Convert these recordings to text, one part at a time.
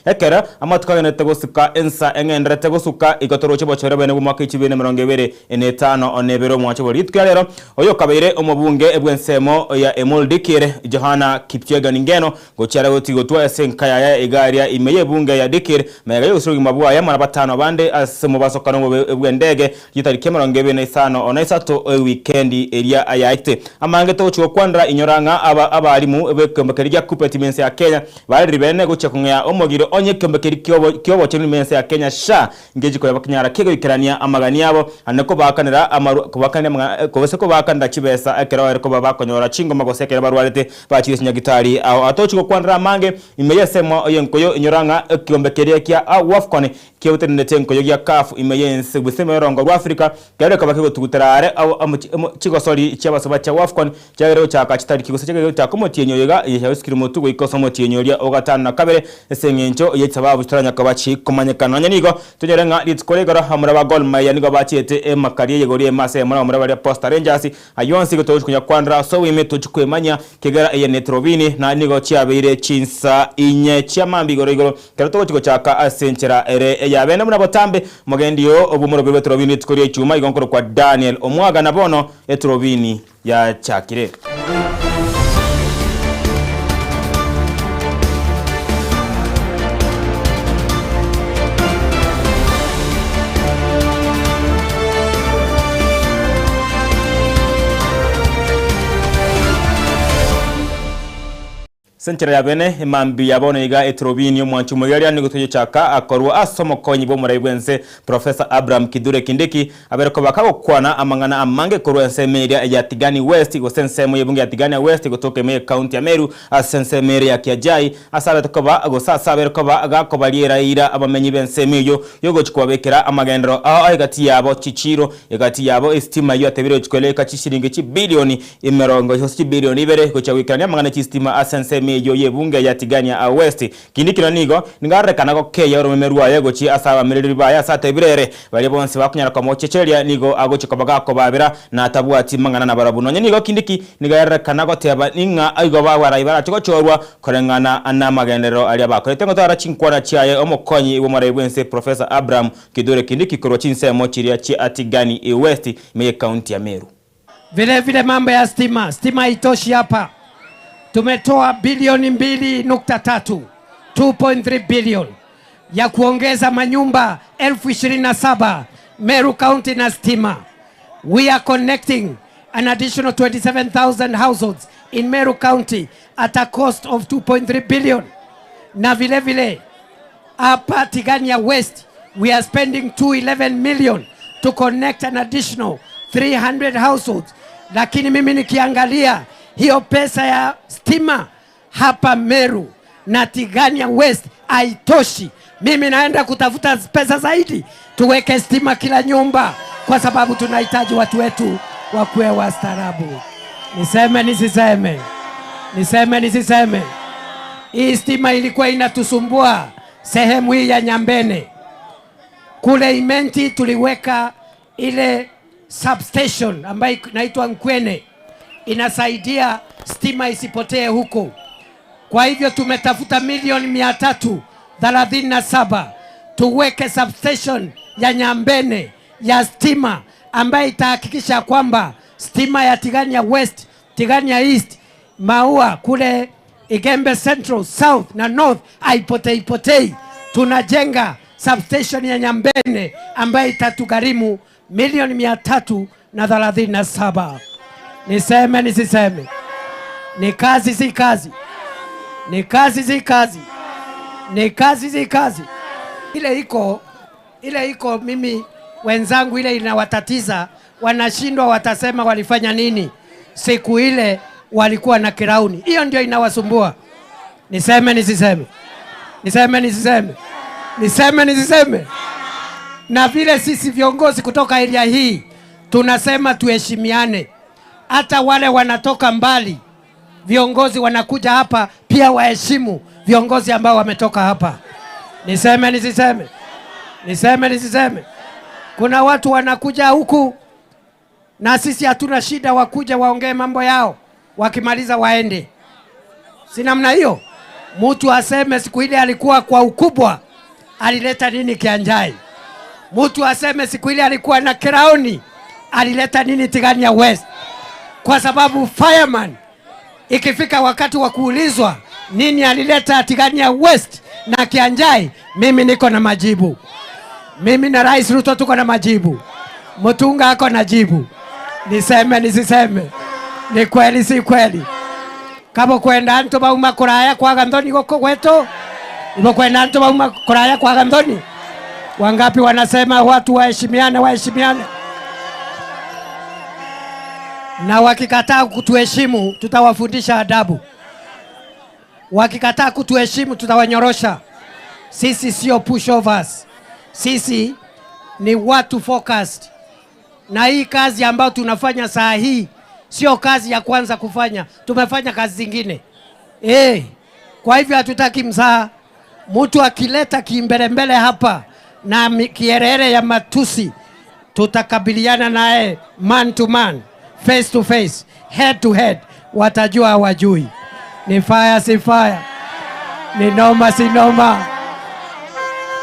Ekero amatuko agendererete gosuka, ensa eng'endererete gosuka, igo toroche obochore bwene bw'omwaka echibiri na emerongo ebere na etano na ebere omwancho bwe rituko ria rero, oyokabeire omobunge bw'ensemo ya Emul Dikir, Johana Kipyegon Ngeno, gochia are gotigotwa ase enka yaye iga aria ime y'ebunge ya Dikir, magega y'ogosira obogima bwaye amo na batano bande ase omobasokano omobe bw'endege chitariki emerongo ebere na isano na isato ewikendi eria yaetete. Amange togochia gokwanera inyora ng'a aba abalimu b'ekeombe keria gia Kuppet ime ense ya Kenya Bariri bene gochia kong'ea omogiro onye ekeombe keria ki'obochenu ime ense ya Kenya sha ngechi koyaba kenyara kegoikerania amagani abo ane kobaakanera amarwa kobaakanera amang'ana gose kobaakanera chibesa ekero ere koba bakonyora chingoma gose ekero barwarete bachire chinyagitari ao atochi gokwanera amange ime y'esemo y'enkoyo inyora ng'a ekeombe keria kia Wafcon kiabutananete enkoyo gia CAF ime y'ense gose ime y'orongo rwa Africa Kero gekaba kegotugutera are chigosori chi'abasoba chia Wafcon chiagere gochaka chitariki gose chiagere gochaka omotienyi oyo iga yasikire motwe goika ase omotienyi oria o gatano na kabere ase eng'encho ye chisababu chitaranya koba chikomanyekana. Nonya nigo tonyore ng'a rituko ria igoro abamura ba Gor Mahia nigo bachiete emakari eyegori ime ase eyemo nabamura baria Posta Rangers. Ayio onsi igo togochi konya kwanera ase oboime tochi kwemanyia kegera eye netrobini na nigo chiabeire chinsa inye chia mambia igoro igoro Ekero togochia gochaka ase enchera ere ey'abene buna botambe, mogendi oo bw'omorobio bw'eturubini rituko ria Ichuma igo nkorokwa Daniel Omwaga na bono eturubini yachakire. Ase enchera ya bene, emambia ya bono iga eturubini y'omwanchi omoigereria nigo toyochaka akorwa ase omokonyi bw'omorai bw'ense Professor Abraham Kithure Kindiki abere koba kagokwana amang'ana amange korwa ensemo eria ya Tigani West gose ensemo y'ebunge ya Tigania West gotoka ime y'ecounty ya Meru ase ensemo eria ya Kiajai ase abete koba gose ase abere koba gakobariera eira abamenyi b'ensemo eyio yogochi kobabekera amagenderero ao egati yabo chichiro egati yabo esitima eyio atebire gochi koeleka chishilingi chibilioni Emerongo gose chibilioni ibere gochia goikerania amang'ana e chistima ase ensemo eyio y'ebunge ya Tigania West. Kindi kero nigo ningarorekana gokeyia oromeme rwaye gochia ase abamerereri baye ase atebire ere, Baria bonsi bakonyara komochecheria nigo agochia koba gakobaabera na tabwati mang'ana nabarabwo. Nonya nigo kindi ki nigo yarorekana goteba ing'a igo abarai barache gochorwa koreng'ana namagenderero aria bakorete ngotara chinkwana chiaye omokonyi bw'omorai bw'ense Professor Abraham Kithure Kindiki korwa chinsemo chiria chia Tigani West ime y'ecounty ya Meru. Vile vile mambo ya stima, stima haitoshi hapa. Tumetoa bilioni 2.3, 2.3 billion ya kuongeza manyumba 27,000 Meru County na stima. We are connecting an additional 27,000 households in Meru County at a cost of 2.3 billion. Na vile vile hapa Tigania West we are spending 211 million to connect an additional 300 households, lakini mimi nikiangalia hiyo pesa ya stima hapa Meru na Tigania West haitoshi. Mimi naenda kutafuta pesa zaidi tuweke stima kila nyumba, kwa sababu tunahitaji watu wetu wakuwe wastaarabu. Niseme nisiseme? Niseme nisiseme? Hii stima ilikuwa inatusumbua sehemu hii ya Nyambene. Kule Imenti tuliweka ile substation ambayo inaitwa Nkwene, inasaidia stima isipotee huko. Kwa hivyo tumetafuta milioni 337 tuweke substation ya Nyambene ya stima ambayo itahakikisha kwamba stima ya Tigania West, Tigania East, Maua kule Igembe Central, South na North haipotei potei. Tunajenga substation ya Nyambene ambayo itatugharimu milioni 337. Niseme nisiseme? Ni kazi si kazi? Ni kazi si kazi? Ni kazi si kazi? Ile iko, ile iko mimi wenzangu, ile inawatatiza, wanashindwa, watasema walifanya nini siku ile walikuwa na kirauni. Hiyo ndio inawasumbua. Niseme nisiseme? Niseme nisiseme? Niseme nisiseme? Na vile sisi viongozi kutoka area hii tunasema tuheshimiane. Hata wale wanatoka mbali, viongozi wanakuja hapa pia waheshimu viongozi ambao wametoka hapa. Niseme nisiseme? Niseme nisiseme? Kuna watu wanakuja huku na sisi hatuna shida, wakuja waongee mambo yao, wakimaliza waende. Si namna hiyo? Mtu aseme siku ile alikuwa kwa ukubwa alileta nini Kianjai? Mtu aseme siku ile alikuwa na Kiraoni alileta nini Tigania West? Kwa sababu fireman ikifika wakati wa kuulizwa nini alileta Tigania West na Kianjai, mimi niko na majibu. Mimi na Rais Ruto tuko na majibu. Mutunga ako na jibu. Niseme nisiseme? Ni kweli si kweli? Kabo kwenda antu bauma kuraya kwaga nthoni goko gwetu ibo kwenda antu bauma kuraya kwaga nthoni. Wangapi wanasema watu waheshimiane, waheshimiane? Na wakikataa kutuheshimu tutawafundisha adabu. Wakikataa kutuheshimu tutawanyorosha. Sisi sio pushovers, sisi ni watu focused. Na hii kazi ambayo tunafanya saa hii sio kazi ya kwanza kufanya, tumefanya kazi zingine eh. Kwa hivyo hatutaki mzaha. Mtu akileta kimbelembele hapa na kiherehere ya matusi, tutakabiliana naye man to man, face to face, head to head. Watajua hawajui. Ni fire si fire, ni noma si noma.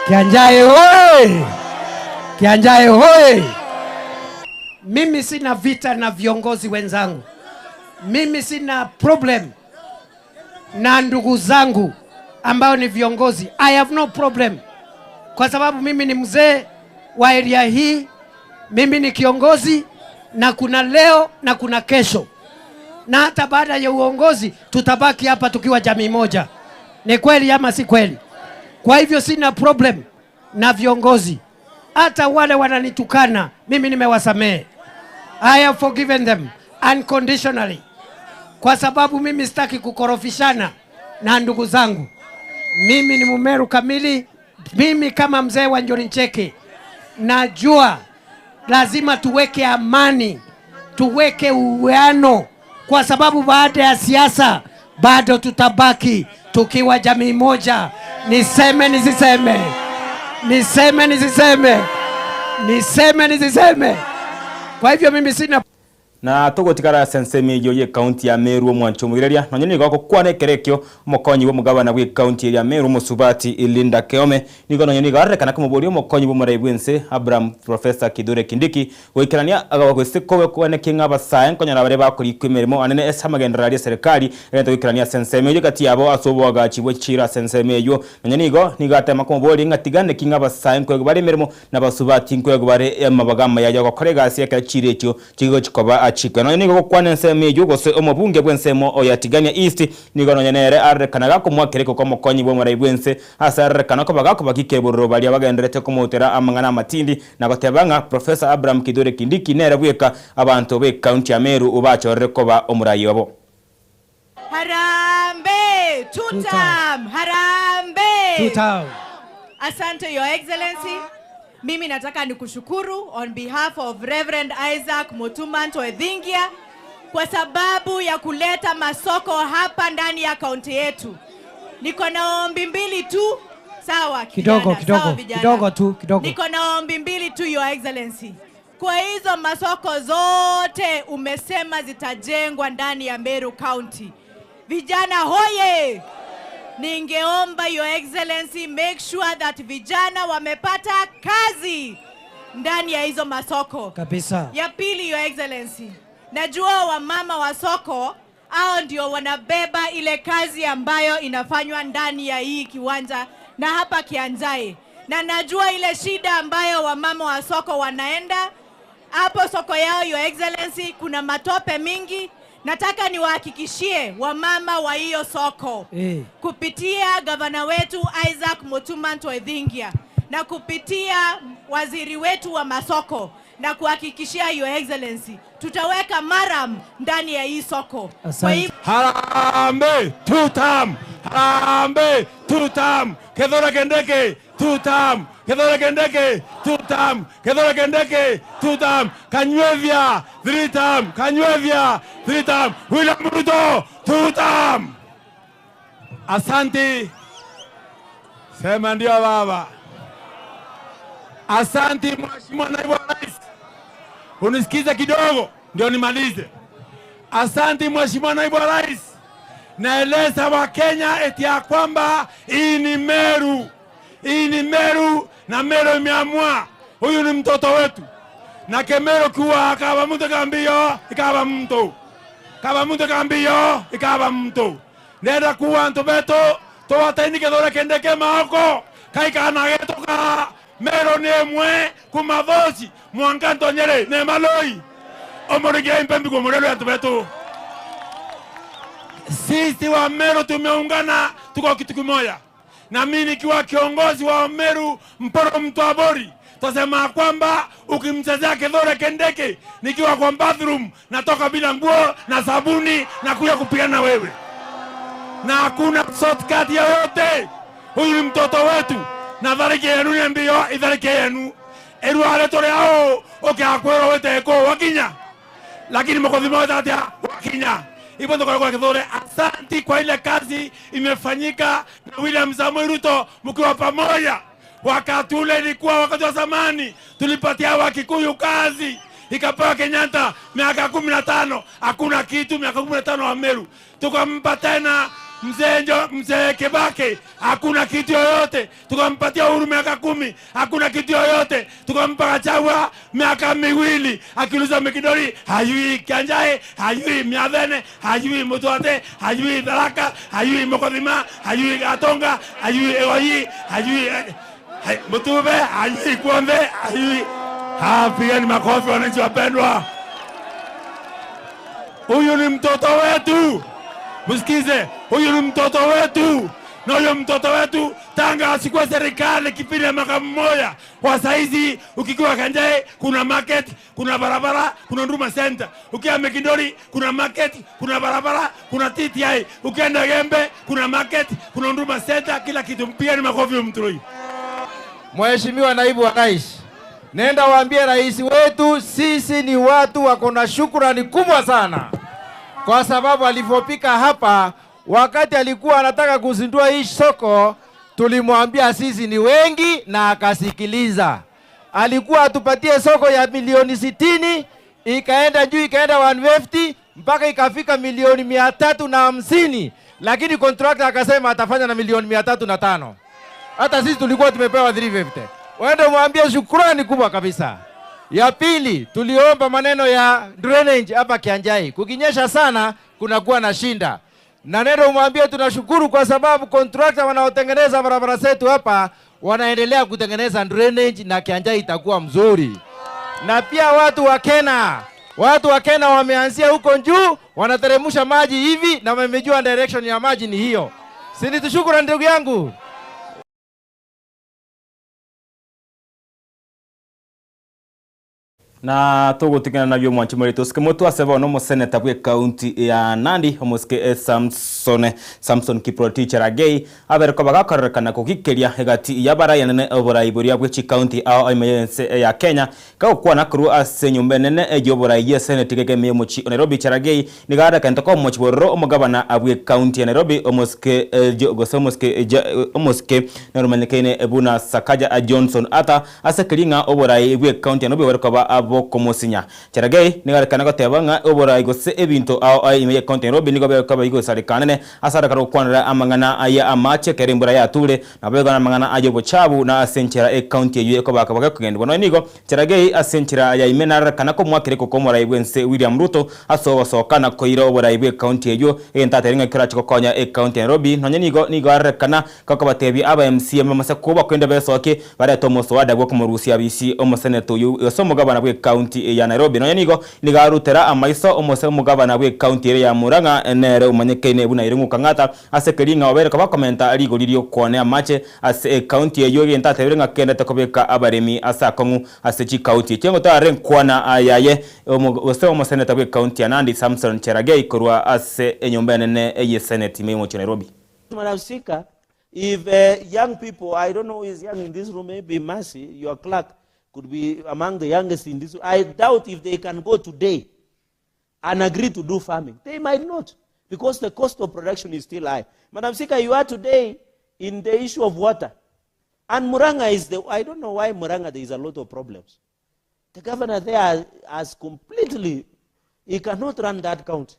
Kianjai hoi! Kianjai hoi! Mimi sina vita na viongozi wenzangu, mimi sina problem na ndugu zangu ambao ni viongozi. I have no problem, kwa sababu mimi ni mzee wa area hii, mimi ni kiongozi, na kuna leo na kuna kesho, na hata baada ya uongozi tutabaki hapa tukiwa jamii moja. Ni kweli ama si kweli? Kwa hivyo sina problem na viongozi, hata wale wananitukana mimi nimewasamehe. I have forgiven them unconditionally, kwa sababu mimi sitaki kukorofishana na ndugu zangu. Mimi ni Mumeru kamili. Mimi kama mzee wa Njuri Ncheke najua lazima tuweke amani, tuweke uwiano, kwa sababu baada ya siasa bado tutabaki tukiwa jamii moja. Niseme nisiseme? Niseme nisiseme? Niseme nisiseme? Kwa hivyo mimi sina Na togotigara ase ensemo eyio y'ecounty ya Meru omwancho omoireria nonye nigo agokwana ekero ekio omokonyi bw'omogabana bw'ecounty eria Meru omosubati Linda Keome nigo nonye nigo arorekana komoboria omokonyi bw'omorai bw'ense Abraham Professor Kithure Kindiki goikerania gose kobekwaneki ng'a abasae nkonyora bare bakorikwa emeremo anene ase amagenderero aria eserekari egento goikerania ase ensemo eyio gati yabo ase oboagachi bwe chichiro ase ensemo eyio nonye nigo nigo atema komoboria ng'a tiga neki ng'a abasae nkoegwa bare emeremo na abasubati nkoegwa bare amabaga amaya yogokora egasi ekero chiira echio Chigochi koba achikwe. Nonya nigo gokwana ensemo eyio, gose omobunge bw'ensemo oyo Tigania East, nigo nonya nere arorekana gakomoa kereko kw'omokonyi bw'omorai bw'ense, ase arorekana koba gakobakika ebororo baria bagendererete komoutera amang'ana amatindi na goteba ng'a Professor Abraham Kithure Kindiki nere bweka abanto b'ecounty ya Meru bachorire koba omorai obo. Harambee! Two Two term. term! Harambee! Two term. Asante Your Excellency. Mimi nataka nikushukuru on behalf of Reverend Isaac Mutuma Ntoethingia kwa sababu ya kuleta masoko hapa ndani ya kaunti yetu. Niko na ombi mbili tu. Sawa Kidogo, kijana, kidogo, sawa vijana. kidogo tu, kidogo. Niko na ombi mbili tu Your Excellency. Kwa hizo masoko zote umesema zitajengwa ndani ya Meru County. Vijana hoye! Ningeomba Your Excellency make sure that vijana wamepata kazi ndani ya hizo masoko. Kabisa. Ya pili, Your Excellency, najua wamama wa soko hao ndio wanabeba ile kazi ambayo inafanywa ndani ya hii kiwanja na hapa Kianjai, na najua ile shida ambayo wamama wa soko wanaenda hapo soko yao. Your Excellency, kuna matope mingi. Nataka niwahakikishie wamama wa hiyo soko kupitia gavana wetu Isaac Mutuma Ntoethingia na kupitia waziri wetu wa masoko na kuhakikishia Your Excellency tutaweka maram ndani ya hii soko. Kwa Asante. hivyo Harambee two term, harambee two term, Kithure Kindiki two term, Kithure Kindiki two term, Kithure Kindiki two term, Kanyuethia three term, Kanyuethia three term, William Ruto two term. Asanti, sema ndio baba. Asanti Mheshimiwa Naibu wa Rais, unisikize kidogo ndio nimalize. Asanti Mheshimiwa Naibu wa Rais, Naeleza Wakenya eti ya kwamba hii ni Meru, hii ni Meru na Meru imeamua huyu ni mtoto wetu, na Kemero kuwa akaba mtu kambio ikaba mtu kaba mtu kambio ikaba mtu nenda kuwa antu betu twataini Kithure Kindiki maoko kaikanagetoka Meru ni imwe kuma thoci mwanka ntonyere ne maloi omorigia impembi murelu antu betu. Sisi wa Meru tumeungana, tuko kitu kimoja, na mimi nikiwa kiongozi wa Meru Mporo Mtwabori, tasema kwamba ukimchezea Kithure Kindiki nikiwa kwa bathroom natoka bila nguo na sabuni na kuja kupigana wewe, na hakuna shortcut yoyote. Huyu ni mtoto wetu, na thariki yenu ni mbio ithariki yenu erware turi ao ukiakwirwo witeko wakinya lakini mukuthima atia wakinya hivyo ndo kwa Kithure. Asanti kwa ile kazi imefanyika na William Samoei Ruto mkiwa pamoja. Wakati ule ilikuwa wakati wa zamani, tulipatia Wakikuyu kazi ikapewa Kenyatta miaka 15, hakuna kitu. Miaka 15 wa Meru tukampa tena mzee Kibaki, hakuna kitu yoyote. Tukampatia Uhuru miaka 10, hakuna kitu yoyote. Tukampa Gachagua miaka 2, akiuliza Mikidori hajui Kianjae, hajui Miathene, hajui Mutwate, hajui Tharaka, hajui Mukothima, hajui Gatonga, hajui Egoyi, hajui Mutube, hajui Kuombe, hajui. Pigeni makofi wananchi wapendwa. Huyu ni mtoto wetu. Msikize, huyu ni mtoto wetu. Na huyu mtoto wetu tanga asikuwe serikali kipindi ya mwaka mmoja. Kwa saizi ukikiwa Kanjae kuna market, kuna barabara, kuna Huduma Center. Ukiwa Mikindori kuna market, kuna barabara, kuna TTI. Ukienda Gembe kuna market, kuna Huduma Center, kila kitu. Mpigeni makofi mtu huyu. Mheshimiwa Naibu wa Rais, nenda waambie rais wetu sisi ni watu wako na shukrani kubwa sana, kwa sababu alipofika hapa wakati alikuwa anataka kuzindua hii soko tulimwambia sisi ni wengi na akasikiliza. Alikuwa atupatie soko ya milioni 60, ikaenda juu ikaenda 150 mpaka ikafika milioni mia tatu na hamsini, lakini contractor akasema atafanya na milioni mia tatu na tano. Hata sisi tulikuwa tumepewa 350. Waende mwambie shukrani kubwa kabisa. Ya pili, tuliomba maneno ya drainage hapa Kianjai. Kukinyesha sana kunakuwa na shinda. Na neno mwambie tunashukuru kwa sababu contractor wanaotengeneza barabara zetu hapa wanaendelea kutengeneza drainage na Kianjai itakuwa mzuri. Na pia watu wa Kena wameanzia huko juu wanateremsha maji hivi na wamejua direction ya maji ni hiyo. Si nitushukuru ndugu yangu. Na tugutigana nabio mwanchi muritu sike mutu aseba no museneta bwe county ya Nandi omusike Samson Kiprotich Cherargei abereko bagakorerekana kugikeria egati ya baraya nene oborai buria bwe chi county ao emergency ya Kenya gagokwana korwa ase nyumba enene ey'oborai ya senate geke omochi o Nairobi. Cherargei nigo kento ko omochi bororo omogabana abwe county ya Nairobi omosike gose omosike omosike narumanyekaine buna Sakaja Johnson ata ase kering'a oborai bwe county ya Nairobi bariko abo komosinya. Cherargei nigo arekana goteba ng'a oborai gose ebinto ao ime ya county ya Nairobi nigo bikoba igosarikanene ase arekana gokwanera amang'ana aya amache kere embura yature nabo igana amang'ana aya obochabu na ase enchera ecounty eywo ekobaka bagekogendwa. Nonya nigo Cherargei ase enchera ya ime narerekana komwakire kokomorai bwense William Ruto ase ogosoka na koira oborai bwa ecounty eywo egento atere ng'a ekero ache gokonya ecounty ya Nairobi. Nonya nigo nigo arerekana gokobatebia aba MCA bamase koba kwenda besoke bareta omoswada bwa okomorusia bisi omoseneto oyo gose omogabana bwa ecounty ya Nairobi. Nonya nigo nigo arutera amaiso omose omogabana bwa ecounty ere ya Murang'a nere omanyekaine buna Irungu Kang'ata ase keri ng'a obereka bakomenta rigori riokwane amache ase ecounty eywo egento atebire ng'a kendete kobeka abaremi ase akong'u ase chikaunti echi. Engotare nkwana ayaye gose omoseneta bwa ecounty ya Nandi Samson Cherargei korwa ase enyomba enene eye senate ime y'omochi wa Nairobi. Madam Speaker, if young people, I don't know who is young in this room, maybe Mercy, your clerk, could be among the youngest in this room. I doubt if they can go today and agree to do farming. They might not, because the cost of production is still high. Madam Speaker, you are today in the issue of water. And Murang'a is the, I don't know why Murang'a there is a lot of problems. The governor there has completely, he cannot run that county.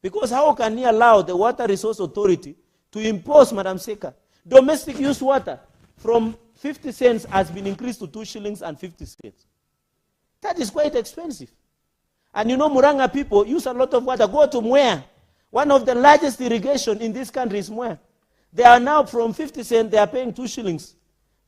Because how can he allow the Water Resource Authority to impose, Madam Speaker, domestic use water from 50 cents has been increased to 2 shillings and 50 cents. That is quite expensive. And you know Murang'a people use a lot of water. Go to Mwea. One of the largest irrigation in this country is Mwea. They are now from 50 cents, they are paying 2 shillings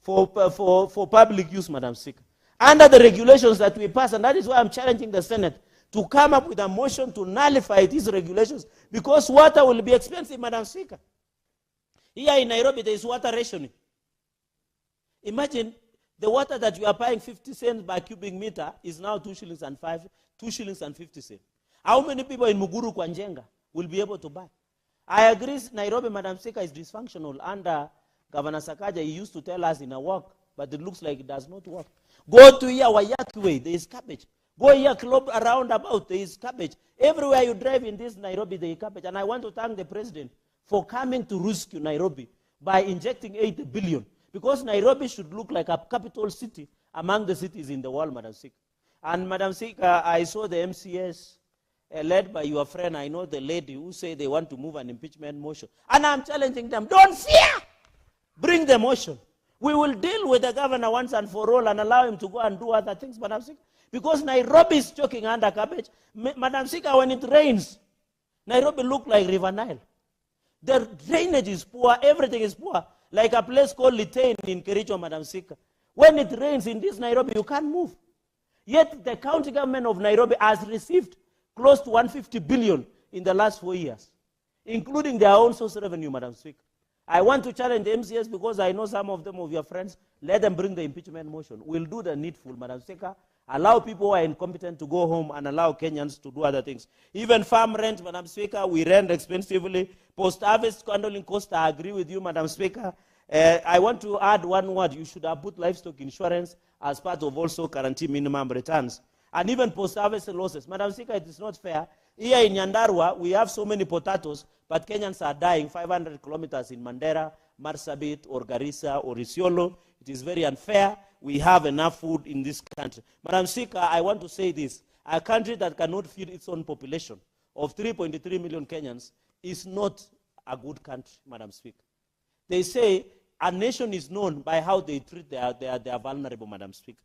for, uh, for, for public use, Madam Speaker. Under the regulations that we pass, and that is why I'm challenging the Senate to come up with a motion to nullify these regulations because water will be expensive, Madam Speaker. Here in Nairobi, there is water rationing. Imagine the water that you are buying 50 cents by cubic meter is now 2 shillings and 5, 2 shillings and 50 cents. How many people in Muguru Kwa Njenga will be able to buy? I agree, Nairobi, Madam Speaker, is dysfunctional. Under Governor Sakaja, he used to tell us in a work, but it looks like it does not work. Go to here, Waiyaki Way, there is cabbage. Go here, club around about, there is cabbage. Everywhere you drive in this Nairobi, there is cabbage. And I want to thank the president for coming to rescue Nairobi by injecting 8 billion. Because Nairobi should look like a capital city among the cities in the world, Madam Speaker. And Madam Speaker, I saw the MCS uh, led by your friend, I know the lady who say they want to move an impeachment motion. And I'm challenging them, don't fear! Bring the motion. We will deal with the governor once and for all and allow him to go and do other things, Madam Speaker. Because Nairobi is choking under cabbage. Madam Speaker, when it rains, Nairobi look like River Nile. The drainage is poor, everything is poor. Like a place called Litein in Kericho, Madam Speaker. When it rains in this Nairobi, you can't move. Yet the county government of Nairobi has received close to 150 billion in the last four years, including their own source revenue, Madam Speaker. I want to challenge the MCS because I know some of them of your friends. Let them bring the impeachment motion. We'll do the needful, Madam Speaker. Allow people who are incompetent to go home and allow Kenyans to do other things. Even farm rent, Madam Speaker, we rent expensively. Post-harvest handling cost, I agree with you, Madam Speaker. Uh, I want to add one word. You should have put livestock insurance as part of also guarantee minimum returns. And even post-harvest losses. Madam Speaker, it is not fair. Here in Nyandarua, we have so many potatoes, but Kenyans are dying 500 kilometers in Mandera, Marsabit, or Garissa, or Isiolo. It is very unfair. We have enough food in this country. Madam Speaker, I want to say this. A country that cannot feed its own population of 3.3 million Kenyans is not a good country, Madam Speaker. They say a nation is known by how they treat their, their, their vulnerable, Madam Speaker.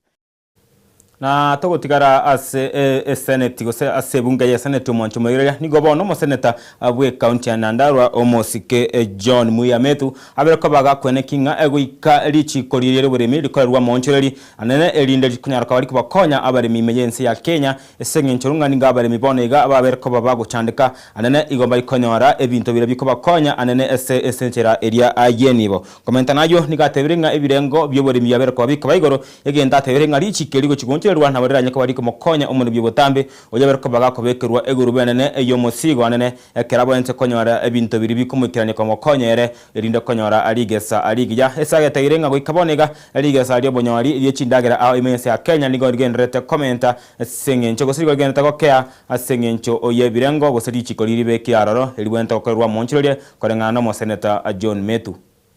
Na togotigara ase eseneti gose ase ebunge y'eseneti omwancho moiroria, nigo bono omoseneta bw'ekaunti ya Nyandarua omosike John Muia Methu abere koba gakweneki ng'a goika richiko riria ri'oboremi rikorerwe amoonchoreri anene erinde rikonyara koba rikobakonya abaremi ime y'ense ya Kenya ase eng'encho ng'a nigo abaremi bono iga babere koba bagochandeka anene igo barikonyora ebinto biria bikobakonya anene ase enchera eria y'enibo. Komenta nayio, nigo atebire ng'a ebirengo bi'oboremi biabere koba bikoba igoro, egento atebire ng'a richiko eri gochia goonchererwa nabo riranye koba rikomokonya omoremi obotambe, oyio abere koba gakobekerwa egurube enene y'omosigo anene, ekero aboense konyora ebinto biria bikomoikerania komokonya ere, erinde konyora rigesa rigiya. Ase ageteire ng'a goika bono iga, rigesa ri'obonyori rie chindagera ao ime y'ense ya Kenya nigo rigendererete komenta ase eng'encho gose nigo rigendererete gokea ase eng'encho y'ebirengo gose richiko riria ribekire aroro eribwenerete gokorerwa omoonchoreria Koreng'ana n'omoseneta John Methu.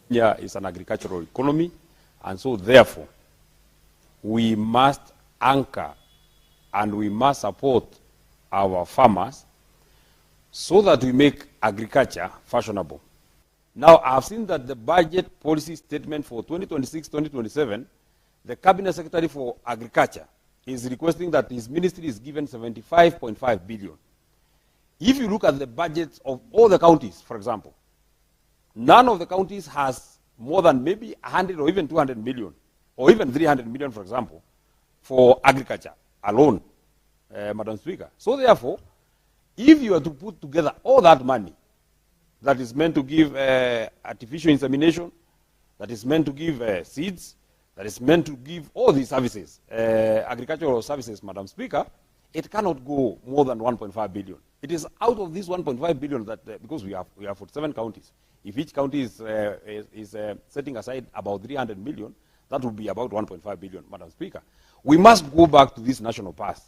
Kenya is an agricultural economy and so therefore we must anchor and we must support our farmers so that we make agriculture fashionable. Now I have seen that the budget policy statement for 2026-2027, the cabinet secretary for agriculture is requesting that his ministry is given 75.5 billion. If you look at the budgets of all the counties, for example, none of the counties has more than maybe 100 or even 200 million, or even 300 million, for example, for agriculture alone, uh, Madam Speaker. So therefore, if you are to put together all that money that is meant to give uh, artificial insemination, that is meant to give uh, seeds, that is meant to give all these services, uh, agricultural services, Madam Speaker, it cannot go more than 1.5 billion. It is out of this 1.5 billion that, uh, because we have, we have 47 counties, if each county is, uh, is, is uh, setting aside about 300 million, that would be about 1.5 billion, Madam Speaker. We must go back to this national past.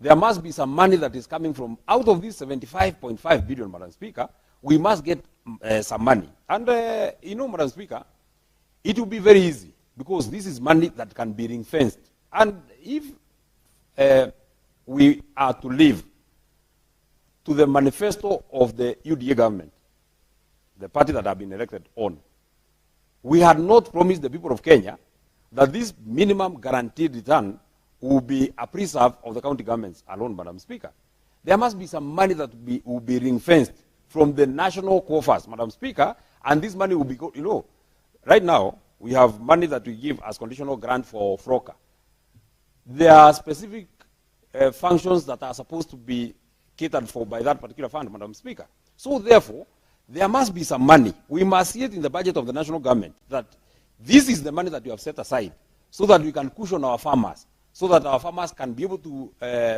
There must be some money that is coming from out of this 75.5 billion, Madam Speaker. We must get uh, some money. And, uh, you know, Madam Speaker, it will be very easy because this is money that can be ring fenced. And if uh, we are to live to the manifesto of the UDA government, the party that have been elected on, we had not promised the people of Kenya that this minimum guaranteed return will be a preserve of the county governments alone, Madam Speaker. There must be some money that will be, will be ring-fenced from the national coffers, Madam Speaker, and this money will be, you know, right now, we have money that we give as conditional grant for FROCA. There are specific functions that are supposed to be catered for by that particular fund, Madam Speaker. So therefore, there must be some money. We must see it in the budget of the national government that this is the money that we have set aside so that we can cushion our farmers, so that our farmers can be able to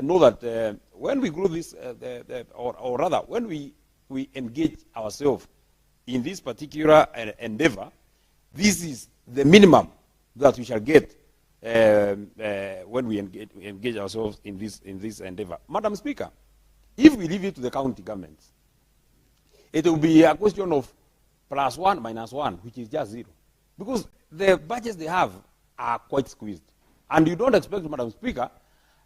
know that when we grow this, the, or rather, when we engage ourselves in this particular endeavor, this is the minimum that we shall get when we engage ourselves in this endeavor. Madam Speaker, if we leave it to the county governments, it will be a question of +1 minus 1, which is just 0. Because the budgets they have are quite squeezed. And you don't expect, Madam Speaker,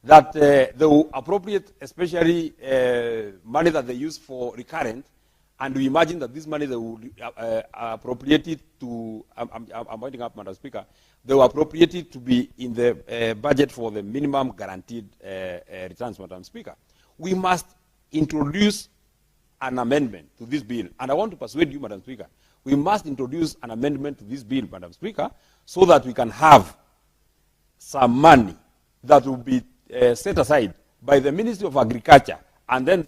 that they will appropriate especially money that they use for recurrent, and we imagine that this money they will appropriate it to, I'm pointing up, Madam Speaker, they will appropriate it to be in the budget for the minimum guaranteed returns, Madam Speaker. We must introduce an amendment to this bill. And I want to persuade you, Madam Speaker, we must introduce an amendment to this bill, Madam Speaker, so that we can have some money that will be set aside by the Ministry of Agriculture and then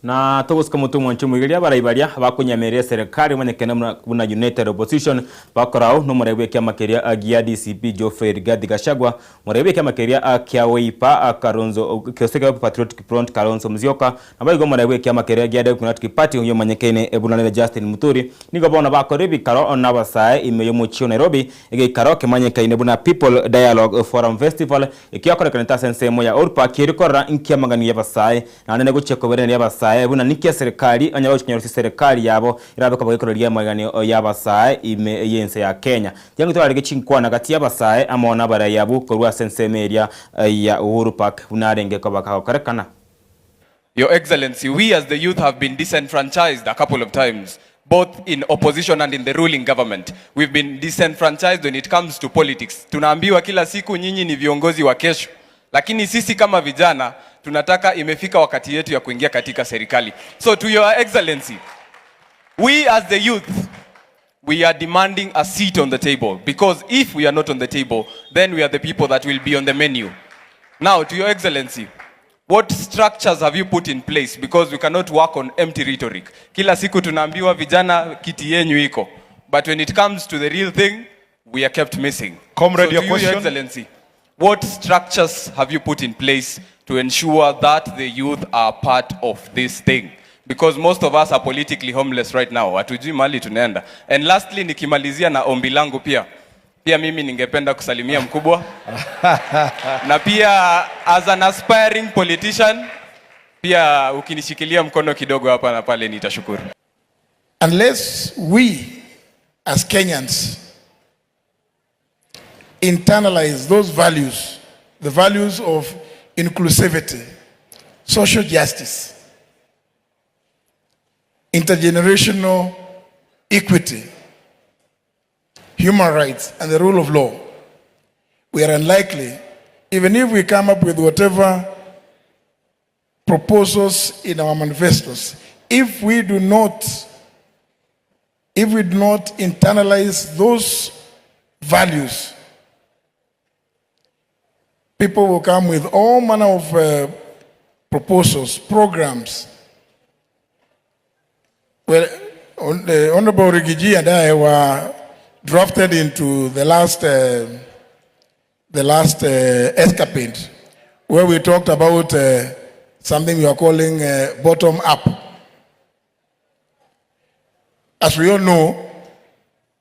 na togosika moto mwancho mwigeria baraibaria bakunyameria serikali manyekene buna United Opposition bakorao no murebwe kia makeria agia DCP Geoffrey Rigathi Gachagua, murebwe kia makeria akia Wiper Kalonzo Kioseka Patriotic Front Kalonzo Musyoka, na baigo murebwe kia makeria agia Democratic Party uyo manyekene ebunanire Justin Muturi. Nigo bona bakore bikaro na basae ime yo muchio Nairobi egikaro kimanyekene buna People Dialogue Forum Festival ikiakorekana ta sensemo ya Uhuru Park irikora nkia magani ya basae na nene gucheko berene ya basae buna nikia serikali anya bachunyorosi serikali yabo irabe ko bagikoreria magani ya basae ime yense ya Kenya. Yangu twarige chinkwana gati ya basae amona bara yabu korwa sensemeria ya Uhuru Park bunarenge ko bakakorekana. Your Excellency, we as the youth have been disenfranchised a couple of times, both in opposition and in the ruling government. We've been disenfranchised when it comes to politics. Tunaambiwa kila siku nyinyi ni viongozi wa kesho. Lakini sisi kama vijana tunataka imefika wakati yetu ya kuingia katika serikali. So to Your Excellency, we as the youth, we are demanding a seat on the table, because if we are not on the table, then we are the people that will be on the menu. Now, to Your Excellency, what structures have you put in place? Because we cannot work on empty rhetoric. Kila siku tunaambiwa vijana kiti yenyu iko. But when it comes to the real thing, we are kept missing. Comrade, So your to you, Your question. Excellency, what structures have you put in place to ensure that the youth are part of this thing? Because most of us are politically homeless right now. Hatujui mahali tunaenda. And lastly, nikimalizia na ombi langu pia. Pia mimi ningependa kusalimia mkubwa. Na pia as an aspiring politician, pia ukinishikilia mkono kidogo hapa na pale nitashukuru. Unless we as Kenyans internalize those values, the values of inclusivity, social justice, intergenerational equity, human rights, and the rule of law, we are unlikely, even if we come up with whatever proposals in our manifestos, if we do not internalize those values, people will come with all manner of proposals, programs. Well, the Honorable Riggy G and I were drafted into the last escapade, where we talked about something we are calling bottom up. As we all know,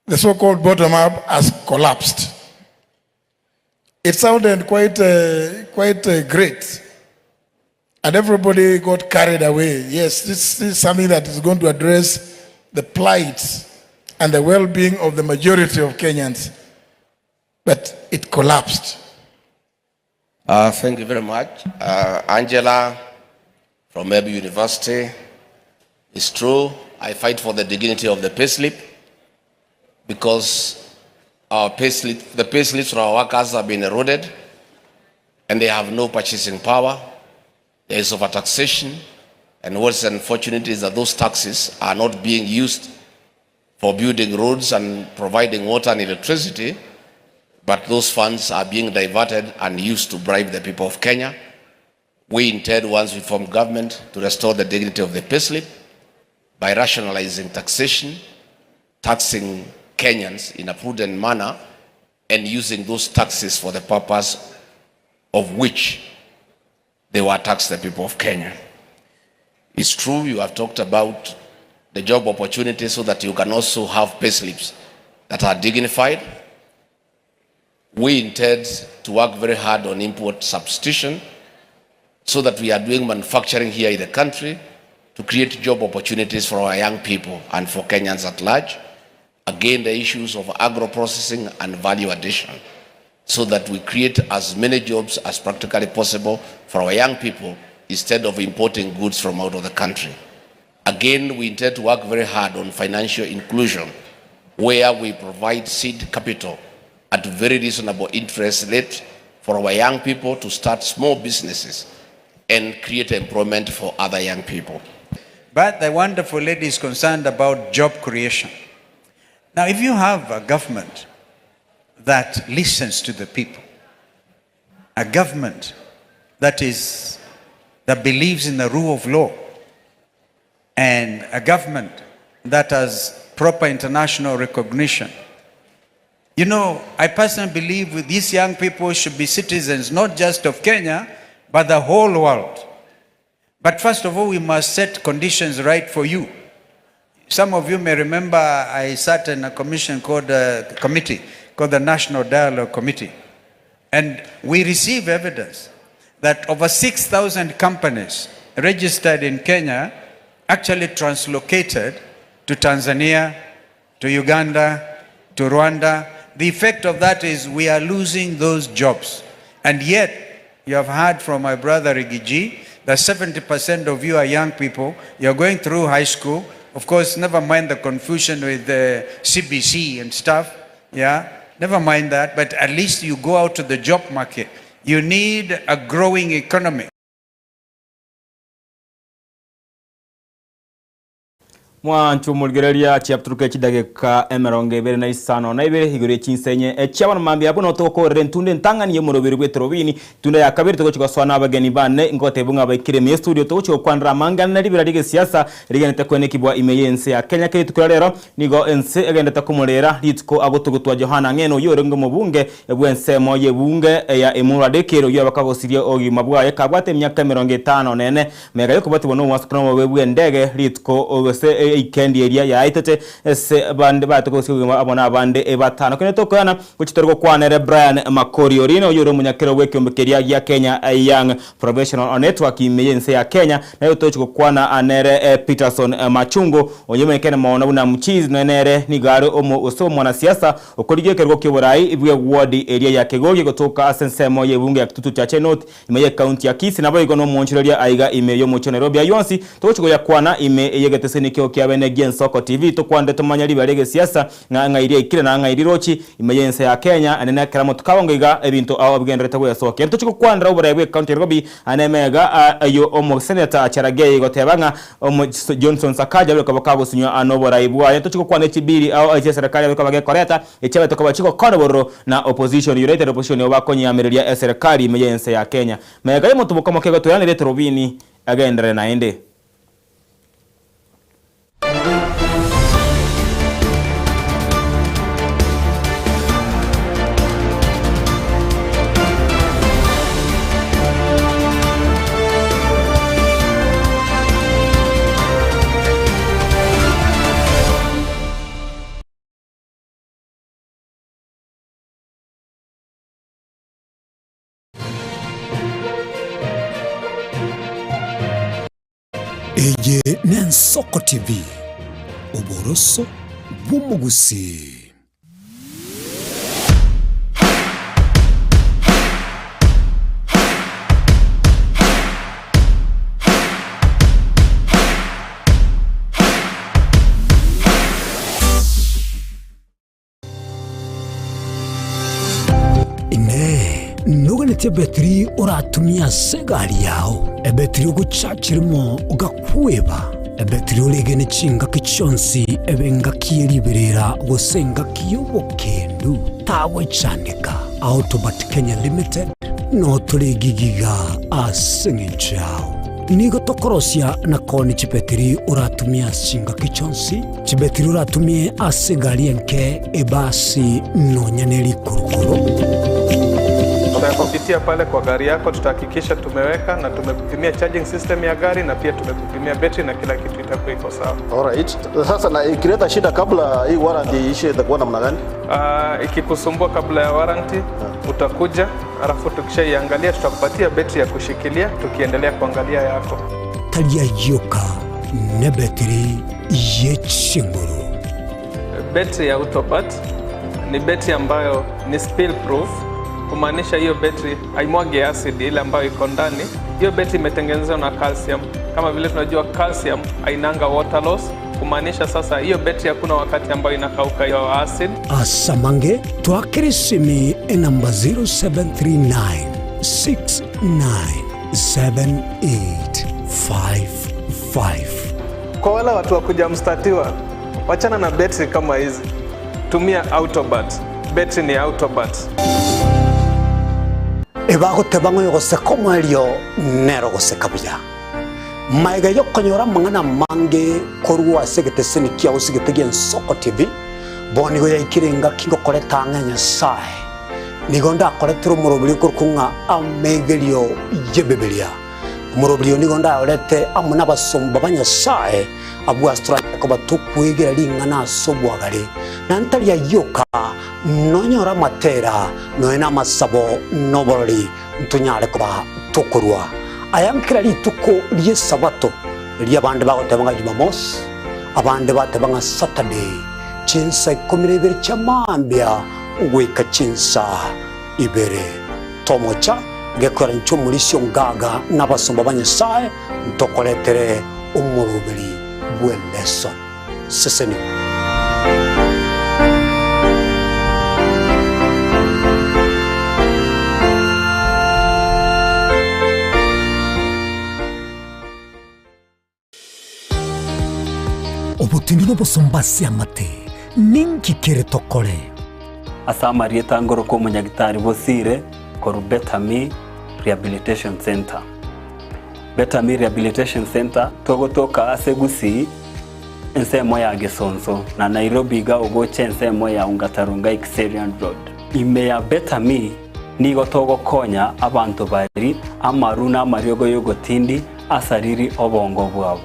the so-called bottom up has collapsed. It sounded quite great, and everybody got carried away. Yes, this is something that is going to address the plight and the well-being of the majority of Kenyans, but it collapsed. Thank you very much. Angela from Embu University. It's true, I fight for the dignity of the payslip because our payslip, the payslips for our workers have been eroded and they have no purchasing power. There is overtaxation, and what's unfortunate is that those taxes are not being used for building roads and providing water and electricity, but those funds are being diverted and used to bribe the people of Kenya. We intend, once we form government, to restore the dignity of the payslip by rationalizing taxation, taxing Kenyans in a prudent manner, and using those taxes for the purpose of which they were taxed the people of Kenya. It's true you have talked about the job opportunities so that you can also have payslips that are dignified. We intend to work very hard on import substitution so that we are doing manufacturing here in the country to create job opportunities for our young people and for Kenyans at large. Again, the issues of agro-processing and value addition so that we create as many jobs as practically possible for our young people instead of importing goods from out of the country. Again, we intend to work very hard on financial inclusion, where we provide seed capital at very reasonable interest rate for our young people to start small businesses and create employment for other young people. But the wonderful lady is concerned about job creation. Now, if you have a government that listens to the people, a government that is that believes in the rule of law, and a government that has proper international recognition. You know, I personally believe with these young people should be citizens not just of Kenya, but the whole world. But first of all, we must set conditions right for you. Some of you may remember I sat in a commission called uh, committee called the National Dialogue Committee. And we receive evidence that over 6,000 companies registered in Kenya actually translocated to Tanzania, to Uganda, to Rwanda. The effect of that is we are losing those jobs. And yet, you have heard from my brother Riggy G that 70% of you are young people. You're going through high school. Of course, never mind the confusion with the CBC and stuff. Yeah, never mind that. But at least you go out to the job market. You need a growing economy. Mwancho omorigereria chiapturuka chidageka emerongo ebere na isano na ibere igoro echinsenye echiabana mambia buna togokorera entunda entang'ani y'omoroberi bw'etorobini tunda ya kabere togochi gosoa na abageni bane ngoteba ng'a baikire ime estudio togochi gokwanera amang'ana na ribera ri'egesiasa rigenete kwenekibwa ime y'ense ya Kenya kere rituko ria rero nigo ense egendete komorera rituko agotogotwa Johana Ng'eno oyio orenge omobunge bw'ensemo y'ebunge ya Emurua Dikir oyio abakagosirie obogima bwaye kabwate emiaka emerongo etano na ene Mega y'okobatigwa nomwasokoro omobe bw'endege rituko gose eikendi eria yaitete ase bande baete gosika obogima amo nabande batano. Kende tokoyana gochia tore gokwana ere Brian Makori Orina oyore omonyakero bw'ekeombe keria gia Kenya Young Professional Network ime y'ense ya Kenya naye tochi gokwana nere Peterson Machungu oyomanyekene mono buna Mchizi nonya nere nigo are omo gose omwanasiasa okorigia ekerogo ki'oborai bwe ward eria ya Kegogi gotoka ase ensemo y'ebunge ya Kitutu Chache North Ime y'ecounty ya Kisii naboigo nomoonchoreria aiga ime y'omochie o Nairobi. Ayio onsi togochia koyakwana ime y'egeteseni ekio kia bene gi'Ensoko TV tokwande tomanye ribaga ri'egesiasa ng'a ng'ai riaikire na ng'ai rirochi ime y'ense ya Kenya ande nekero amatuko abongo iga ebinto ao bigendererete gwesokia. Ntochie gokwanera oborai bw'ecounty ya Nairobi ande emega eyio omoseneta Cherargei goteba ng'a omo Johnson Sakaja bweka bokagosinywa noborai bwaye. Ntochie gokwana echibiri ao echi'eserekari abekwa bagekoreta Echiabete koba chigokora bororo na opposition, United Opposition nigo bakonyeamereria eserekari ime y'ense ya Kenya. Magega y'omotuboka omoke gotoiraneria etorobini agenderere naende. Eye n'Ensoko TV, oboroso bw'omogusii. Noganetie ebetiri oratumie ase egari yao, ebetiri ogochachi rimo ogakweba, ebetiri oregene chingaki chionsi ebe engaki ye riberera gose engaki y'obokendu, tagwechandeka. Autobat Kenya Limited notore egigiga ase eng'encho yao. Nigo tokorosia na koonia chibetiri oratumie ase chingaki chionsi, chibetiri oratumie ase egari enke, ebasi, nonya ne rikurukuru. Tutakupitia pale kwa gari yako, tutahakikisha tumeweka na tumekupimia charging system ya gari na pia tumekupimia betri na kila kitu itakuwa iko sawa. Alright. Sasa na ikileta shida kabla hii warranty iishe itakuwa namna gani? Ikikusumbua kabla ya warranty utakuja, alafu tukishaiangalia tutakupatia betri ya kushikilia tukiendelea kuangalia yako. Tari ayio oka, nebetiri ye chinguru. Betri ya Autobat ni betri ambayo ni spill proof, kumaanisha hiyo betri haimwagi acid ile ambayo iko ndani. Hiyo betri imetengenezwa na calcium. Kama vile tunajua calcium hainanga water loss, kumaanisha sasa hiyo betri hakuna wakati ambayo inakauka hiyo acid. Asamange twakere esimi enamba 0739 697855. Kwa wale watu wa kuja mstatiwa, wachana na betri kama hizi, tumia Autobat. Betri ni Autobat. Ebagoteba ng'a oyogoseka omoerio nere ogoseka buya. Magega y'okonyora amang'ana amange korwa ase egeteseni kiao ase egete gi'Ensoko TV, bono nigo yaikire engaki ngokoreta ang'e Nyasae. Nigo ndakoretere omoroberio okorokwa ng'a Amegerio y'Ebibilia. Omoroberio oyo nigo ndayorete amo nabasomba ba Nyasae, abwo ase toranyare koba tokwegera ring'ana ase obwagare, na ntari ayio oka, nonyore amatera, nonya namasabo, na oborori, ntonyare koba tokorua aya nkera rituko ri'Esabato, erio abande bagoteba ng'a Jumamosi, abande bateba ng'a Saturday, chinsa ikomi na ibere chia mambia goika chinsa ibere. Tomocha gekwera inche omorisia ongaga na abasomba ba Nyasae ntokoretere omoroberi bw'eleson. Sesenigwa. Obotindi nobosomba ase amate, ninki kere tokore? Ase amarieta ngoroka omonyagitari Bosire korwa Betami Rehabilitation Centre. Betami Rehabilitation Centre togotoka ase Gusii ensemo ya Gesonso na Nairobi iga ogocha ensemo ya Ongata Rongai Kiserian Road. Ime ya Betami nigo togokonya abanto bari amaru na amariogo yogotindi asariri obongo bwabo.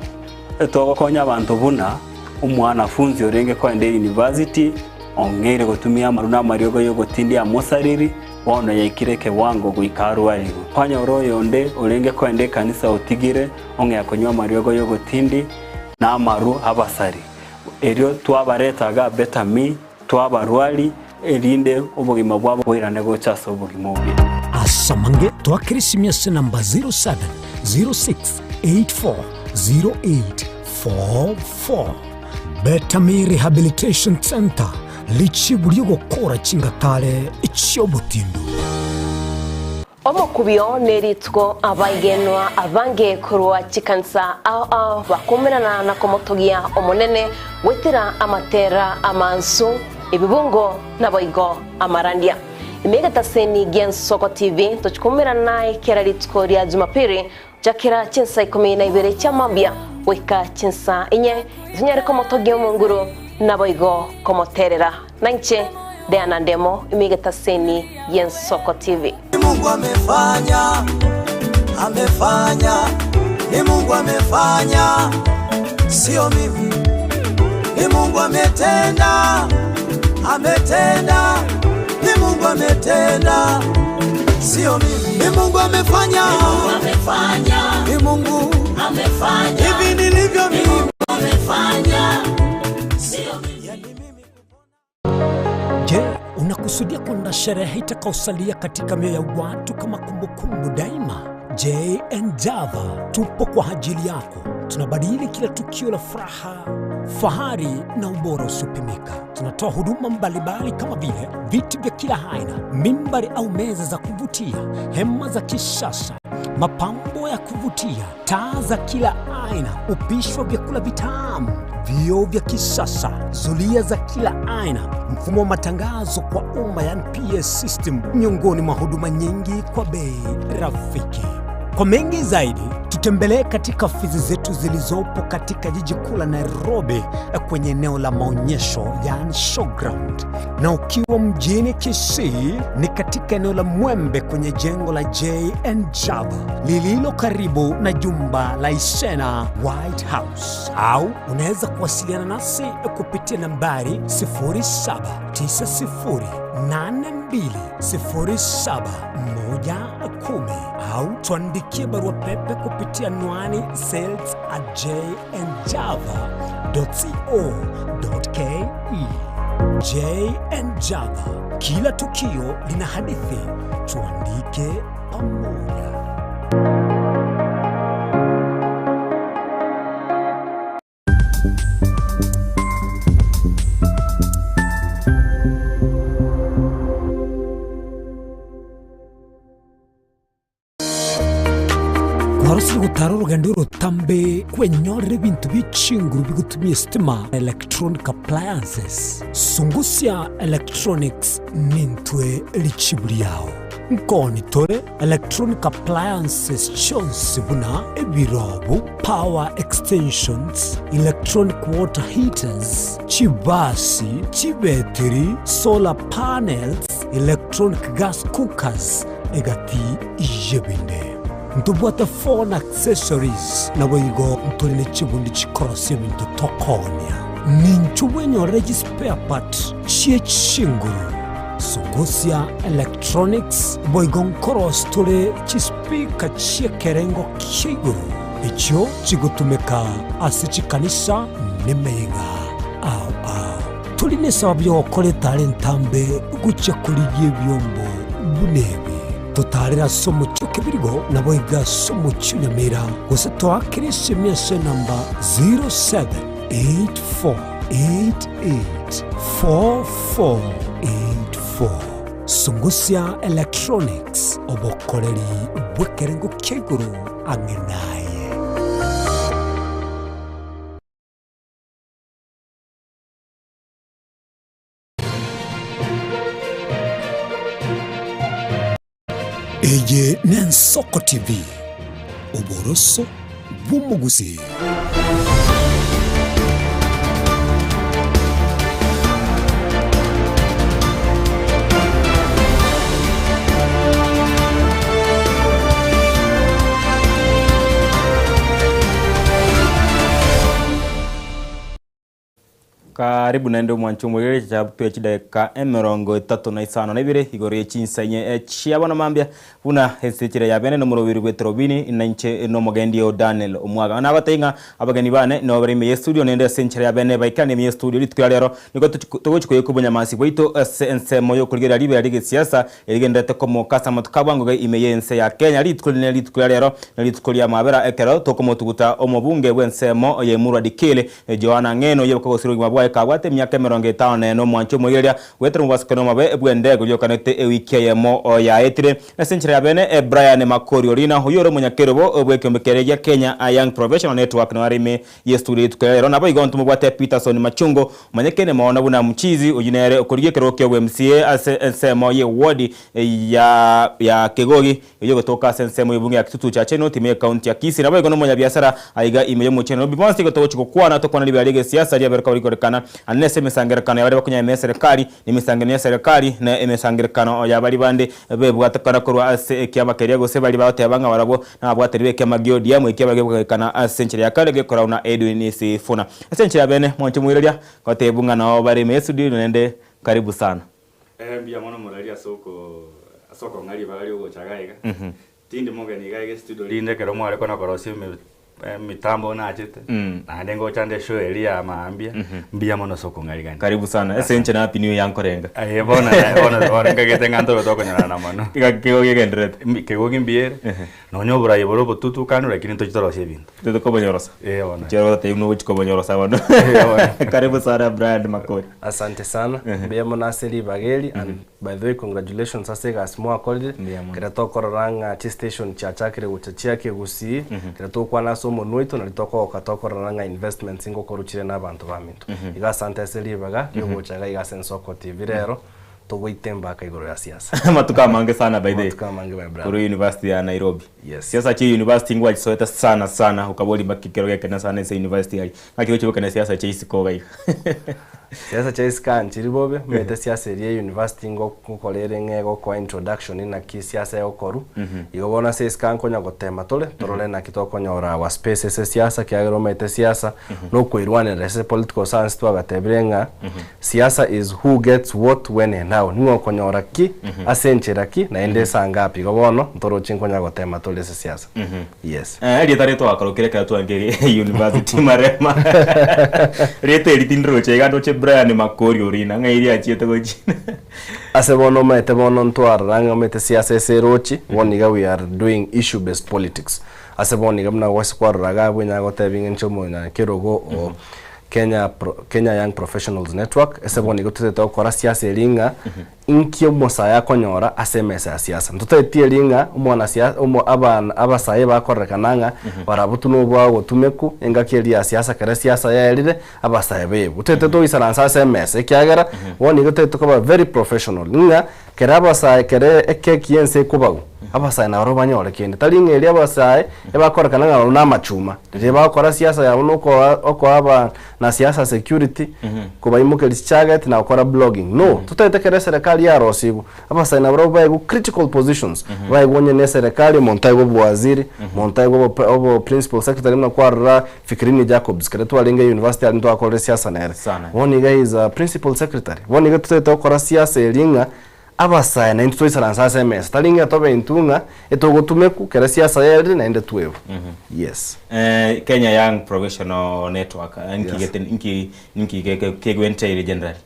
Togokonya abanto buna omwanafunzi orenge koenda eyunivasiti ong'eire gotumia amaru na amariogo yogotindia amosariri, bono yaikire ekewango goika arwarigwe. Kwanyora oyonde orenge koenda ekanisa otigire ong'ea konywa amariogo yogotindi na amaru abasari. Erio twabareta iga Betami, twabarwari, erinde obogima bwabo boirane gocha ase obogima obuya. Asamange twakere esimi ase namba 0706840844. Betami Rehabilitation Centre, richibu ri'ogokora chingatare chi'obotindu. Omokubio nerituko abaigenwa abange korwa chikanisa ao ao bakumerana na komotogia Omonene goetera amatera amansu, ebibungo naboigo amarandia. Ime egetaseni gi'Ensoko TV tochikumerana naye kera rituko ria Jumapili gochakera chinsa ikomi na ibere chia mambia goika chinsa inye, tonyare komotogia Omonguru naboigo komoterera. Nainche Diana Ndemo ime egetaseni gi'Ensoko TV. Ni Mungu amefanya, amefanya, ni Mungu amefanya, sio mimi. Ni Mungu ametenda, ametenda, ni Mungu ametenda, sio mimi. Ni Mungu amefanya, ni Mungu amefanya, ni Mungu amefanya, hivi nilivyo mimi amefanya, sio mimi. Je, unakusudia kwenda sherehe itakaosalia katika mioyo ya watu kama kumbukumbu daima? J and Java tupo kwa ajili yako. Tunabadili kila tukio la furaha, fahari na ubora usiopimika. Tunatoa huduma mbalimbali kama vile viti vya kila aina, mimbari au meza za kuvutia, hema za kisasa, mapambo ya kuvutia, taa za kila aina, upishi wa vyakula vitamu, vioo vya kisasa, zulia za kila aina, mfumo wa matangazo kwa umma, yani PA system, miongoni mwa huduma nyingi kwa bei rafiki. Kwa mengi zaidi, tutembelee katika ofisi zetu zilizopo katika jiji kuu la Nairobi kwenye eneo la maonyesho yani showground, na ukiwa mjini Kisii ni katika eneo la Mwembe kwenye jengo la JN Java lililo karibu na jumba la Isena White House, au unaweza kuwasiliana nasi kupitia nambari 0790820710 au tuandikie barua pepe kupitia anwani sales at jnjava.co.ke. JN Java, kila tukio lina hadithi, tuandike pamoja. Kwarosire gotara orogendo orotambe kwenyorera ebinto bie chinguru bigotumia esitima, electronic appliances. Sungusia Electronics nintwe richibu riao. Nkoni tore electronic appliances chionsi buna ebirobu, power extensions, electronic water heaters, chibasi, chibetiri, solar panels, electronic gas cookers, egati y'ebinde. Ntobwate phone accessories, naboigo ntore ne chibundi chikorosia ebinto tokoonia. Ninchu bwenyorere chispare part chie chinguru. Sungusia Electronics boigo nkorosia tore chispeaker chi'ekerengo kia igoro echio chigotumeka ase chikanisa nemeyega ao ao. Tori nesababu y'ogokora etara entambe gochia korigia ebiombo buna ebi. Totaarere ase omochie o Kebirigo, naboigo ase omochie o Nyamira, gose toakere esemi ase enamba 0784884484. Sungusia Electronics, obokoreri bw'ekerengo kia igoro ang'e naye. Eye n'Ensoko TV, oboroso bw'omogusii. Karibu naende omwancho omoirere chichaputwe chidakika emerongo etato na isano na ibere igoro ye chinsa inye chia bono mambia buna ense echire ya bene nomorobiri bw'etorobini na inche nomogendi o Daniel Omwaga. Nabatebie ng'a abageni bane nigo bare ime y'estudio naende ase enchera ya bene baikeranie ime y'estudio rituko ria rero nigo togochi koyeka obonyamasi bwaito ase ensemo y'okorigereria ribera ri'egesiasa erigendererete komoka ase amatuko a bwango iga ime y'ense ya Kenya. Rituko rinene rituko ria rero nerituko ri'amabera ekero tokomotuguta omobunge bw'ensemo y'Emurwa Dikirr Joana ng'eno oyio okogosira obogima bwaye kabwate emiaka emerongo etano nene nomwanchi omoigereria goetera omobasukani omobe bw'endege oria okanete ewiki eyemo yaetire. Ase enchera ya bene, Brian Makori Orina oyio ore omonyakerobo bw'ekeombe keria gia Kenya Young Professional Network naro are ime y'estudio rituko ria rero. Naboigo ntomobwate Peterson Machungo omanyekene mono buna Mchizi oyio nere okorigia ekerogo kia obwa-MCA ase ensemo y'ewodi ya ya Kegogi Eyio egotoka ase ensemo y'ebunge ya Kitutu Chache North ime y'ecounty ya Kisii. Naboigo nomonyabiasara aiga ime y'omochie Nairobi. Bonsi igo togochia gokwana tokwana ribera ri'egesiasa riaberoka rikorekana ande nase emesangererekano ya baria bakonya ime y'eserekari na emesangererekano y'eserekari na emesangererekano ya baria bande bebwatekana korwa ase ekiama keria gose baria bagoteba ng'a barabwo nababwateri b'ekiama gi'ODM ekiaba gegokorekana ase enchera ya kare gekorau na Edwin Sifuna. Ase enchera ya bene mwanche moireria gotebwa ng'a nao bare ime y'estudio naende karibu sana. Mbuya mono morari ase oko ase okong'a ribaga riogocha iga iga. Tindi mogeni iga iga estudio rinde ekero mware kona korosia eme emitambo nachete, naende ngocha nde eshow eria ya maambia, mbuya mono ase okong'arigania. Karibu sana. Ase inche na happy new year nkorenga. Aye bono naye bono bono nkagete ng'a ntobe tokonyorana mono. Iga kegogi kegendererete. Mbi kegogi mbuya ere, nonya oborai bore obotutukanu lakini ntochi torosie ebinto. Tote kobonyorosa. Eh bono. Inche ogotebi buna ogochi kobonyorosa bono. Eh bono. Karibu sana Brian Makori. Asante sana, mbuya mono ase ribaga eri and by the way congratulations ase egasi mwakorire, ekero tokorora ng'a chistation chiachakire gocha chia Kegusii, ekero togokwana ase omonwa oito nari tokogoka tokorora ng'a investments ngokorwa chire na abanto baminto. Igo asante ase ribaga riogocha iga iga ase Ensoko TV rero, togoite embaka igoro ya siasa. Amatuko amange sana by the way. Amatuko amange my brother. Korwa university ya Nairobi. Yes. Siasa chia university ngwachisoete sana sana okabori mpaka ekero gekene sana ase university aria. Ng'aki gochia gokena siasa chia isiko iga iga. Siasa chia isiko aa nchiri bobe, omanyete siasa eria ya university ngokora ere ng'a egokoa introduction naki siasa egokorwa, igo bono ase isiko aa nkonya gotema tore, torore naki tokonyora our space ase siasa ekiagera omanyete siasa nokoirwanera ase political science twagatebire ng'a siasa is who gets what, when and how, ning'o okonyora ki, ase enchera ki, naende saa ngapi, igo bono ntoroche nkonya gotema tore ase siasa. Yes. Eh, erieta riaito twakarokire ekero twange university marema. Rieta eri tindiroche iga ndoche Brian Makori Orina, ng'ai riachiete gochia. Ase bono omanyete bono ntwarora ng'a omanyete siasa ase erochi, bono iga we are doing issue based politics. Ase bono iga buna gwase kwarora iga abwo inyare gotebi ng'a inche omonyakerogo o Kenya Pro Kenya Young Professionals Network, ase bono iga totagete gokora siasa eria ng'a Inki omosae akonyora ase emesa ya siasa? Ntotaeti eri ng'a omwanasiasa omo abana abasae bakororekana ng'a barabwo tu nobwa ogotumeku engaki eria ya siasa kere siasa yaerire abasae baebwe. Totaete toisaranse ase emesa ekiagera bono igo totaete koba very professional ng'a kere abasae kere ekeki y'ense ekobagwa abasae nabarabwo banyore kende. Tari ng'a erio abasae ebakororekana ng'a barabwo namachuma riria bagokora siasa yabo nokoa okoa aba na siasa security, kobaimokeria chichaget na gokora blogging. No, totaete kera eserekari yarosigwe, abasae nabarabwo baegwe critical positions, baegwe onye ne eserekari, omonto aegwe obowaziri, omonto aegwe obo obo principal secretary buna kwarora Fikirini Jacobs, kere twarenge university aria ntwakorire siasa nere. Sana. Bono iga he is a principal secretary. Bono iga totaete gokora siasa eria ng'a Abasae naintwe toisaranse ase emesa, tari ng'a tobe intwe ng'a etogotumekwa kera siasa yerire naende twebwe. Yes. Kenya Young Professional Network, inki Yes. gete inki inki kegwenteire generally?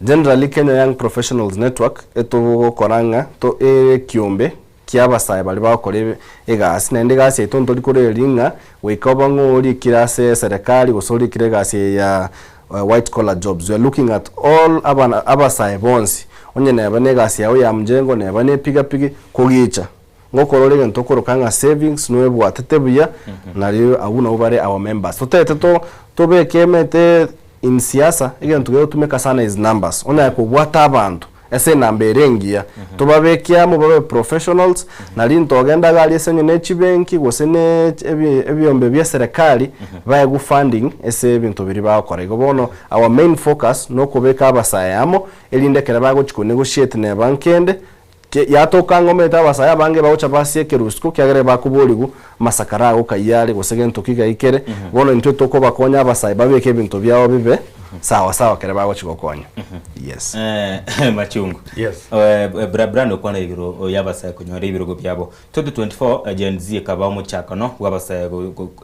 Generally Kenya Young Professionals Network etogokora ng'a to ere ekiombe kia abasae baria bagokora ebe egasi naende egasi yaito ntori koreria ng'a goika obe ng'a orikire ase eserekari gose orikire egasi eye ya white collar jobs we are looking at all abana abasae bonsi onye neba na egasi yago ya mjengo neba na epigapigi kogicha ngokora ore egento okoroka ng'a savings noebwatete buya nario abwo nabwo bare our members totaete to tobeke emete in siasa egento gegotumeka sana is numbers onyare kobwata abanto Ase enamba ere engiya, tobabeke amo babe professionals, nari ntogenda iga aria ase onye ne chibenki gose ne ebi ebiombe bia eserekari, baegwe funding ase ebinto biria bagokora. Igo bono our main focus nokobeka abasae amo, erinde ekero bagochi ko negotiate neba nkende, ke yatoka ng'a omanyete abasae abange bagocha basiekera isiko ekiagera ebakoborigwa amasakara ago kayia are gose gento ki gaikere, bono intwe tokobakonya abasae babeke ebinto biabo bibe sawa sawa ekero bagochi gokonya. Yes. Machungu. Yes. Bra Brian okwana igoro y'abasae konyora ebirogo biabo. 2024 Gen Z ekaba omochakano bw'abasae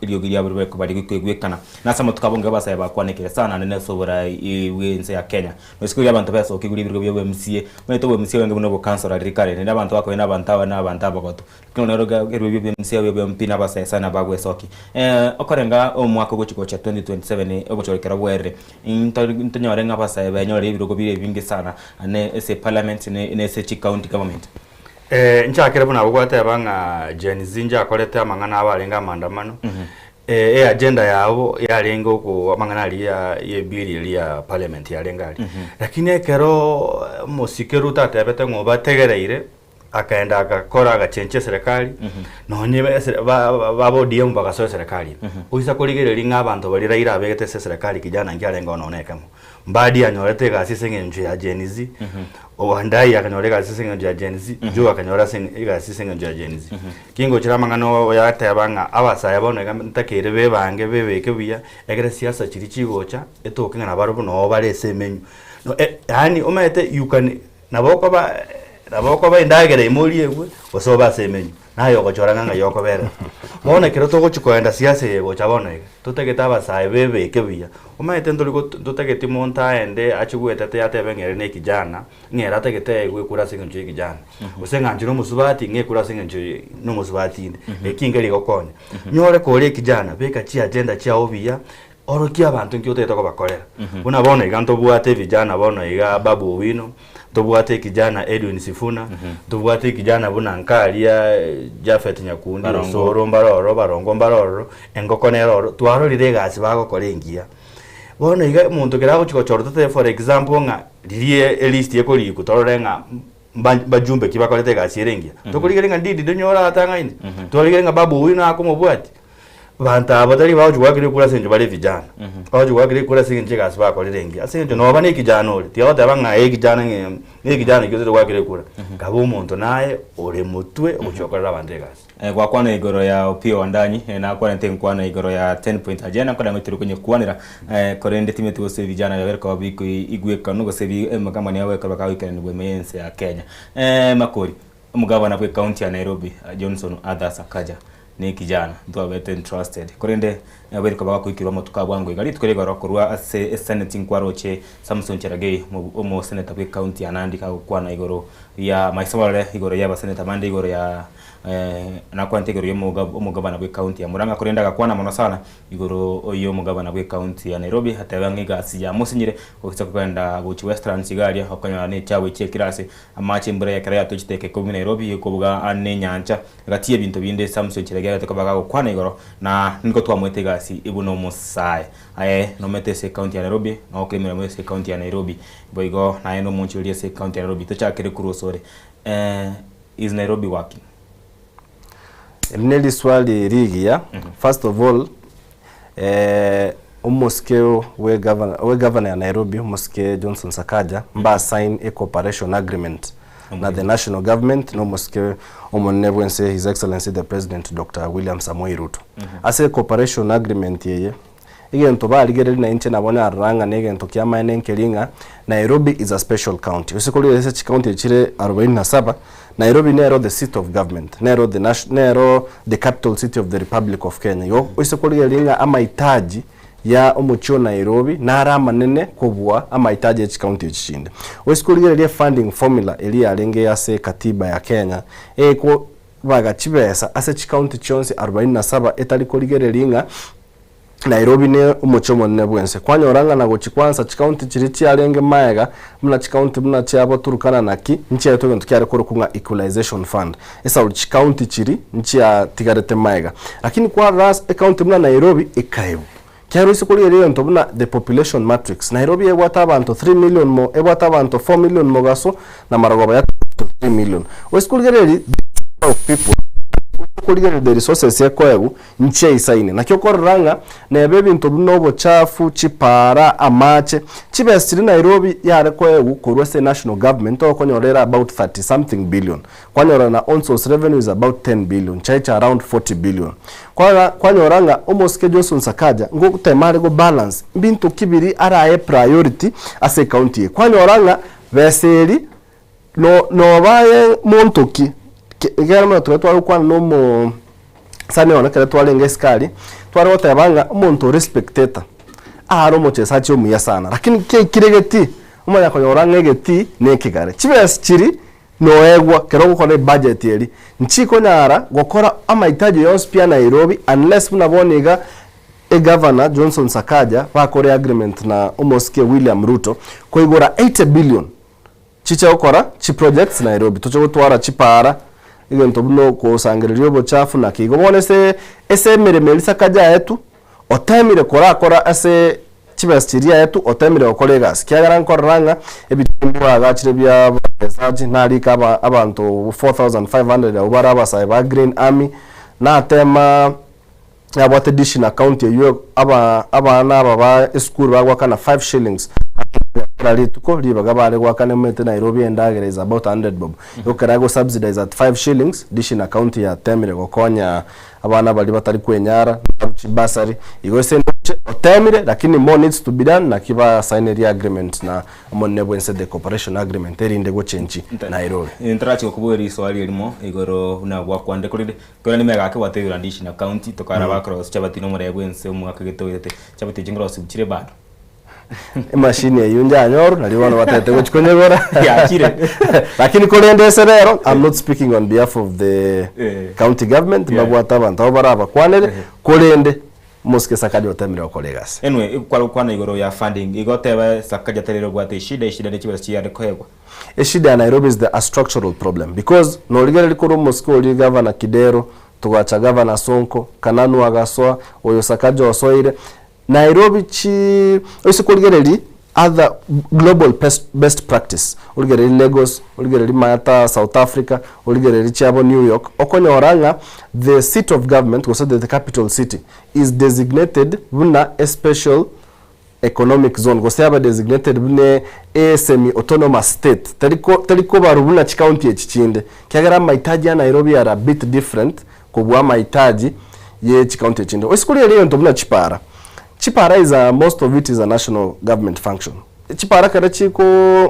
eriogi riabo ribe koba rigwekana. Nase amatuko abo nigo abasae bakwanekire sana naende nase oborai bw'ense ya Kenya. Noisiko riria abanto besokigwe ribirogo bia obo-MCA, omanyete obo-MCA bwenge buna obokansora riria kare, naende abanto bakonya na abanto aba na abanto abagotu. Lakini nero iga ebirogo bia obo-MCA bia obo-MP na abasae sana bagwesokia. Okorenga omwaka ogochi gocha 2027 ogochora ekero bwerire, Ntori ntonyore ng'a abasae benyorire ebirogo bire ebinge sana ane ase parliament ne ase chicounty government. Nchakere buna abwo gwateba ng'a Gen Z njakorete amang'ana abo arenge amaandamano, e agenda yabo yarenge oko amang'ana aria ya ye bill eria ya parliament yarenge aria. Lakini ekero omosike Ruto atebete ng'a obategereire, Akaenda agakora agachenchia eserekari, nonye ese ba ba ba ODM bagasoa eserekari ime. Oisa korigereria ng'a abanto baria Raila abegete ase eserekari kijana nki arenge oo nonye ekemo. Mbadi anyorete egasi ase eng'encho ya Gen Z, Wandayi akanyora egasi ase eng'encho ya Gen Z, Joe akanyora ase egasi ase eng'encho ya Gen Z. Kingochera amang'ana oyateba ng'a abasae bono iga ntakeire bebange bebeke buya, ekere siasa chiria chigocha, etoke ng'a nabarobwo noo bare ase emenyu. Yaani omanyete you can nabo okoba. Nabo okoba endagera ime oriegwe, gose obe ase emenywa, naye ogochora ng'a ng'ai okoberera. Bono ekero togochia kogenda siasa eye gocha bono iga, totagete abasae bebeke buya, omanyete ntori go ntotageti monto aende achie goetetea atebe ng'a ere na ekijana, ng'a ere atagete aegwe ekura ase eng'encho ya ekijana, gose ng'a inche na omosubati ng'a ekura ase eng'encho na omosubati inde, eki nkeri gokonya. Nyore kore ekijana, beka chiagenda chiago buya, Orokia abanto nki otagete kobakorera. Buna bono iga ntobwate vijana bono iga Babu Owino, ntobwate ekijana Edwin Sifuna, ntobwate ekijana buna nkaria Japhet Nyakundi, Barongo. Osoro mbare ororo, Barongo mbare ororo, engoko nere ororo, twarorire egasi bagokora engiya. Bono iga omonto ekero agochia gochora totebe for example ng'a riria elist ekorikwa torore ng'a mba mbajumbe ki bakorete egasi ere engiya. Tokorigereria ng'a Ndindi ndonyore atang'aine, twarigereria ng'a Babu Owino akomobwatia. Abanto aba tari bagochia goakera ekura ase eng'encho bare vijana, bagochia goakera ekura ase eng'encho egasi bakorire engiya. Ase eng'encho noba na ekijana ore, tiga goteba ng'a aye ekijana ng'a na ekijana ekio otagete goakera ekura. Kabe omonto naye ore motwe ogochia gokorera abanto egasi. Gwakwana igoro ya Opiyo Wandanyi, nakwanete enkwana igoro ya ten point agenda nkore ng'a tore konyekwanera, korende timanyeti gose vijana babere koba bikoigwekanu gose bi amang'ana aya goekorwa kagoikeranigwa ime y'ense ya Kenya. Makori, Omogabana bwe county ya Nairobi, Johnson Arthur Sakaja, ne ekijana ntwabete entrusted korende naboire koba gakoikirwa amatuko a bwango iga rituko rigoro korwa ase eseneti nkwaroche Samson Cherargei omoseneta bwe county ya Nandi kagokwana igoro ya maiso marore igoro ya abaseneta bande igoro ya nakwanete igoro ya omogabana bwe county ya Murang'a korende agakwana mono sana Igoro oyio omogabana bw'ecounty ya Nairobi ateba ng'a egasi yamosinyire gocha kogenda gochia Westlands iga aria okonyora ne echabu echiekire ase amache embura ekero yatochete ekekobi Nairobi ekobuga ane enyancha gati y'ebinto binde Samson Cherargei agete koba gagokwana igoro na nigo twamoete egasi buna omosae aye nomete ase ecounty ya Nairobi na ogokora emeremo ase ecounty ya Nairobi boigo naye nomonchoreri ase ecounty ya Nairobi tochakere korwa osore is Nairobi working? Eri ne riswali rigiya, first of all omosike bwe governor we governor ya Nairobi omosike Johnson Sakaja mba sign a cooperation agreement na the national government na omosike omonene bwense his excellency the president Doctor William Samoei Ruto. Ase cooperation agreement eye Egento barigereria na inche nabo narora ng'a negento ki'amaene nkeri ng'a Nairobi is a special county. Gose korwa ase chicounty echi chire arobaini na saba, Nairobi nero the seat of government, nero the nation nero the capital city of the Republic of Kenya. Igo oise korigereria ng'a amahitaji ya omochie o Nairobi naro amanene kobua amahitaji ya chicounty echi chinde. Oise korigereria efunding formula eria yarenge ase katiba ya Kenya, eko baga chibesa ase chicounty chionsi arobaini na saba etari korigereria ng'a Nairobi ne omochie omonene bw'ense. Kwanyora ng'a na gochia kwansa chikaunti chiria chiarenge maega buna chikaunti buna chiabo Turkana naki nchiaetwe egento kiare korokwa ng'a equalization fund. Esauri chikaunti chiria nchiatigarete maega. Lakini kwarora ase ekaunti buna Nairobi ekaebwa. Kiagera oise korigereria egento buna the population matrix, Nairobi ebwate abanto 3 million mo ebwate abanto 4 million mogaso na marogoba ya 3 million. Oise korigereria this number of people, oise korigereria the resources ekoegwa Nchiaisaine. Naki okorora ng'a neba ebinto buna obochafu, chipaara, amache, chibesa chiria Nairobi yare koegwa korwa ase national government okonyora ere about 30 something billion. Kwanyora na own source revenue is about 10 billion, chaicha around 40 billion. Kwara kwanyora ng'a omosike Johnson Sakaja ngotema are go balance mbinto ki biria arae priority ase ecounty eye. Kwanyora ng'a besa eri no noba aye monto ki, ekero buna tware twagokwana na omo sani one ekero twarenge esikari, tware goteba ng'a omonto ore spectator, are omochesachi omuya sana, lakini kiaikire egetii, omanya konyora ng'a egetii na ekegare. Chibesa chiria noegwa ekero ogokora ebudget eria, nchikonyara gokora amahitaji yonsi pi a Nairobi unless buna bono iga Egavana Johnson Sakaja bakore agreement na omosike William Ruto koigora 80 billion Chiche gokora chiprojects Nairobi, toche gotwara chipaara, egento buna okosangereria obochafu naki igo. Bono ase ase emeremo eria Sakaja aetwe, otemire korakora ase chibesa chiria aetwe, otemire gokora egasi. Kiagera nkorora ng'a ebitunwa bagachire bia abawekezaji, narika aba abanto 4500 abwo bare abasae ba Green Army, natema nabwate dishi na county eywo aba abana aba ba esukuru bagoakana 5 shillings kera rituko ribaga bare goakana omanyete Nairobi endagera is about 100 bob igo kera ago subsidize at 5 shillings dishi na county yatemire gokonya abana baria batari kwenyara nabu chibasari igo ase. Otemire lakini more needs to be done naki basainirie agreement na omonene bwense the cooperation agreement erinde gochenchi Nairobi. Ntarachi gokoboria riswali erimo igoro buna gwakwande korende korende nigo egake gwatebire andishi na county tokaraba across chabati na omoree bwense omwaka gete oirete chabati echi nkorosiwu chire bado. Emashini eyio njanyorwa nario bono batete gochi konyegora Yachire. Lakini korende ase rero I'm not speaking on behalf of the Eh. county government Yeah. mbabwate abanto abo barabakwanere korende Omosike Sakaja otemire gokora egasi. Anyway, igo kware gokwana igoro ya funding, igo otebe Sakaja tari ere obwate eshida, eshida ne chibesa chiare koegwa. Eshida ya Nairobi is the a structural problem because norigereria korwa omosike oria Governor Kidero, togacha Governor Sonko, Kananu agasoa, oyo Sakaja osoire, Nairobi chi oise korigereria other global best practice, origererie Lagos, origererie maata South Africa, origererie chiabo New York, okonyora ng'a the seat of government gose the capital city is designated buna a special economic zone gose yaba designated buna e semi autonomous state teri ko teri kobarwa buna chicounty echi chinde ekiagera amahitaji a Nairobi are a bit different kobua amahitaji ye chicounty echinde. Oise korigereria egento buna chipara, chipara is a most of it is a national government function. Chipara ekero chiko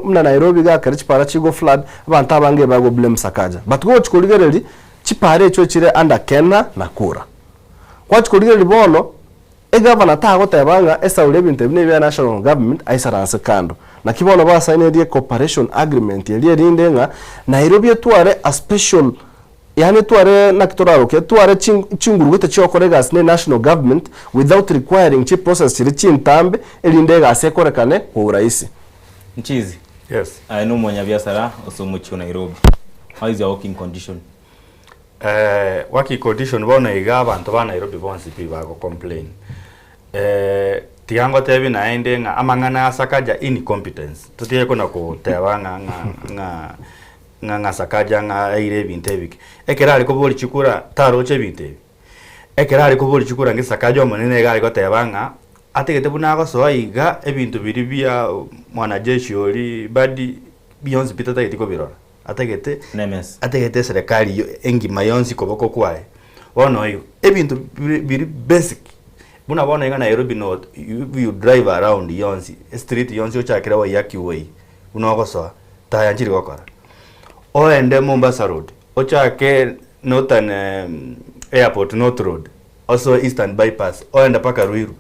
buna Nairobi igaa ekero chipara chigo flood, abanto abange bago blame Sakaja. But gochi korigereria, chipara echio chire under Kena na Kura. Gwachi korigereria bono, egavana tagoteba ng'a esauri ebinto ebi nebia national government aisaranse kando. Naki bono basainirie cooperation agreement eria erinde ng'a Nairobi etware a special Yaani etware naki toraroke, etware chinguru gete chiogokora egasi ne national government without requiring chi process chiria chintambe erinde egasi ekorekane kwa urahisi. Mchizi. Yes. Aye nomonyabiasara ase omochie o Nairobi. How is your working condition? Eh, working condition bono iga abanto ba Nairobi bonsi pi bago complain. Eh, tiga ngotebi naende ng'a amang'ana asa kaja incompetence. Totige kona koteba ng'a ng'a ng'a ng'a ng'a Sakaja ng'a aire ebinto ebike. Ekero are koboria chikura taroche ebinto ebi. Ekero are koboria chikura nge Sakaja omonene iga are goteba ng'a atagete buna agosoa iga ebinto biria bia mwanajeshi oria Badi bionsi pi tatageti kobirora. Atagete Nemes. atagete eserekari yo engima yonsi koboko kwaye. Bono igo, ebinto bire biri basic buna bono iga Nairobi not you you drive around yonsi, estreet yonsi ochakere Waiyaki Way buna ogosoa. Taya nchiri gokora. Oende Mombasa Road, ochake Northern Airport North Road, osoe Eastern Bypass, oende mpaka Ruiru,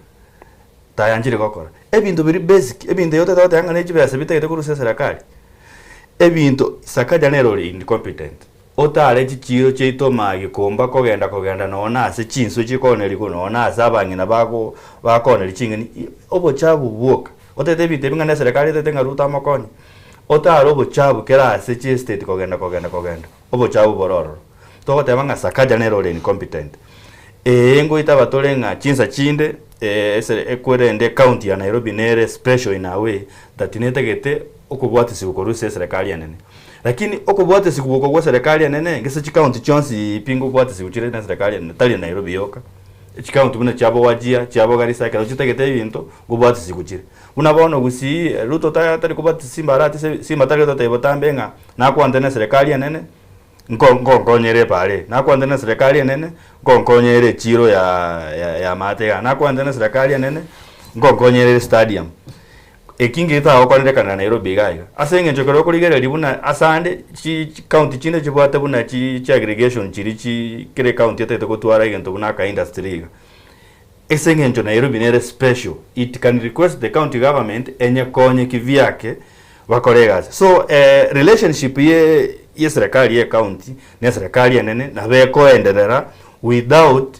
taya nchiri gokora. Ebinto biri basic, ebinto ebi otagete goteba ng'a ne chibesa bitagete korwa ase eserekari, ebinto Sakaja nere ore incompetent, otare chichiro chiaito maa Gikomba kogenda kogenda nonye na ase chinswe chikooneri korwa nonye na ase abang'ina bago bakooneria ching'eni, obochabu bwoka. Otagete ebinto ebi ng'a neserekari etagete ng'a Ruto amokonye, otare obochabu kera ase chiestate kogenda kogenda kogenda, obochabu bore ororo. Togoteba ng'a Sakaja nere ore incompetent. Ee ngoitaba tore ng'a chinsa chinde ese ekwerende ecounty ya Nairobi nere special in a way that netagete okobwatisiwa korwa ase eserekari enene. Lakini okobwatisiwa oko gwa eserekari enene gese chicounty chionsi pi ngobwatisiwa chire na eserekari enene tari Nairobi yoka. Chicounty buna chiabo Wajir, chiabo Garissa ekero chitagete ebinto, ngobwati siku chire. Buna bono Gusii, Ruto ta tari kobwati Simba arati se Simba tari gototebia botambe ng'a nakwante na eserekari enene, nko nkonkonyere epaara eye, nakwante na eserekari enene, nkonkonyere echiro ya ya ya amaate igaa, nakwante na eserekari enene, nkonkonyere estadium. Eki ngeetagokorerekana Nairobi iga iga. Ase eng'encho ekero okorigereria buna ase ande chi chicounty chinde chibwate buna chi chiaggregation chiria chi kera ecounty etagete gotwara egento buna aka industry iga. Ase eng'encho Nairobi nere special, it can request the county government enyekonye kivyake bakore egasi. So relationship ye ye serikali ye county na eserekari enene nabo ekoenderera without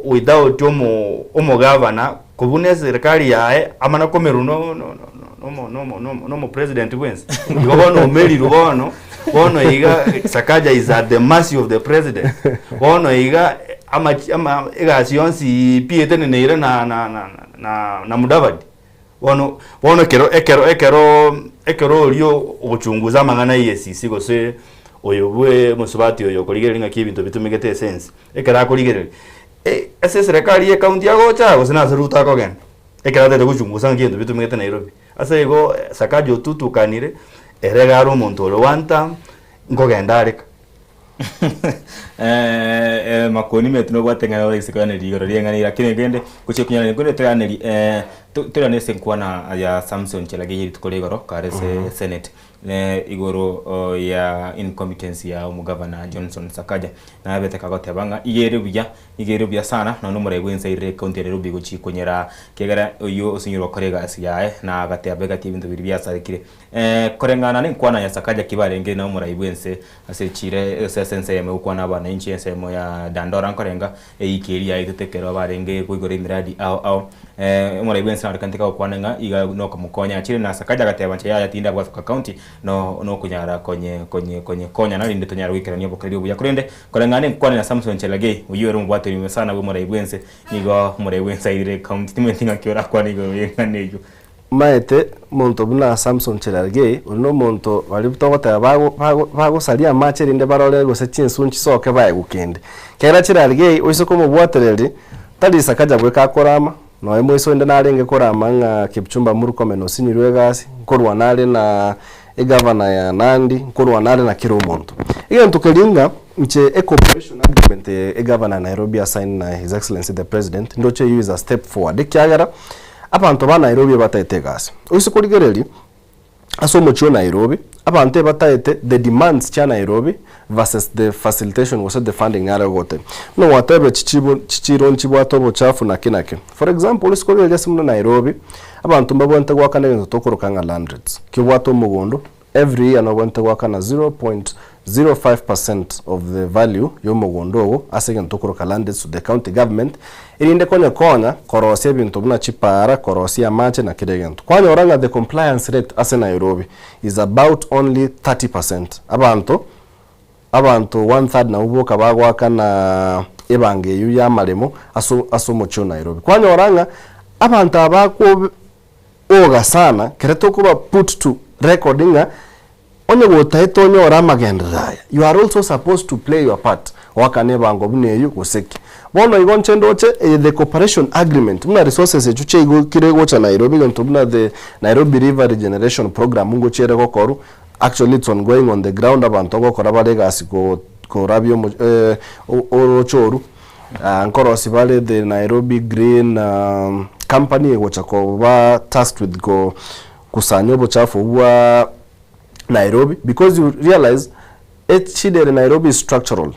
without omo omogavana kobuna eserekari yaye amana komerwa no no no no no no omopresident bwensi. Igo bono omerirwe bono, bono iga Sakaja is at the mercy of the president. Bono iga amachi ama egasi yonsi pi eteneneire na na na na na Mudavadi. Bono bono ekero ekero ekero ekero oria ogochunguza amang'ana ya EACC gose oyo bwe omosubati oyo okorigereria ng'aki ebinto bitumegete ase ense, ekero akorigereria, ase eserekari ye county agocha gose nase Ruto akogenda? Ekero atagete gochunguza ng'aki ebinto bitumegete Nairobi. Ase igo Sakaja otutukanire, ere iga are omonto ore one term, nkogenda areka. Eh, makoni metu nobwate ng'a ore isiko yane rigoro rieng'ana lakini rende gochia kunyara kore toyaneri eh, toirane ase enkwana ya Samson Cherargei ye rituko ria igoro kare ase Senate ne igoro oh, ya incompetence ya omogavana Johnson Sakaja nabete kagoteba ng'a iga ere buya iga ere buya sana nonya omorai bwa ense airire ecounty ya Nairobi gochia konyera kiagera oyio osinyirwe gokora egasi yaye na agateba egati ebinto biria biasarekire Koreng'ana nenkwana ya Sakaja ki barenge na omorai bw'ense ase chiira ase ase ensemo egokwana abananchi ensemo ya Dandora nkorenga eiki eria yaetete ekero barenge koigora emiradi ao ao. Omorai bw'ense narokanete kagokwana ng'a iga nokomokonya achire na Sakaja agateba inche yaya tinde abwate county no nokonyara konye konye konye konyana rinde tonyare goikerania obokoreri obuya. Korende koreng'ana nenkwana ya Samson Cherargei oyio ore omobwateri ime sana bw'omorai bw'ense nigo omorai bw'ense airire county timanyeti ng'aki orakwane igoro y'eng'ana eyio. Omanyete omonto buna Samson Cherargei, oria nomonto baria togoteba bago bago bagosaria amache erinde barore gose chinsu nchisoke baegwe kende. Ekiagera Cherargei oise komobwatereria, tari Sakaja bweka akorama, nonya moiso onde narenge korama ng'a Kipchumba Murkomen osinyirwe egasi, nkorwana are na egavana ya Nandi, nkorwana are na kera omonto. Egento keria ng'a inche ecooperation agreement eye egavana ya Nairobi asign na His Excellency the President, ndoche eyio is a step forward ekiagera, Abanto ba Nairobi ebataete egasi. Oise korigereria ase omochie o Nairobi, abanto ebataete the demands chia Nairobi versus the facilitation gose the funding nare ogotebia. Buna gwateba chichibo chichiro nchibwate obochafu naki naki. For example, oise korigereria ase buna Nairobi, abanto mbabwenerete goakana egento tokoroka ng'a land rates. Ki obwate omogondo, Every year nobwenerete goakana 0.05 percent of the value yomogondo ogo ase egento okoroka land rates to the county government erinde konye konya korosia ebinto buna chipaara, korosia amache na kera egento. Kwanyora ng'a the compliance rate ase Nairobi is about only 30 percent. Abanto abanto one third nabwo boka bagoakana ebango eyio ya amaremo ase ase omochie o Nairobi. Kwanyora ng'a abanto aba bakwo oga sana kere tokoba put to record ng'a onye gotaete onyore amagenderero aya you are also supposed to play your part goakana ebango buna eyio gose ki. Bono igo inche ndoche eye the cooperation agreement buna resources echio chiaigokire gocha Nairobi egento buna the Nairobi River Regeneration Program ngochia ere gokorwa actually it's ongoing on the ground abanto ngokora bare egasi ko korabia omo oroche oru. Nkorosia bare the Nairobi Green Company egocha koba tasked with kusanya obochafu obwo bwa Nairobi because you realize eshida ere Nairobi is structural.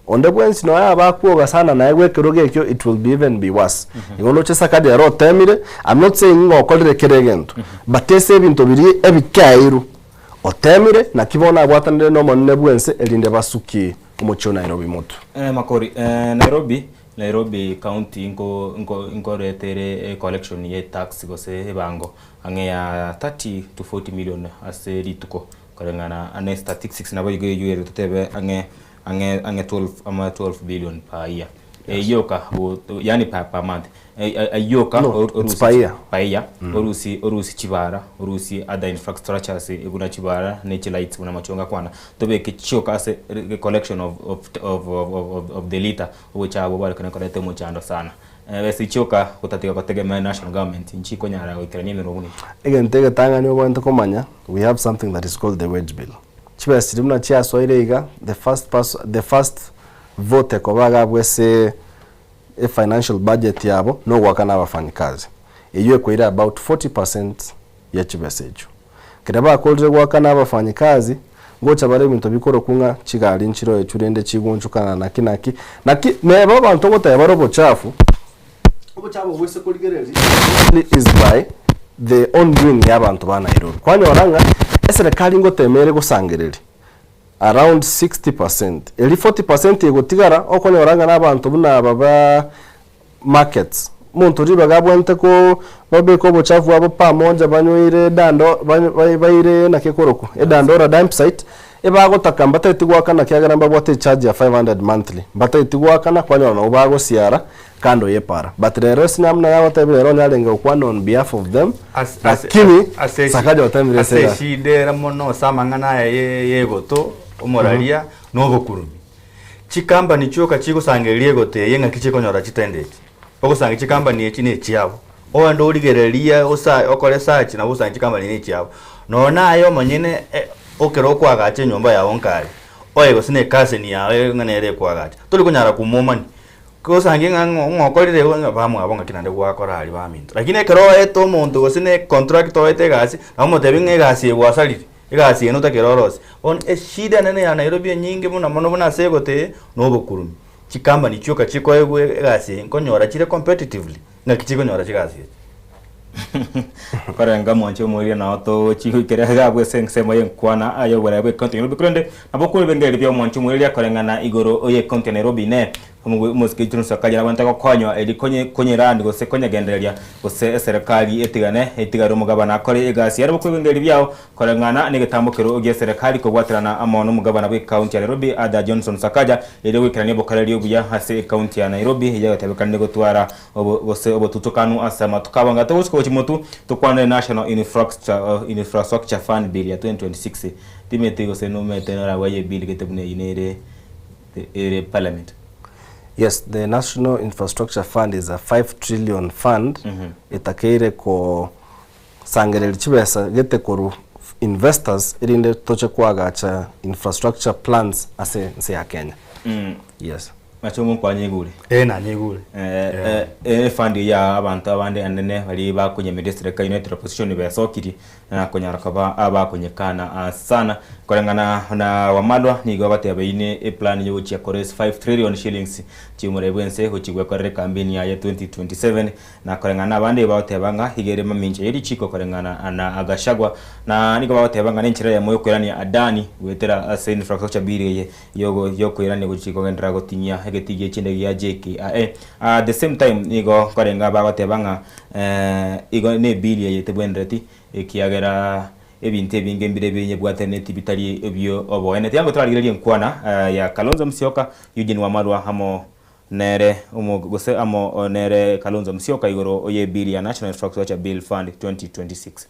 Onde bwensi nonya abe akwoga sana naye bwa ekerogo ekio it will be even be worse. Igo ndoche Sakaja ere otemire, I'm not saying ng'a okorire kera egento, but ase ebinto biria ebikeairu otemire naki bono abwatanire na omonene bwense erinde basukie Omochie o Nairobi motwe. Eh, Makori, eh, Nairobi, Nairobi county nko nko nkoreta ere ecollection ye tax gose ebango ang'e ya 30 to 40 million ase rituko koreng'ana ane statistics nabo igo eywo ere totebe ang'e ang'e ang'e 12 ama 12 billion per year. Eywo yoka bo yaani per per month. Ayio oka No, it's per year. Per year. Orusie orusie chibara, orusie other infrastructures buna chibara ne chilights buna amachongo akwana. Tobeke chioka ase collection of of of of of the litter ogocha abwo bare koreta omochando sana. Besa chioka gotatiga gotegemea national government nchikonyara goikerania emeremo buna eyio. Egento egetang'ani obwenerete komanya, we have something that is called the wage bill. Chibesa chiria buna chiasoire iga, the first person, the first vote ekoba iga abwo ase efinancial budget yabo nogoakana abafanyikazi, eyio ekoira about 40% ye chibesa echio. Ekero bakorire goakana abafanyikazi, ngocha bare ebinto bikorokwa ng'a chigari nchiroo echio rende chigonchokana naki naki, naki neba abanto ogoteba bare obochafu, obochafu obwo ase korigereria is by the own doing ya abanto ba Nairobi. Kwanyora ng'a eserekari ngotema ere gosangereria. Around 60 percent. Eria 40 percent egotigara okonyora ng'a nabanto buna aba ba markets. Omonto ribaga abwenerete ko babeke obochafu bwabo pamoja banyoire edando baire naki ekorokwa edandora dump site, ebagotaka mbatageti goakana ekiagera mbabwate echarge ya 500 monthly, mbatageti goakana kwanyora nabo bagosiara kando ye epara. But rero ase namna yagotebia rero onye arenge gokwana on behalf of them, lakini Sakaja otemire ase ase eshida ere mono ase amang'ana aya ye- yegoto omoraria na obokurumi. Chikambani chioka chigosangereria egoto eye ng'aki chikonyora chitenda echi. Ogosangereria chikambani echi na echiabo. Ogende origererie osa okore search nabo osange chikambani na echiabo. Nonya naye omonyene ekero okoagacha enyomba yago nkare. Oye gose na ecousin yao ng'a nere ekoagacha, tori konyara komomani. Gosangi ng'a ng'o ng'o okorire igo ng'a bamwabo ng'aki naende gwakora aria baminto. Lakini ekero oete omonto gose na econtract oete egasi, nabo omotebi ng'a egasi eye gwasarire, egasi eye notakere orosie. Bono eshida enene ya Nairobi enyinge buna mono buna ase egotee, na obokurumi. Chicompany chioka chikoegwa egasi eye nkonyora chire competitively, ng'aki chikonyora chigasi echi. Korenga mwanche omoerio nao tochigoikera iga abwo ase ensemo y'enkwana aye oboraia bw'ecounty ya Nairobi korende nabo okore ebirengererio bia omwanche omoerio koreng'ana igoro y'ecounty ya Nairobi ne omosike Johnson Sakaja nabwate gokonywa eri konye konyerani gose konyegendereria gose eserekari etigane etigare omogabana akore egasi ere bokwe ebirengererio biao Koreng'ana negetambokero gi'eserekari kobwaterana amo nomogabana bw'ecounty ya Nairobi Arthur Johnson Sakaja erio goikerania obokoreri obuya ase ecounty ya Nairobi eyio egotebekanire gotwara obo gose obotutokanu ase amatuko abo ng'a togochika gochia motwe tokwanere National Infrastructure Fund Bill ya 2026 timeti gose nomete norabwo eye bill gete buna eyio nere ere parliament. Yes, the National Infrastructure Fund is a 5 trillion fund etakeire ko Sangereria chibesa gete korwa investors erinde toche koagacha infrastructure plans ase ense ya Kenya. Yes. Machungu nkwanyigure? Eh nanyigure. Eh eh efund eye ya abanto abande anene baria bakonyemeria eserikali United Opposition besokirie na konyara koba abakonyekana sana. Koreng'ana na Wamalwa nigo agoteba eyio ne eplan yogochia ko raise 5 trillion shillings chi'omorai bwense gochia gwekorera ekampeni yaye 2027 Na koreng'ana nabande bagoteba ng'a iga ere mamincha ye richiiko koreng'ana na Gachagua, na nigo bagoteba ng'a nenchera eyemo yokoirania Adani goetera ase infrastructure bill eye yokoirania gochia kogenderera gotinyia egetii gie chindege gia JKIA. At the same time nigo nkorenga bagoteba ng'a igo ne bill eye tebwenereti ekiagera ebinto ebinge mbire binyebwataneti bitari ebio oboene. Tiga ngotorarigererie enkwana ya Kalonzo Musyoka, Eugene Wamalwa amo Nere omo gose amo nere Kalonzo Musyoka igoro ye bill ya National Infrastructure Bill Fund 2026.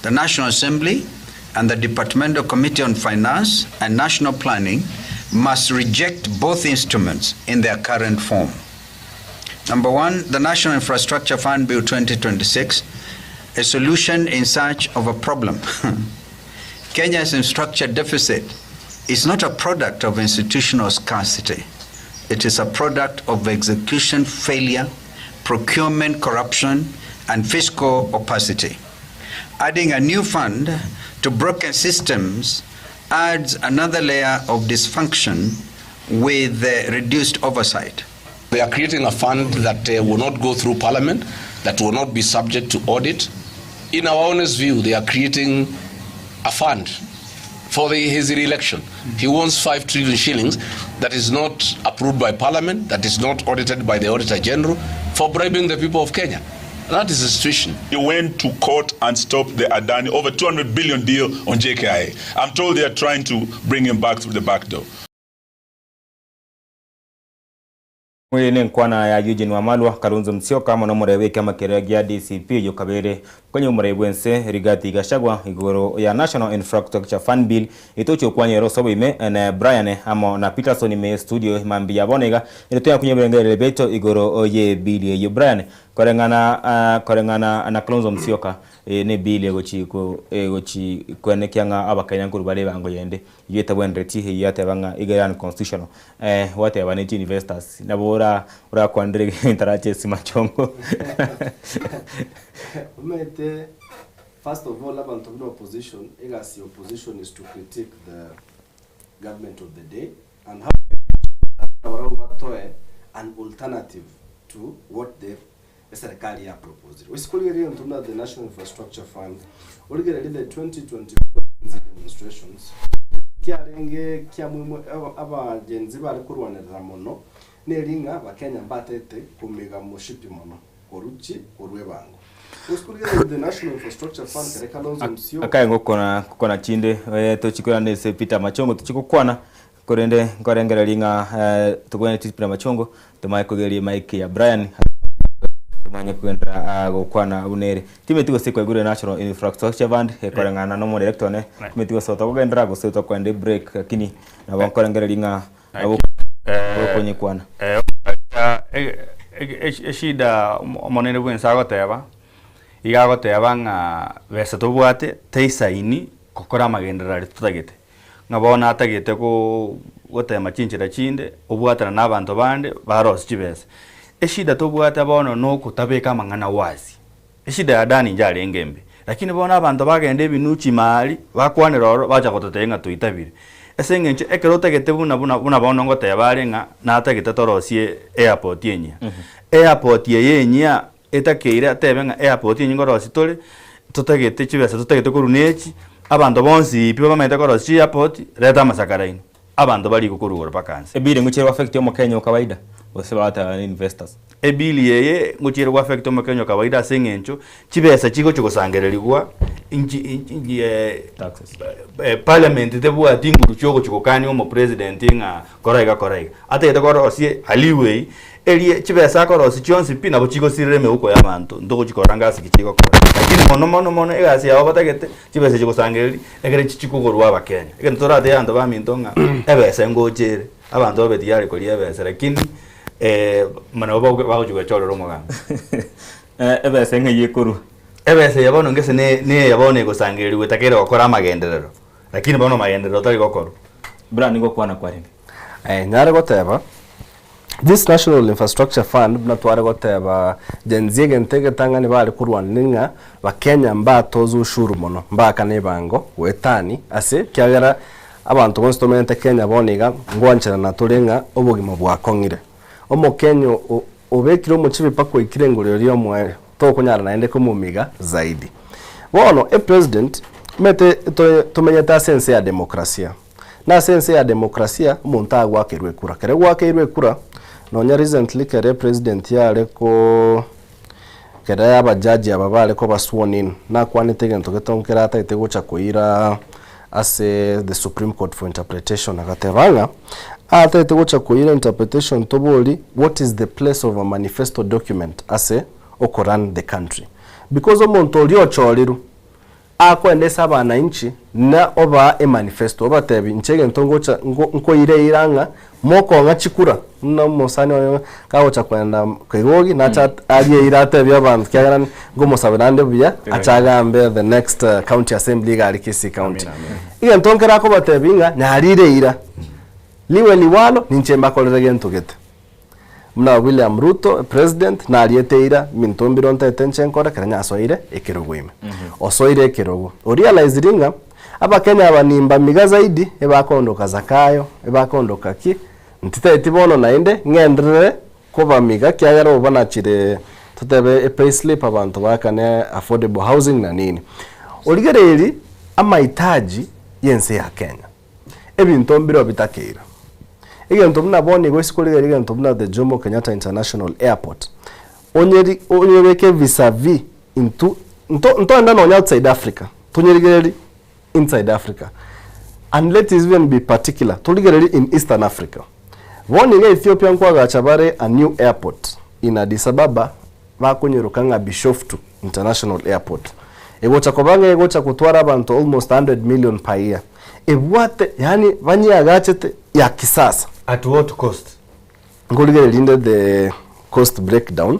The National Assembly and the Departmental Committee on Finance and National Planning must reject both instruments in their current form. Number one, the National Infrastructure Fund Bill 2026, a solution in search of a problem. Kenya's infrastructure deficit is not a product of institutional scarcity. It is a product of execution failure, procurement corruption, and fiscal opacity. Adding a new fund to broken systems adds another layer of dysfunction with reduced oversight. They are creating a fund that uh, will not go through parliament, that will not be subject to audit. In our honest view, they are creating a fund for the, his re-election. He wants 5 trillion shillings that is not approved by parliament, that is not audited by the auditor general, for bribing the people of Kenya. That is the situation. He went to court and stopped the Adani over 200 billion deal on JKIA. I'm told they are trying to bring him back through the back door. Eye nenkwana ya Eugene Wamalwa, Kalonzo Musyoka amo nomorei bw'ekiama keria gia DCP oyio kabere konya omorei bwense Rigathi Gachagua igoro ya National Infrastructure Fund Bill etochia okwanyera ase oboime na Brian amo na Peterson ime studio mambia ya bono iga erio tonya ebirengererio biaito igoro ye bill eyio Brian koreng'ana koreng'ana na Kalonzo Musyoka eye ne bill egochi egochi kwenekia ng'a abakenya nkorwa bare ebango yende Eyio etabwenereti, eyio yateba ng'a iga ere unconstitutional. Eh, gwateba ne chi-investors, nabo ora orakwanere egento arache ase machongo. Omanyete first of all abanto buna opposition, egasi ya opposition is to critique the government of the day and how barabwo batoe an alternative to what the eserekari ya proposire. Gose korigereria egento buna the National Infrastructure Fund, origererie the 2024 Gen Z demonstrations, kiarenge kiamuimu aba Gen Z bare korwanerera mono, neri ng'a abakenya mbatete komiga moshipi mono korwa chi korwa ebango. Gose korigereria the National Infrastructure Fund kere Kalonzo Musyoka. Akae ngokona gokona chinde eh, tochikorana ase Peter Machongo tochigokwana Korende nkorengereria ng'a togwenereti Peter Machongo tomanye kogeria emic ya Brian tomanye kogenderera gokwana buna ere. Timeti gose kwaigure National Infrastructure Fund ekoreng'ana na omodirector one, timeti gose tokogenderera gose tokoenda ebreak lakini nabo nkorengereria ng'a nabo okonyekwana. Eshida omonene bwense agoteba, iga agoteba ng'a besa tobwate teisaini gokora amagenderero aria totagete. ng'a bono atagete go gotema chinchera chinde, obwatana na abanto bande, barosie chibesa. Eshida tobwate bono na okotabeka amang'ana wazi. Eshida ya Adani inche arenge embe, lakini bono abanto bagenda ebinuchi maari, bakwanera ororo, bacha gototebia ng'a toitabire. Ase eng'encho ekero otagete buna buna buna bono ngoteba are ng'a natagete torosie airport enyia. Airport eye enyia etakeire atebe ng'a airport enyia nkorosia tore, totagete chibesa totagete korwa na echi, abanto bonsi pi bamanyete korosia chiairport, reta amasakara aino. Abanto barikwe korwa igoro mpaka nse. Ebili ngochia ere goaffect omokenya o kawaida gose bagoteba ne investors? Ebili eye ngochia ere goaffect omokenya o kawaida ase eng'encho chibesa chigochia gosangererigwa inchi inchi parliament tebwati nguru chiogochia gokania omopresident ng'a kora iga kora iga. Atagete korosia a leeway eria chibesa akorosia chionsi pi nabo chigosirera emeuko ya abanto ntogochi korora ngasi ki chigokora. Lakini mono mono mono egasi yabo batagete chibesa echi gosangereria ekere chichi kogorwa abakenya. Egento toratebie abanto baminto ng'a ebesa ngocha ere, abanto babe tiyari koria ebesa lakini nabo bagochi gochorera omoganda. Ebesa ng'ai ekorwa? Ebesa eye bono ngese ne neye bono egosangererigwa etakeire gokora amagenderero, lakini bono magenderero tari gokorwa. Buna nigo okwana kwarenge. Nyare goteba, this National Infrastructure Fund buna tware goteba Gen Z egento egetang'ani bare korwanera ng'a Bakenya mbatoze ushuru mono, mbaakane ebango goetani ase ekiagera abanto bonsi tomenyete Kenya bono iga ngwancherana tore ng'a obogima bwakong'ire. Omokenya obekire omochibi mpaka oikire engori eria omoerio, tokonyara naende komomiga zaidi. Bono epresident omanyete tomenyete ase ense ya demokrasia. Na ase ense ya demokrasia omonto agoakerwa ekura. Kere gwakeirwe ekura, nonya recently kere epresident yare ko kere abajaji aba bare koba sworn in, nakwanete egento gete nkere atagete gocha koira ase the supreme court for interpretation agateba ng'a atagete gocha koira interpretation tobori what is the place of a manifesto document ase oko run the country. Because omonto oria ochorirwe Akoenda ase abanainchi na obaa emanifesto, obatebi, Inche egento ngocha nkoira eira ng'a mokong'a chikura, buna omosani oye kagocha koenda Kegogi, nache arie eira atebie abanto ekiagera nkomosabera ande buya, ache agambe the next county assembly iga aria Kisii county. Egento nkere akobatebia ng'a nyarire eira, liwe liwalo, ninche mbakorere gento gete. Buna William Ruto, president, nariete eira, ebinto mbire ontaete inche nkore ekero nyasoire ekerogo ime. Osoire ekerogo, orealiziri ng'a abakenya aba nimbamiga zaidi, ebakondoka Zakayo, ebakondoka ki, ntitaeti bono naende ng'enderere kobamiga ekiagera obo banachire totebe epayslip abanto baakane affordable housing na nini. Origereiri amahitaji y'ense ya Kenya. Ebinto mbireo bitakeire. Egento buna bono igo isiko rigereria egento buna the Jomo Kenyatta International Airport, onyeri onyebeke vis a vis intwe nto ntoenda nonya outside Africa, tonyerigererie inside Africa and let is even be particular, torigererie in Eastern Africa. Bono iga Ethiopia nkoagacha bare a new airport in Addis Ababa bakonyeroka ng'a Bishoftu International Airport. Egocha koba ng'a egocha gotwara abanto almost 100 million per year. Ebwate yaani banyeagachete ya kisasa. At what cost? Nkorigereria rinde the cost breakdown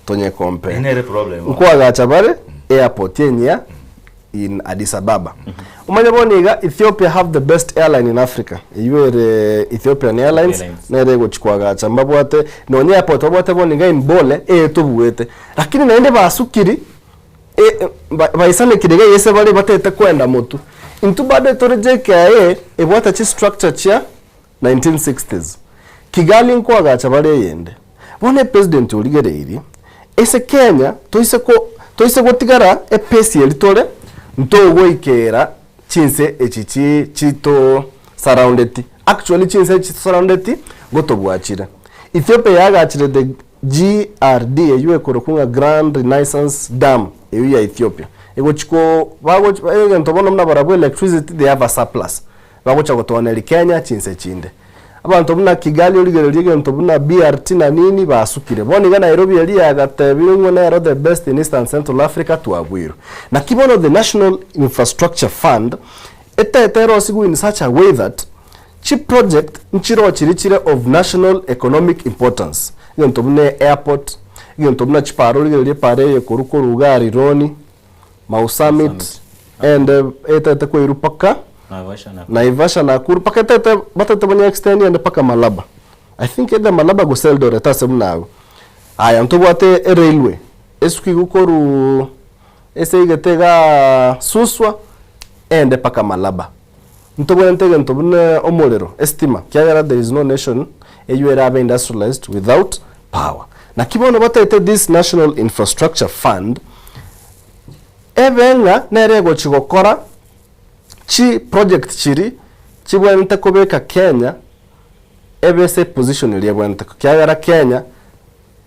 tonye compare. Eye nere problem bono. Nkoagacha bare airport enyia in Addis Ababa. Omanye bono iga Ethiopia have the best airline in Africa. Eywo ere Ethiopian Airlines Airlines. nere egochi koagacha mbabwate nonye airport babwate bono iga in Bole etobuete. Lakini naende basukiri baisanekire iga gese bare batete kwenda motwe. Intwe bado tore JKIA ebwate chistructure chia 1960s. Kigali nkoagacha bare eyende. Bono epresident origereirie, ase Kenya toise ko toise gotigara epace eri tore, ntogoikera chinse echi chi chito surroundeti. Actually chinse echi chito surroundeti ngotobwachire. Ethiopia yaagachire the GRD eywo ekorokwa ng'a Grand Renaissance Dam eywo ya Ethiopia. Egochi ko bagochi egento bono buna barabwo electricity they have a surplus. Bagocha gotooneria Kenya chinse chinde. Abanto buna Kigali origererie egento buna BRT na nini basukire. Bono iga Nairobi eria yagatebire ng'o nero the best in East and Central Africa twabuirwe. Naki bono the National Infrastructure Fund etete erosigwe in such a way that chi project nchiroo chiria chire of national economic importance. Egento buna airport, egento buna chipara origererie epara eye korwa korwa igaa Rironi, Mau Summit, ende etete koirwa mpaka. Naivasha, Nakuru. Naivasha, Nakuru, mpaka etete batete banya extend ende mpaka Malaba. I think either Malaba gose Eldoret ase buna agwo. Aya ntobwate erailway, esuki gokorwa ase egete igaa Suswa, ende mpaka Malaba. Ntobwenerete egento buna omorero, estima, ekiagera there is no nation eywo erabe industrialized without power. Naki bono bataete this National Infrastructure Fund, ebe ng'a nere egochi gokora chi project chiria chibwenerete kobeka Kenya ebe ase eposition eria ebwenerete, ekiagera Kenya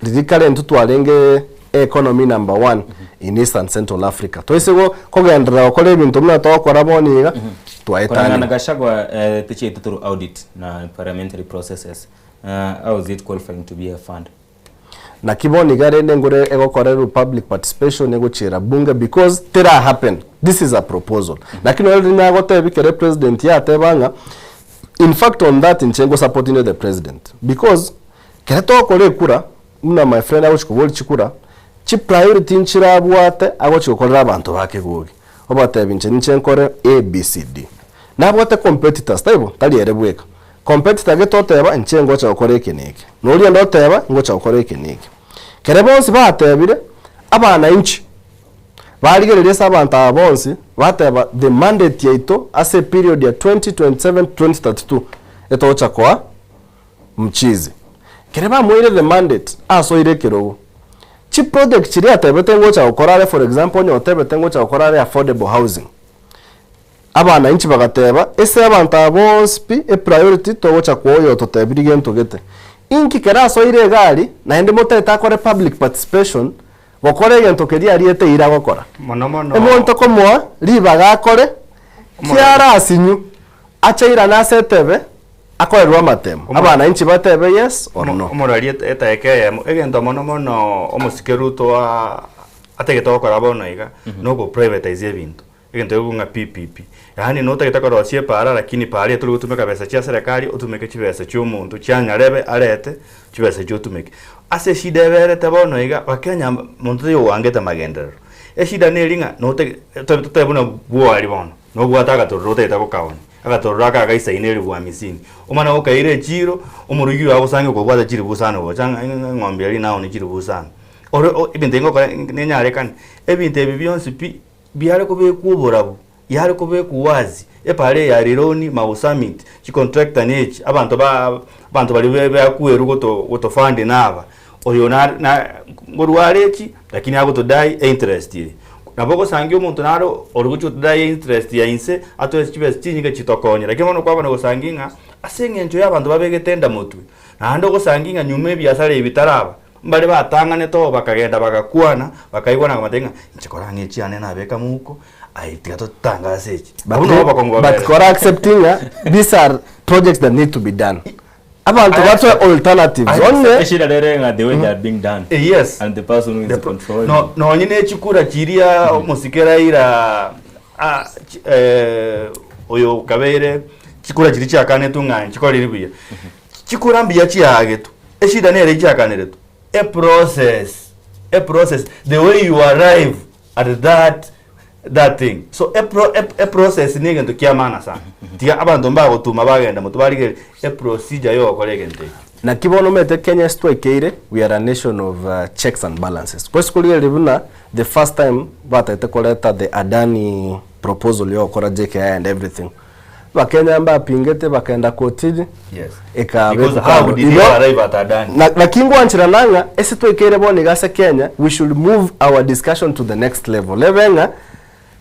riria kare intwe twarenge economy number one in East and Central Africa. Toise go kogenderera gokora ebinto buna togokora bono iga, Kulingana na twaetaniwe. Gachagua eh, tichiaitwe through audit na parliamentary processes uh, how is it qualifying to be a fund? Naki bono iga rende nkore egokorerwa public participation egochiera bunge because tera happen, this is a proposal. Lakini nonye riria nagotebia ekero president yateba ng'a in fact on that inche ngo supporting the president because Ekero togokora ekura, buna my friend agochia koboria chikura, chi priority nchirabwate agochia gokorera abanto ba Kegogi. Obatebia inche ninche nkore ABCD. Nabwate competitors, taibo? Tari ere bweka. Competitor gete oteba inche ngocha gokora eke na eke. Na oria onde oteba ngocha gokora eke na eke. Ekere bonsi batebire, abananchi barigereria ase abanto aba bonsi, bateba the mandate yaito ase eperiod ya 2027 to 2032 etogocha koa mchizi. Ekere bamoeire the mandate asoire ekerogo, chi project chiria atebete ngocha gokora are for example onye otebete ngocha gokora are affordable housing, abananchi bagateba ase abanto aba bonsi pi e priority togocha koa oyo ototebirie gento gete. Inki kere asoire egari naende motaete akore public participation gokora egento keria ariete eira gokora? Mono mono. Omonto komoa ribaga akore kiarasinyu achairane ase etebe Akoerwe amatemo, abananchi batebe yes or no. Omorwari etaeka eyemo, egento mono mono omosike Ruto atagete gokora bono iga, nogo privatize ebinto, egento gekogwa ng'a PPP. Yaani notagete korosia epaara lakini paara eye tori gotumeka besa chia serikali, otumeke chibesa chia omonto chia nyarebe arete, chibesa echio otumeke. Ase eshida eberete bono iga, bakenya monto taiyo oangete magenderero. Eshida neri ng'a notagete, totebe buna bwari bono, nobwate agatororo otagete gokaonia. Agatorora aka agaisaine eribu amisini. Omana gokaira echiiro, omorugi oyo agosange kobwata chiribu isano gocha ng'a eng'ombe eria naonie chiribu isano. Ore o ebinto ebi ngokora nenyarekane. Ebinto ebi bionsi pi, biare kobekwa oborabu, yare kobekwa wazi, epara eye ya Rironi, Mau Summit, chicontractor nechi, abanto ba abanto baria be bakwerwa goto gotofund naba, oyo na na nkorware echi, lakini agotodai einterest eye. Nabo ogosangia omonto naro ore gochia gotodai einterest ya inse, atoe chibesa chinyinge chitokonye. Lakini bono kwabana gosangia ng'a ase eng'encho ya abanto babegete enda motwe, naende ogosangia ng'a nyuma ebiasara ebi bitaraba, mbare batang'anete oo bakagenda bagakwana, bakaigwana bakabatebia ng'a inche kora ang'e echiane nabeka mouko, aye tiga totangase echi. But Abwo nabo abakong'u but babere. kora accepting ng'a these are projects that need to be done. Abanto batoe alternatives onye Eshida rere ng'a the way they are being done. Eh, yes. And the person who is The pro- controlling. No, nonye ne chikura chiria omosike Raila ah, chi- eh, oyo kabeire chikura chiria chiakanetwe ng'a nchikorire buya. Chikura mbuya chiagetwe. Eshida nere chiakaneretwe. A process, a process, the way you arrive at that that thing. So a, pro, a, a process ne egento kia maana sana. Tiga abanto mbagotuma bagenda motwe barigereria a procedure yogokora egento eke. Naki bono omanyete Kenya ase twaikeire we are a nation of checks and balances. Kwesi korigereria buna the first time batagete koreta the Adani proposal yogokora JKIA and everything, Abakenya mbapingete bakagenda kotini Yes. ekaba Because how ekokandwa. did you Igo arrive at Adani? na naki ngwancherana ng'a ase twaikeire bono iga ase Kenya we should move our discussion to the next level ebe ng'a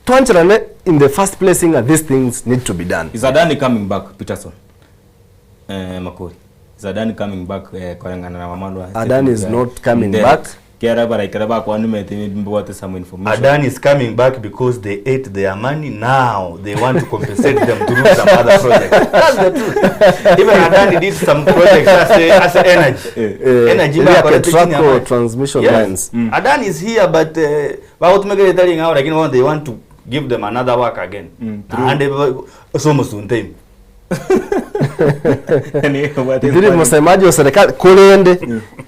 twancherane in the first place ng'a these things need to be done. Is Adani coming back, Peterson? Eh, Makori. Is Adani coming back eh, koreng'ana na Wamalwa? Adani is not coming back. Kera baraikera bakwanumete maybe mbwate some information. Adani is coming back because they ate their money now they want to compensate them through some other projects. That's the truth. Even Adani did some projects as a, as a energy. Eh, energy area bakorete Ketraco chini ya maji. transmission Yes. lines. Adani is here but uh, bagotumekera etari ng'ao lakini bono they want to give them another work again. Naende ba- so omosunte ime. Ndiri msemaji wa serikali korende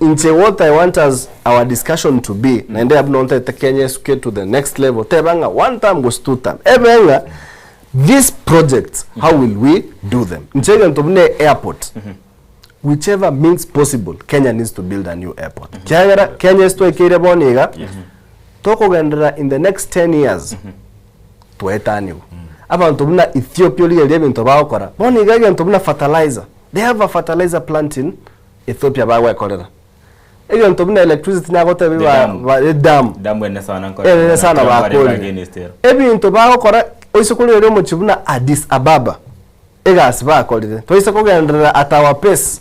inche what I want as our discussion to be naende abwo nontaete Kenya esuke to the next level teba ng'a one term gose two term ebe ng'a These projects how will we do them? Inche egento buna airport, whichever means possible Kenya needs to build a new airport. Kiagera Kenya ase twaikeire bono iga, tokogenderera in the next 10 years twaetaniwe. Abanto buna Ethiopia origereria ebinto bagokora, bono iga egento buna fertilizer, they have a fertilizer plant in Ethiopia bagwekorera. Egento buna electricity nagotebia The ba dam. ba edamu. Damu ene sana nkore. Enene sana bakorire. Against ero. Ebinto bagokora oise korigereria omochie buna Addis Ababa, egasi bakorire, toise kogenderera at our pace.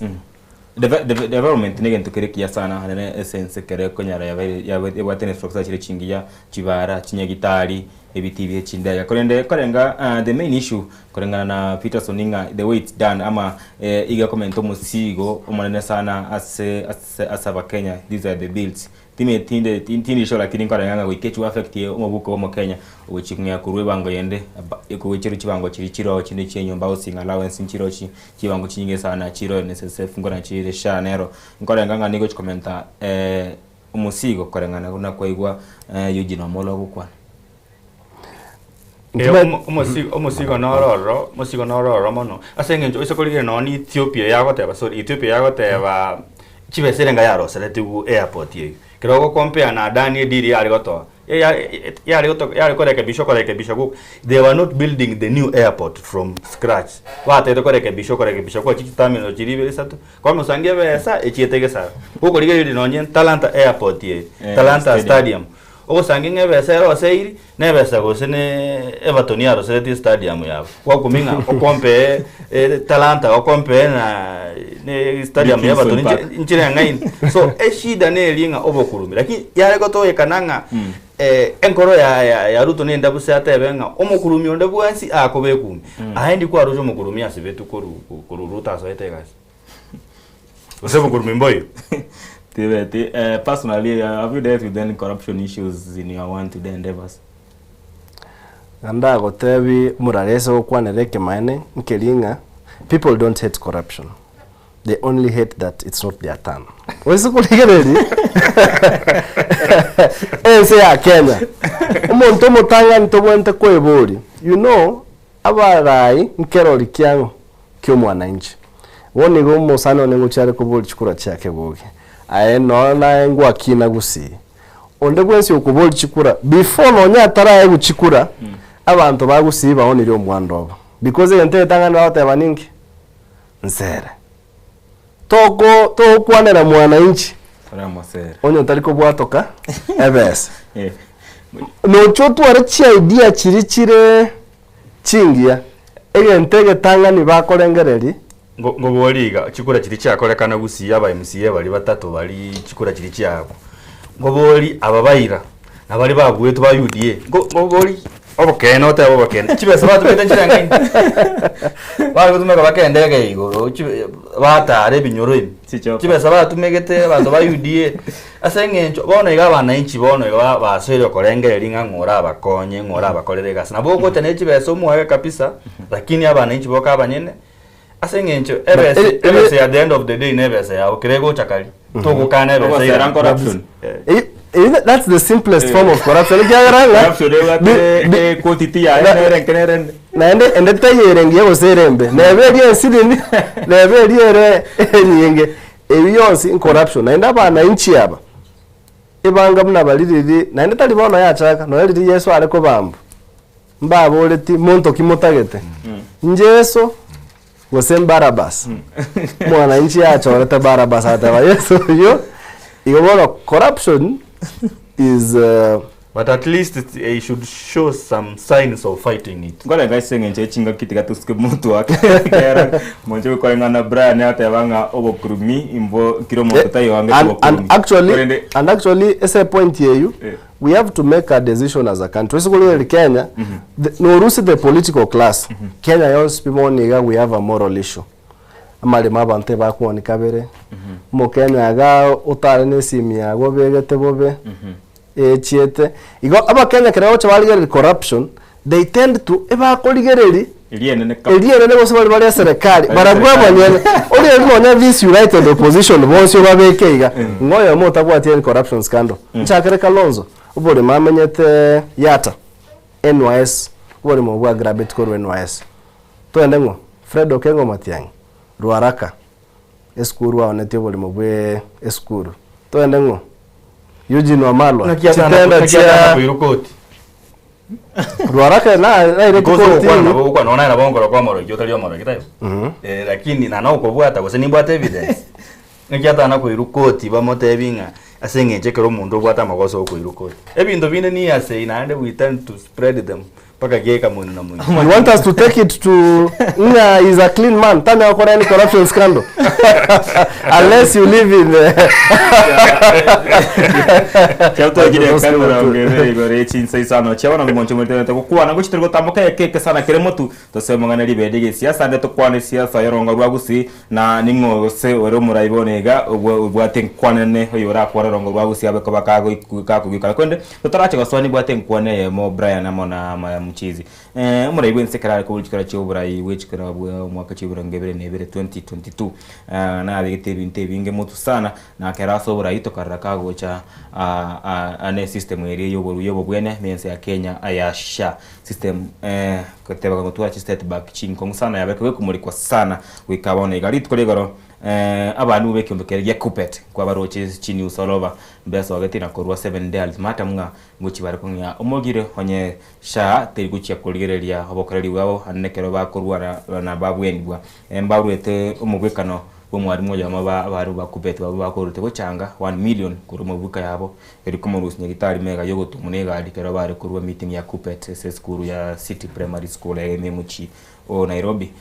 Deve- deve- Development ne egento kere ekiya sana naende ase ense kere ekonyara yabeire yabe ebwate infrastructure chire chingiya, chibara, chinyagitari, ebitii bie chindege. Korende korenga the main issue Koreng'ana na Peterson ng'a the way it's done ama iga ekomenta omosigo omonene sana ase ase ase abakenya these are the bills. Timanyeti tinde tindi sure lakini nkoreng'a ng'a goika echi affect omobuko bwa omokenya ogochi kong'ea korwa ebango yende gochia chibango chiria chiroo chinde chia enyomba housing allowance nchiroo chi chibango chinyinge sana chiroo NSSF nkore chire SHA nero. Nkorenga ng'a nigo egochi komenta omosigo koreng'ana buna kwaigwa Eugene Wamalwa ogokwana. Eh, omo- Omosigo noro ororo, omosigo noro ororo mono, ase eng'encho oise korigereria nonye na Ethiopia yagoteba sorry, Ethiopia yagoteba chibesa ere enga yaroseretigwe airport eywo. Ekero ogocompare na Adani edeal yare gotoa, yare goto yare korekebisha okorekebisha gwoka, they were not building the new airport from scratch, batagete korekebisha okorekebisha kwa chiterminal chiria ibere isato, kwamosangia ebesa echiete egesara. Gokorigereria nonye Talanta airport eye, Talanta stadium. Ogosangia ng'a ebesa eroseiri, na ebesa gose ne Everton yaroseretie estadium yabo. Gwakumia ng'a okompee etalanta okompee na ne stadium ya Everton Park. nchire eng'aini. So eshida neri ng'a obokurumi lakini yare gotoekana ng'a enkoro ya ya ya Ruto nende buse atebe ng'a omokurumi onde bwensi akoba ekumi. Aye ndi kwaroche omokurumi asibetwe koru koru Ruto asoete egasi. Gose obokurumi mboiyo. Tibeti, personally, have you dealt with any corruption issues in your one today endeavors? Iga ndagotebi omorare ase ogokwanera ekemaene nkeri ng'a people don't hate corruption, they only hate that it's not their turn. Oise korigereria ense ya Kenya, omonto omotang'ani tobwenerete koeboria, you know abarai nkerori kiang'o kia omwananchi. Bono igo omosani one ngochia are koboria chikura chiake boge, aye nonya naye ngwakina gusii. Onde bwensi okoboria chikura before nonya ataraegwa chikura, abanto ba gusii baonirie omwando obo. Because egento egetang'ani bagoteba ninki? Nsere. Toko togokwanera mwananchi onye otari kobwatoka ebesa. Nocha otware chiidea chiria chire chingiya, egento egetang'ani bakorengereria. Ngoborie iga, chikura chiria chiakorekana gusii aba MCA baria batato baria chikura chiria chiaakwa, ngoborie aba baira na baria babuetwe ba UDA, ngoborie obokeene otebe obokeene, chibesa batumete nchire ng'ai? Bare gotumeka baka endege igoro, batara ebinyoro ebi, chibesa batumegete abanto ba UDA. Ase eng'encho bono iga abananchi bono iga basoire korengereria ng'a ng'a orabakonye, ng'a orabakorere egasi. Nabo ogocha ne chibesa omoege kabisa, lakini abananchi boka abanyene, ase eng'encho ebesa ebesa at the end of the day na ebesa yabo kere egocha kari, togokana ebesa Ogosera ira. corruption. That's the simplest form of corruption ekiagera ng'a Corruption ebwate equantity yaye nere enke nere ende. Naende ende taiyo ere engiya gose ere embe, neba eria ensinini, neba eria ere enyinge. Eyio yonsi ncorruption, naende abananchi aba ebanga buna baria riria, naende tari bono yachaka, nonya riria Yeso are kobambwa, mbaboreti monto ki motagete? Njeso gose Barabas? Mwananchi yachorete Barabas agateba Yeso oyio, igo bono corruption is. But at least he should show some signs of fighting it. Nkorenge ase eng'encho ye chingaki tiga tosuke motwe ake ekiagera monche gokoreng'ana Brian ateba ng'a obokurumi imbo kera omonto taiyo oangete And, and obokurumi. actually, Korende and actually ase epoint eyio Eh. we have to make a decision as a country. Ase korigereria Kenya, the, norusie the political class, Kenya yonsi pi bono iga we have a moral issue. Amaremo abanto ebakwonia kabere, omokenya iga otare na esimi yago obegete bobe, echiete. Igo abakenya ekero bagocha barigereria corruption, they tend to ebakorigereria Eria enene ka- eria enene gose baria bare eserekari, Bare barabwo eserekari. abanyene. Origereria nonya this united opposition bonsi obabeke iga, ng'a oyomo otabwati any corruption scandal. Nchakere Kalonzo, oboremo amenyete Yatta, NYS. Oborimo obwo bwa grabeti korwa NYS. Togende ng'o? Fred Okengo Matiang'i, Ruaraka, esukuru aonetie oborimo bwe esukuru. Togende ng'o? Eugene Wamalwa, Ng'aki atana- chitenda ng'aki chia atana koirwa koti? Ruaraka naireti Because kotini. ogokwana nabo ogokwana nonya nabo nkoro kwa omorogi otari omorogi taibo. Mhm. Eh, lakini na nokobwata gose nimbwate evidence. Ng'aki atana koirwa koti bamotebi ng'a ase eng'encho ekero omonto obwate amagoso okoirwa koti. Ebinto binde ni hearsay naende we tend to spread them mpaka giaika moino na moino. You want us to take it to ng'a he's a clean man tanya gokora any corruption scandal unless you live in the Chiatwekire emirongo ebere igoro ye chinsa isano chia bono omonche motenete gokwana ngochi tori gotamboka ekeke sana kere motu tose omong'ana ribende gesiasa ande tokwane siasa yorongo rwa gusii Na ning'o gose ore omorai bono iga, obwate enkwana ene, oyorakore orongo rwa gusii abe koba kagoikara? Korende totarache gosoa nibwate enkwana eyemo Brian amo na Mchizi. Omorai bw'ense ekero are kobua chikura chi'oborai bwe chikura bwa omwaka chi'ebirongo ebere na ebere, 2022, nabegete ebinto ebinge motu sana, na ekero ase oborai tokarora kagocha ne system eria y'oborui y'obobwene na ense ya Kenya ya SHA. System goteba gotwara chi step back chinkong'u sana yabeire gekomorikwa sana goika bono iga. Rituko ria igoro abande bobe ekeombe keria gia Kuppet kwabaroche chi news all over mbesogeti na korwa 7 day ultimatum ng'a ngochi bare kong'ea omogire onye SHA teri gochia korigereria obokoreri bwabo ande nekero bakorwara na babwenigwa. Mbaruete omobwekano bw'omwalimu oyomo ba abarimu ba Kuppet abwo bakorete gochanga 1 million korwa omobuka yabo Erio komorusia nyagitari mega y'ogotumwa negari ekero bare korua meeting ya Kuppet ase esukuru ya City Primary School ere omochie o Nairobi.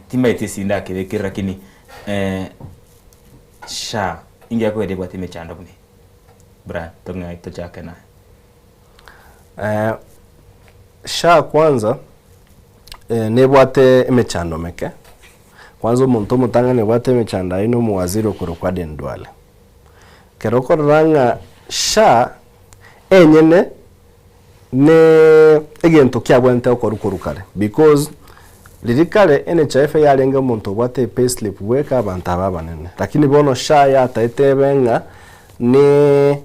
Timanyeti esinde akebekire lakini sha inki akoeria ebwate emechando buna eye? Brian tong'e tochake naye. Sha kwanza nebwate emechando meke, kwanza omonto omotang'ani obwate emechando aywo na omowaziri okorokwa Aden Duale. Ekero okorora ng'a SHA enyene ne egento kiabwenerete gokorwa korwa kare because riria kare NHIF yarenge omonto obwate epayslip bweka abanto aba abanene lakini bono SHA yataete ebe ng'a ne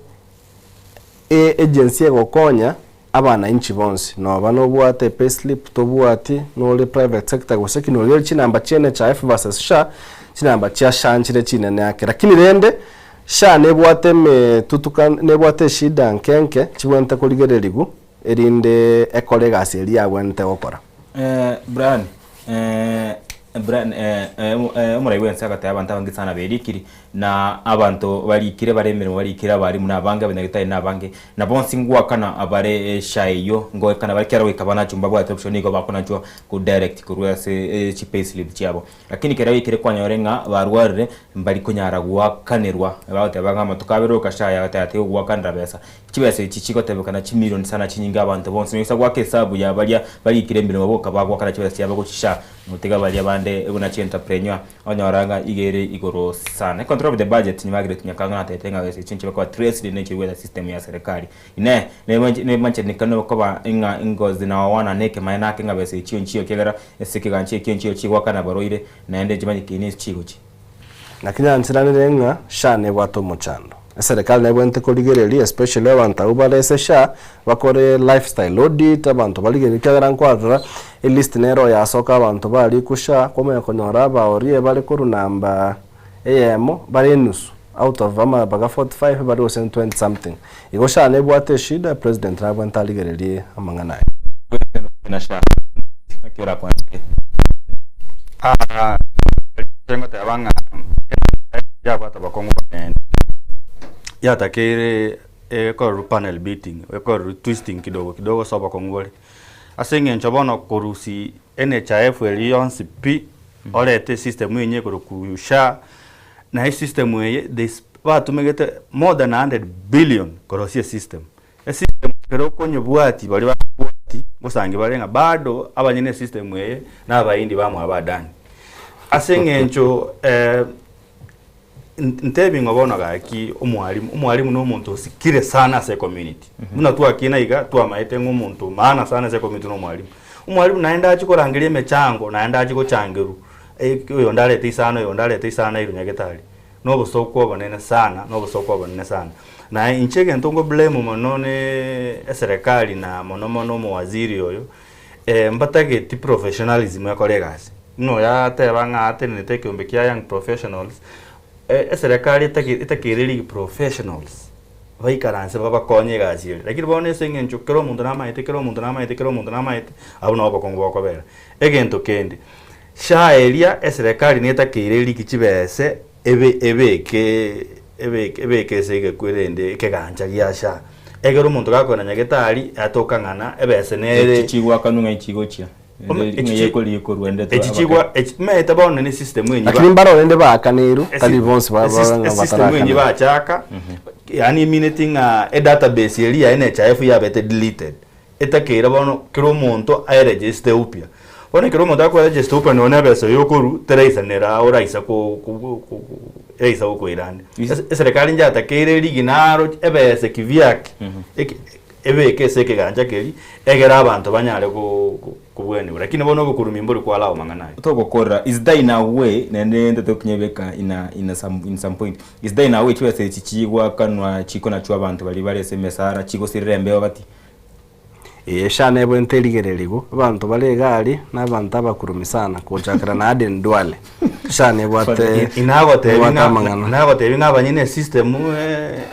e-agency egokonya abananchi bonsi noba nobwate epayslip tobwati nore private sector gose ki nori ore chinamba chia NHIF versus SHA chinamba chia SHA nchire chinene ake lakini rende SHA nebwate emetutuka nebwate eshida nke nke chibwenerete korigererigwa erinde ekore egasi eria yabwenerete gokora. Brian, Brian omorai bwense agateba abanto abange sana berikiri Na abanto barikire bare emeremo barikire abarimu nabange, abanyagitari nabange, na bonsi ngoakana bare esha eyio, ngoekana bare kera goika banachwe mbabwate option nigo bakonachwa ko direct korwa ase chi payslip chiabo. Lakini kera goikire kwanyore ng'a barwarire mbari konyara goakanerwa, bagoteba ng'a amatuko abere oka SHA yagoteba tigogoakanera besa. Chibesa echi chigotebekana chimilion sana chinyinge abanto bonsi noisa goaka esabu ya baria barikire emeremo boka bagoakana chibesa chiabo gochi SHA notiga baria bande buna chi entrepreneur Onyora ng'a iga ere igoro sana. Econtrol of the budget Margaret Nyakang'o natebete ng'a besa echio nchibe koba traced ne chigweta system ya serikali. Inee, nemancherekano koba ng'a ingozi na owana na ekemaene nake ng'a besa echio nchiyo ekiagera ase ekegancha ekio nchiyo chigoakana abarwaire naende nchimanyekaine ase chigochia. Naki nyancheranire ng'a SHA nebwate omochando. Eserekari nebwenerete korigereria especially abanto abwo bare ase SHA bakore lifestyle audit abanto barigererie ekiagera nkwarora elist nere oyasoka abanto barikwe SHA kwamanya konyora abaorie bare korwa namba eyemo bare enusu out of amabaga 45 bare gose 20 something. Igo SHA nebwate eshida president nabwenerete arigererie amang'ana aya. Na SHA naki orakwanche. Ah, ngoteba ng'a yabwate abakong'u banene yatakeire ekorerwe panel beating ekorerwe twisting kidogo kidogo ase obokong'u bore. Ase eng'encho bono korusia NHIF eria yonsi pi, orete esystem enyia ekorokwa SHA, na esystem eye they batumegete more than 100 billion korosia esystem. Esystem ekero okonyebwatia baria bakobwatia ngosangi bare ng'a bado abanyene esystem eye na abaindi bamwabo Adani. Ase eng'encho ntebi ng'a bono gaki omwalimu, omwalimu na omonto osikire sana ase ecommunity. Buna twakina iga twamaete ng'a omonto maana sana ase ecommunity na omwalimu. Omwalimu naende achie korangeria emechango naende achie gochangerwa, oyonde arete isano oyonde arete isano airwe nyagetari. Na obosooku obonene sana, na obosooku obonene sana. Na inche egento ngo blame mono ne eserekari na mono mono omowaziri oyo, Mbatageti professionalism ekore egasi. Buna oyo ateba ng'a atenenete ekeombe kia young professionals, eserekari etake etakeire league professionals baikaranse babakonye egasi eria. Lakini bono ase eng'encho kera omonto namaete kera omonto namaete kera omonto namaete, abwo nabo obokong'u bokobera. Egento kende, SHA eria eserekari netakeire eriki chibese ebe ebeke ebeke ebeke ase egekwe rende ekegancha gia SHA. Ekero omonto gakoenda nyagetari atoka ng'ana ebese nere. Echi chigwakanwa ng'ai chigochia? Echi chigwa echi maete bono ne system enyi Lakini mbaro rende baakaneirwe, tari bonsi ba- barora ng'a system enyi bataraakanera. bachaka yaani emineti ng'a edatabase eria ya NHIF yabete deleted etakeire bono kera omonto aeregiste upya. Bono ekero omonto akoeregista upya nonya na ebesa eye okorwa teraisanera oraisa ko ko ko eraisa gokoira ande. Eserekari njatakeire rigina aro ebesa kivyake eke Ebeke ase ekegancha keria, egere abanto banyare kobwenigwa. Lakini bono obokurumi mbori kware ao mang'ana aya. Togokorera is there in a way naende ntete gokinyebeka in a in a some in some point is there in a way chibesa echi chigwakanwa chikonachwa abanto baria bare ase emesara chigosirera embeo gati? Ee, SHA nebwenerete erigererigwe, abanto bare iga aria na abanto abakurumi sana gochakera na Aden Duale. SHA nebwate Inagotebi nebwate ng'a amang'ana. nagotebi ng'a abanyene esystem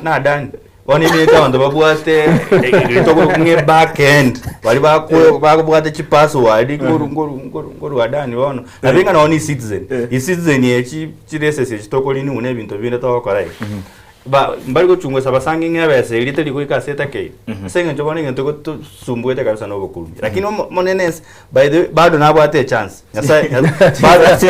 na Adani. Bono eminto abanto babwate egento ng'a back end baria bako bakobwate chipassword ngoru ngoru ngoru ngoru Adani bono. Nabo ing'a nonye na eCitizen, eCitizen echi chiresesi echi tokorinigwa na ebinto binde togokora iga. Ba mbari gochungusa basange ng'a ebesa eria teri goika ase etakeire. Ase eng'encho bono egento gotosumbuete kabisa na obokurumi. Lakini omo omonene ense by the way bado nabwate echance. Nyasaye bado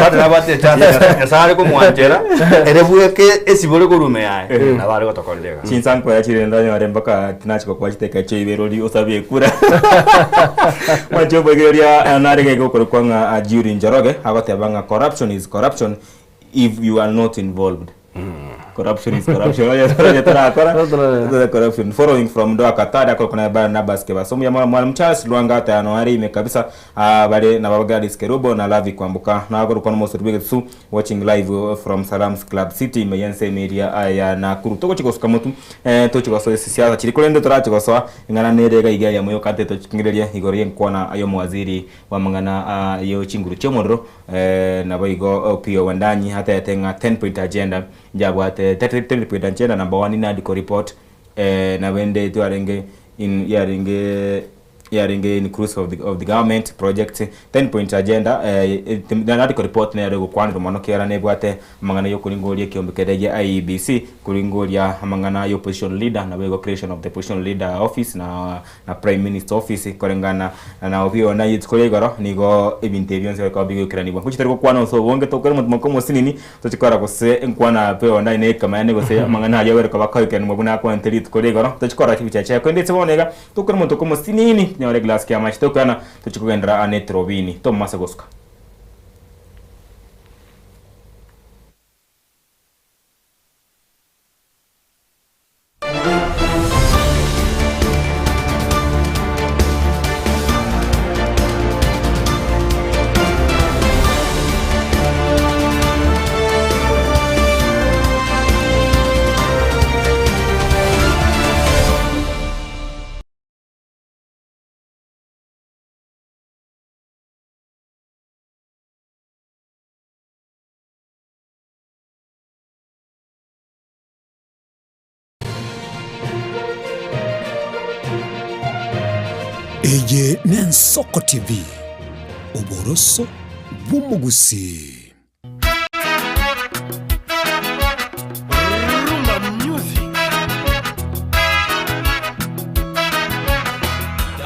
bado nabwate echance Nyasaye Nyasaye are komwanchera ere bweke esibore korwa ime yaye nabo are gotokorera egasi. Chinsankwera chire ndanyore mpaka tinachi gokwa chidakika echio ibere oria osabe ekura. Mwanche oboigereria nare gaiga okorokwa ng'a Jury Njoroge agoteba ng'a corruption is corruption if you are not involved. Corruption is corruption. Onye onye torakora torakora corruption. Following from Doha Qatar akorokwa naye Barnabas Kebaso omuya mwa Mwalimu Charles Lwanga atano are ime kabisa ah, bare nabo Gladys Kerubo na Lavi Kwamboka nakorokwa nomosori bw'egesusu watching live from Salams Club City ime y'ensemo eria ah, ya Nakuru. Togochi gosuka motu eh, tochi gosoa ase siasa chiri korende torachi gosoa eng'ana nere iga iga eyemo yoka ntete tochikingererie igoro y'enkwana y'omowaziri bw'amang'ana ah, ye chinguru chi'omorero Naboigo Opiyo Wandanyi atebete ng'a ten point agenda njabwate ten point agenda number one NADCO report nabende twarenge in yarenge yarenge inclusive of the, of the government project ten point agenda NADCO report nero egokwanerwa mono kiagera nebwate amang'ana yokoringoria ekeombe keria gia IEBC koringoria amang'ana ya opposition leader naboigo creation of the opposition leader office na na Prime Minister office koreng'ana na Opiyo Wandayi rituko ria igoro nigo ebinto ebi bionsi bikoba bigoikeranigwa. Ngochi tari gokwana ase obonge tokore omotima omosinini tochi korora gose enkwana ya Opiyo Wandayi na ekemanene gose amang'ana aria aberwe koba akoikeranigwa buna akwanete rituko ria igoro tochi korora chibicha chiaye. Korende ase bono iga tokore omotuko omosinini tonyore eglass kia amache tokwana tochi kogenderera aa neturubini tomomase gosuka. Eye n'Ensoko TV, oboroso bw'omogusii. Rumba music.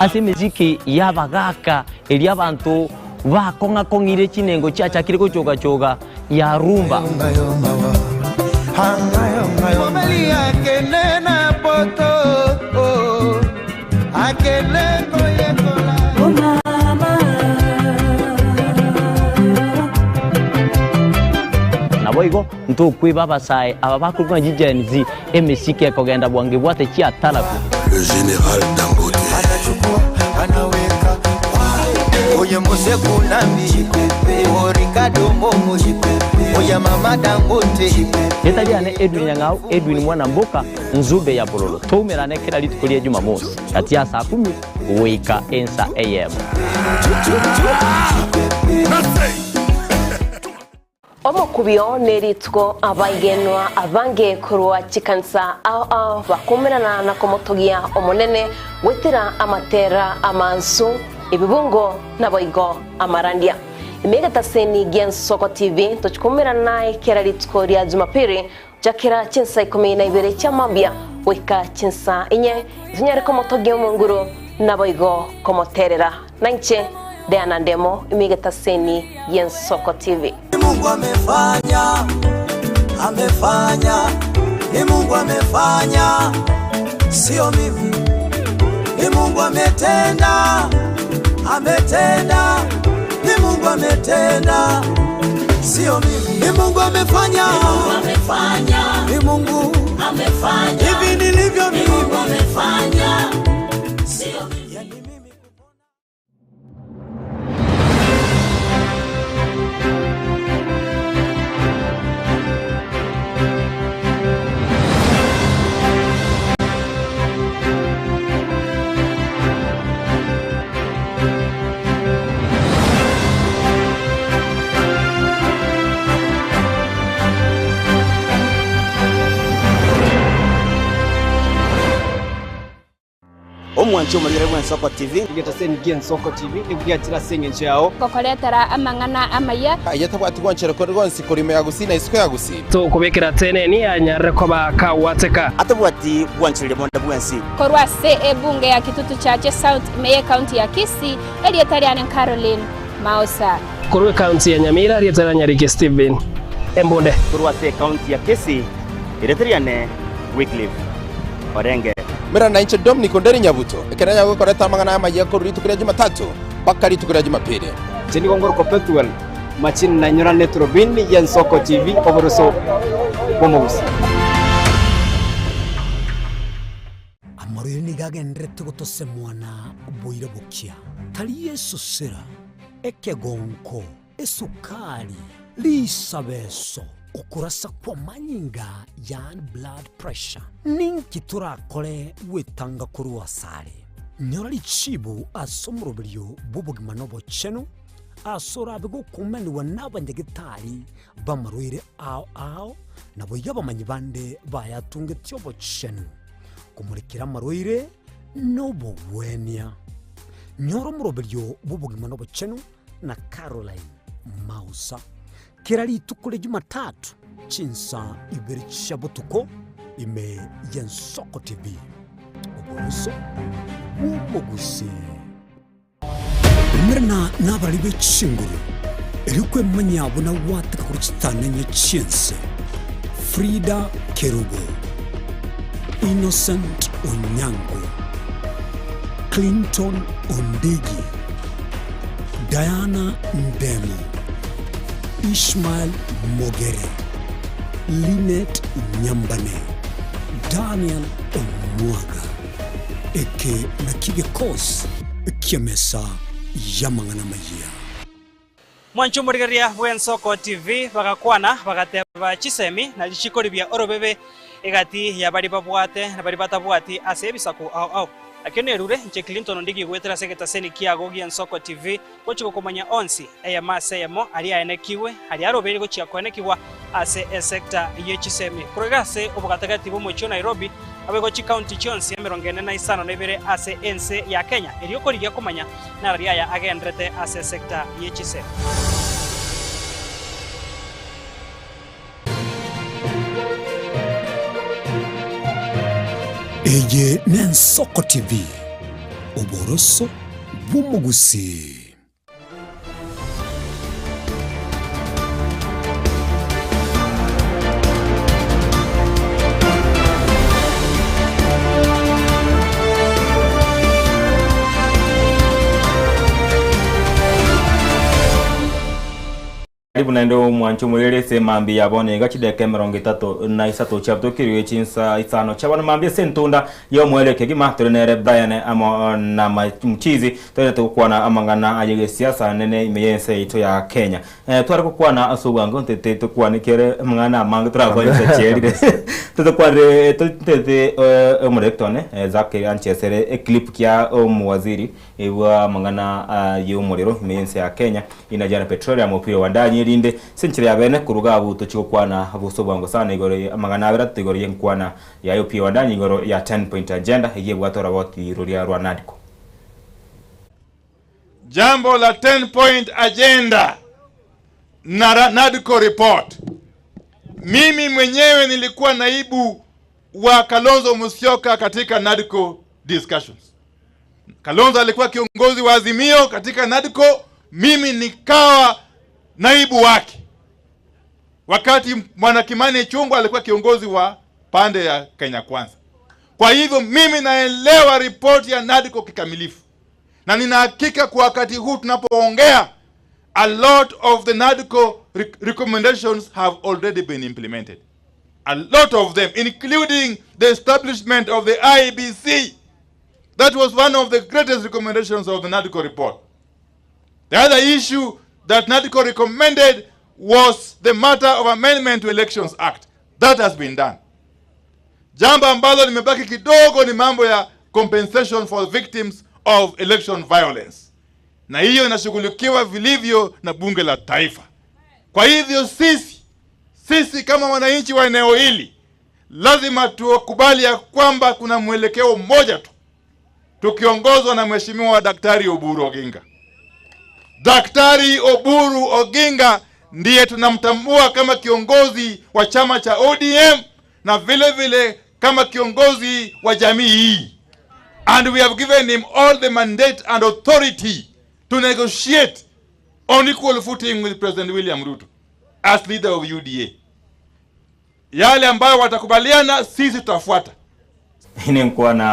Ase emesiki y'abagaaka eria abanto bakong'a-kong'ire chinengo chiachakire gochoga-choga ya rumba. Mobali akende na poto oh, akende koyekola. Naboigo ntokweba abasae aba bakorokwa ng'a Gen Z, emesiki ekogenda bwango ebwate chiataraku. Le général Dangote. Anachukua, anaweka Oye Mose Kunambi O Ricardo Momo Oye Mama Dangote Rieta riane Edwin Nyang'au Edwin Mwanamboka Nzube ya Bololo. Toumerane kera rituko ria Jumamosi gati ya saa kumi goika ensa eyemo. Omokubio nerituko abaigenwa abange korwa chikanisa ao ao bakumerana na komotogia Omonene goetera amatera amansu, ebibungo naboigo amarandia. Ime egetaseni gi'Ensoko TV tochikumerana naye kera rituko ria Jumapili gochakera chinsa ikomi na ibere chia mambia goika chinsa inye, tonyare komotogia Omonguru naboigo komoterera. Nainche Diana Ndemo, ime egetaseni gi'Ensoko TV. Ni Mungu amefanya, amefanya, ni Mungu amefanya, sio mimi. Ni Mungu ametenda, ametenda, ni Mungu ametenda, sio mimi. Ni Mungu amefanya, ni Mungu amefanya, ni Mungu amefanya, hivi nilivyo mimi, Mungu amefanya, sio mimi. Omwanche omorere bw'Ensoko TV. Egetaseni gi'Ensoko TV nigo giachire ase engencho yao. Gokoretera amang'ana amaya. Aye tabwati gwanchera konde gwonsi korwa ime ya Gusii na isiko ya Gusii. Tokobekera teneni anyarire koba kagwateka. Atabwati gwanchereria bonde bwensi. Korwa ase ebunge ya Kitutu Chache South ime y'ecounty ya Kisii, erieta riane Caroline Maosa. Korwa ecounty ya Nyamira, erieta ria Nyariki Stephen Embunde. Korwa ase ecounty ya Kisii, erieta riane Wycliffe Orenge. Mera nainche Dominic Onderi Nyabuto, ekero nyago gokoreta amang'ana amayia korwa rituko ria Jumatatu mpaka rituko ria Jumapili. Inche nigo ngorokwa Pethuel Machini na inyora neturubini y'Ensoko TV oboroso bw'omogusi. Amarwaire nigo agendererete gotosemwana boira bokia, tari esosera, ekegonko, esukari, risabeso, okorasa kw'amanyinga, yaani blood pressure. Ninki torakore gwetanga korwa asare? Nyora richibu ase omoroberio bw'obogima na obochenu, ase orabe gokumanigwa n'abanyagetari b'amarwaire ao ao, naboigo abamanyi bande bayatungetie obochenu, komorekera amarwaire na obogwenia. Nyora omoroberio bw'obogima na obochenu na Caroline Mausa kera rituko ria Jumatatu chinsa ibere chia botuko ime y'Ensoko TV. Oboroso bw'omogusii. Umerana nabarari be chinguru, erio kwemanyia buna gwateka korwa chitanenye chi'ense. Frida Kerubo, Innocent Onyango, Clinton Ondigi, Diana Ndemo, Ishmael Mogere, Linet Nyambane, Daniel Omwaga. Eke nakio gekosi ki'emesa y'amang'ana amayia. Mwanche omorigereria bw'Ensoko TV bagakwana bagateba chisemi na richiko ribia orobebe egati ya baria babwate na baria batabwati ase ebisaku ao ao. Nakio nerure inche Clinton Ondigi goetera ase egetaseni kiago gi'Ensoko TV gochia gokomanya onsi eyemo ase eyemo aria aenekigwe aria arobeire gochia koenekigwa ase esecta ye chisemi korwa iga ase obogatagati bw'omochie o Nairobi Naboigo chikaunti chionsi emerongo ene na isano na ibere ase ense ya Kenya, erio korigia komanya narari aya agenderete ase esecta ye chisemi. Eye n'Ensoko TV, oboroso bw'omogusii. Karibu naende omwanchi omorere ase mambia ya bono iga chideka emerongo etato na isato chiabutokirwe chinsa isano chia bono mambia ase entunda ya omoerio kegima tore nere Brian amo na Mchizi togenderete gokwana amang'ana aye gesiasa nene ime y'ense yaito ya Kenya. Tware gokwana ase obwango ntete tokwane kere amang'ana amange torakwane chinsa chierire totokwanire ntete omorector one Zack anchesere eclip kia omowaziri Igwa amang'ana y'omorero ime y'ense ya Kenya, Energy and Petroleum Opiyo Wandanyi erinde ase enchera ya bene koruga abwo tochie gokwana bosa obwango sana igoro ye amang'ana abere atato igoro y'enkwana yaye Opiyo Wandanyi igoro ya Ten Point Agenda eyio ebwate oroboti roria rwa NADCO. Jambo la Ten Point Agenda na NADCO report. Mimi mwenyewe nilikuwa naibu wa Kalonzo Musyoka katika NADCO discussions. Kalonzo alikuwa kiongozi wa Azimio katika NADCO, mimi nikawa naibu wake, wakati Bwana Kimani Ichung'wah alikuwa kiongozi wa pande ya Kenya Kwanza. Kwa hivyo mimi naelewa ripoti ya NADCO kikamilifu, na nina hakika kwa wakati huu tunapoongea, a lot of the NADCO recommendations have already been implemented. A lot of them, including the establishment of the IEBC. That was one of the greatest recommendations of the NADCO report. The other issue that NADCO recommended was the matter of amendment to Elections Act. That has been done. Jambo ambalo limebaki kidogo ni mambo ya compensation for victims of election violence, na hiyo inashughulikiwa vilivyo na bunge la taifa. Kwa hivyo sisi kama wananchi wa eneo hili lazima tukubali ya kwamba kuna mwelekeo mmoja tu, tukiongozwa na Mheshimiwa Daktari Oburu Oginga. Daktari Oburu Oginga ndiye tunamtambua kama kiongozi wa chama cha ODM na vile vile kama kiongozi wa jamii hii. And we have given him all the mandate and authority to negotiate on equal footing with President William Ruto as leader of UDA. Yale ambayo watakubaliana sisi tutafuata. Nenkwana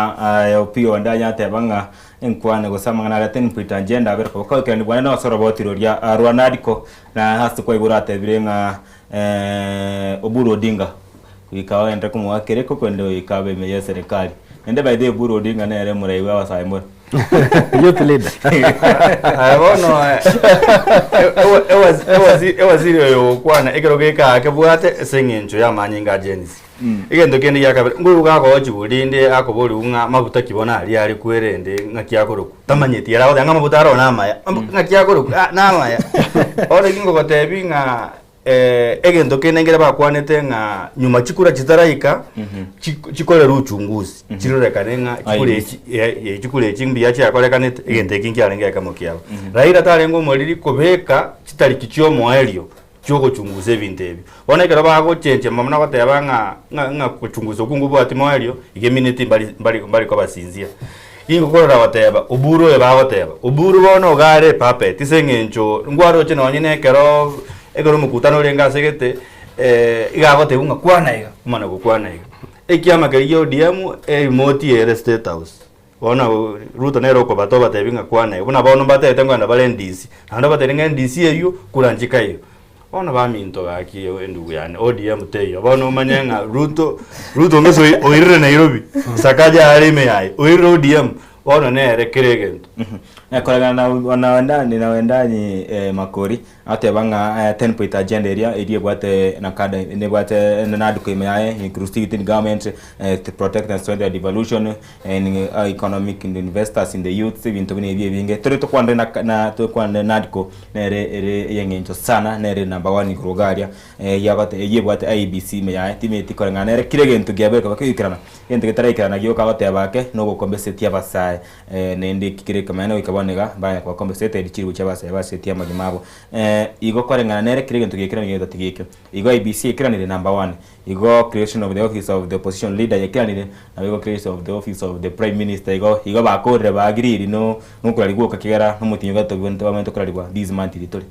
ya Opiyo Wandayi ateba ng'a enkwana gose amang'ana aria ten point agenda abere koba koikerani bwane nase oroboti roria rwa NADCO na ase kwaigure atebire ng'a Oburu Odinga goika oende komoa kereko korende goika abe ime ye serikali. Naende by the way Oburu Odinga nere omorai bwa abasae more. Youth leader. Aye bono ewaziri oyo ogokwana ekero geka akebwate ase eng'encho y'amanyinga a Gen Z. Egento kende gia kabere, ngoigwa gakogochigwa rinde akoborigwa ng'a mabuta ki bono aria are kwerende ng'aki akorokwa, tamanyeti ere agoteba ng'a amabuta aro namaya, ng'aki akorokwa ah namaya. Bono eki ngogotebi ng'a egento kende nkere bakwanete ng'a nyuma chikura chitaraika, chikorerwe uchunguzi, chirorekane ng'a chikura echi chikura echi mbuya chiakorekanete, egento eki nkiarenge ekemo kiabo. Raila tarenge omoriri kobeka chitariki chia omoerio chiogochungusa ebinto ebi. Bono ekero bagochenchia buna goteba ng'a ng'a ng'a gochungusa okwo nkobwati moerio, iga emineti mbari mbari mbari kobasinzia. Ingokorora goteba, Oburu oyo bagoteba, Oburu bono iga are epuppet ase eng'encho nkwaroche nonye na ekero ekero omokutano orenge ase gete, iga agotebwa ng'a kwana iga, omana gokwana iga. Ekiama keria gia ODM, erimote ere state house. Bono Ruto nere okobata obatebi ng'a kwana iga, buna bono mbatebete nkogenda bare NDC, naende obatebi ng'a NDC eywo kura nchika eywo. Bono baminto gaki endugu yane ODM teiyo, bono omanye ng'a Ruto Ruto ng'ese oirire Nairobi, Sakaja are ime yaye, oirire ODM, bono nere kera egento. Koreng'ana na Wendani na Wendani Makori, Ateba ng'a ten point agenda eria eria ebwate na kada nebwate NADCO ime yaye inclusivity in government to protect and strengthen devolution and economic and investors in the youths ebinto buna ebi ebinge. Tore tokwanire na na tokwanire NADCO nere ere eyeng'encho sana nere number one igoro iga aria eyagote eywo ebwate IEBC ime yaye timeti koreng'ana nere kera egento kiabeire koba kegaikerana egento getaraikerana gioka agoteba ake nogokombesetia abasae Naende eki kere ekemanyererio goika bono iga, mbanya kobakombeserete chiribu chi'abasae basetie amagima abo. Igo koreng'ana nere kera egento giaikeranire gento tigekio. Igo IEBC yaikeranire number one. Igo creation of the office of the opposition leader yaikeranire, nabo igo creation of the office of the prime minister igo igo bakorire baagiriri no nokorarigwa oka kegera nomotienyi ogato bamanyete korarigwa this month eri tore.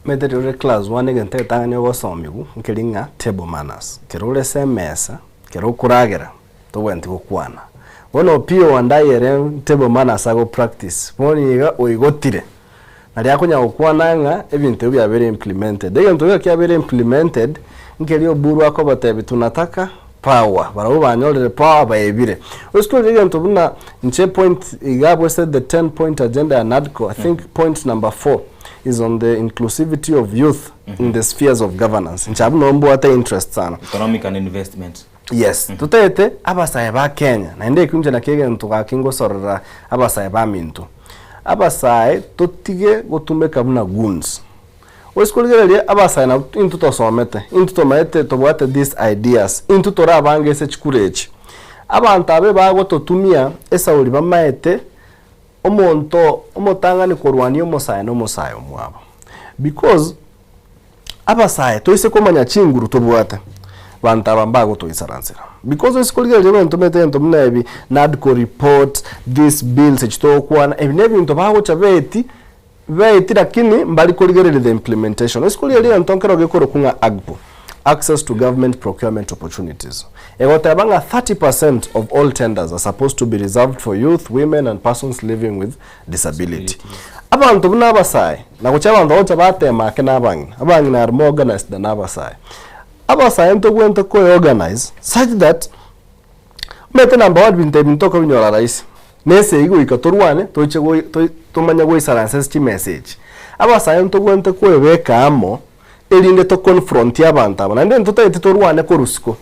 Omanyete riria ore class one egento egetang'ani ogosomiwa nkeri ng'a table manners. Ekero ore ase emesa, ekero okoragera, Tobwenereti gokwana. Bono Opiyo Wandayi ere table manners ago practice. Bono iga oigotire. Naria akonya gokwana ng'a ebinto ebio biabeire implemented. Egento geka kiabeire implemented, nkeria Oburu akobatebia tunataka power, barabwo banyorire power baebire. Gose tori egento buna inche point iga abwo ase the ten point agenda ya NADCO, I think point number four is on the inclusivity of youth in the spheres of governance. Inche abwo noo mbwate interest sana. Economic and investment. Yes, totaete abasae ba Kenya, naende ekio inche nakio egento gaki ngosorora abasae baminto. Abasae totige gotumeka buna goons. Oise korigereria abasae nabwo intwe tosomete, intwe tomaete tobwate these ideas, intwe tore abange ase chikura echi. Abanto aba ebagototumia esauri bamaete omonto omotang'ani korwania omosae na omosae omwabo. Because Abasae toise komanya chinguru tobwate, banto aba mbagotoisaransera. Because oise korigereria ebinto omanyete ebinto buna ebi, NADCO report, these bills echi togokwana, ebi nebinto bagocha beti, beti lakini mbari korigereria the implementation. Oise korigereria egento nkero gekorokwa ng'a AGPO, Access to Government Procurement Opportunities, egoteba ng'a 30% of all tenders are supposed to be reserved for youth, women and persons living with disability. Abanto buna abasae, na gochia abanto bagocha batema ake na abang'ina, abang'ina are more organized than abasae. Abasae ntobwenerete koeorganize such that omanyete number one ebinto ebi ntokobinyora rahisi, na esegi goika torwane toche goi toi tomanye goisaransa ase chimesa echi. Abasae ntobwenerete koebeka amo erinde toconfrontie abanto aba, naende ntotageti torwane korwa isiko,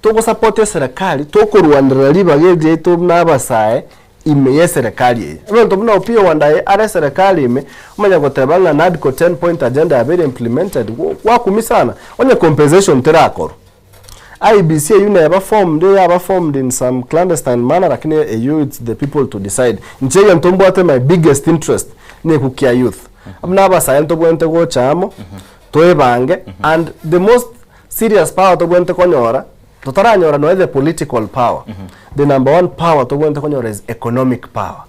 togosupport eserekari tokorwanerera ribaga eri riaito buna abasae ime y'eserekari eye. Ebinto buna Opiyo Wandayi are eserekari ime, omanye goteba ng'a NADCO ten point agenda yabeire implemented, gwakumia sana. Onye compensation terakorwa. IEBC eyio neba formed, yaba formed in some clandestine manner lakini eyio it's the people to decide. Inche egento mbwate my biggest interest nekukia youth. Buna abasae ntobwenerete gocha amo, toebange and the most serious power tobwenerete konyora, Totaranyora nonya the political power, the number one power tobwenerete konyora is economic power.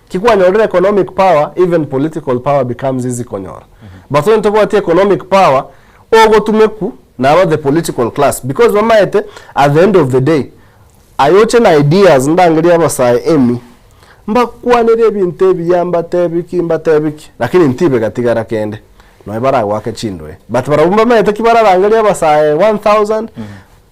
Ki kwanyorire economic power, even political power becomes easy konyora. But onye tobwati economic power, ogotumeku naba the political class because bamaete at the end of the day, aye oche na ideas ndangerie abasae emi, mbakwanere ebinto ebiya mbatebi ki mbatebi ki, lakini ntibe gatigara kende. Nonya baragoake chindoe. But barabwo mbamaete ki bararangerie abasae 1000,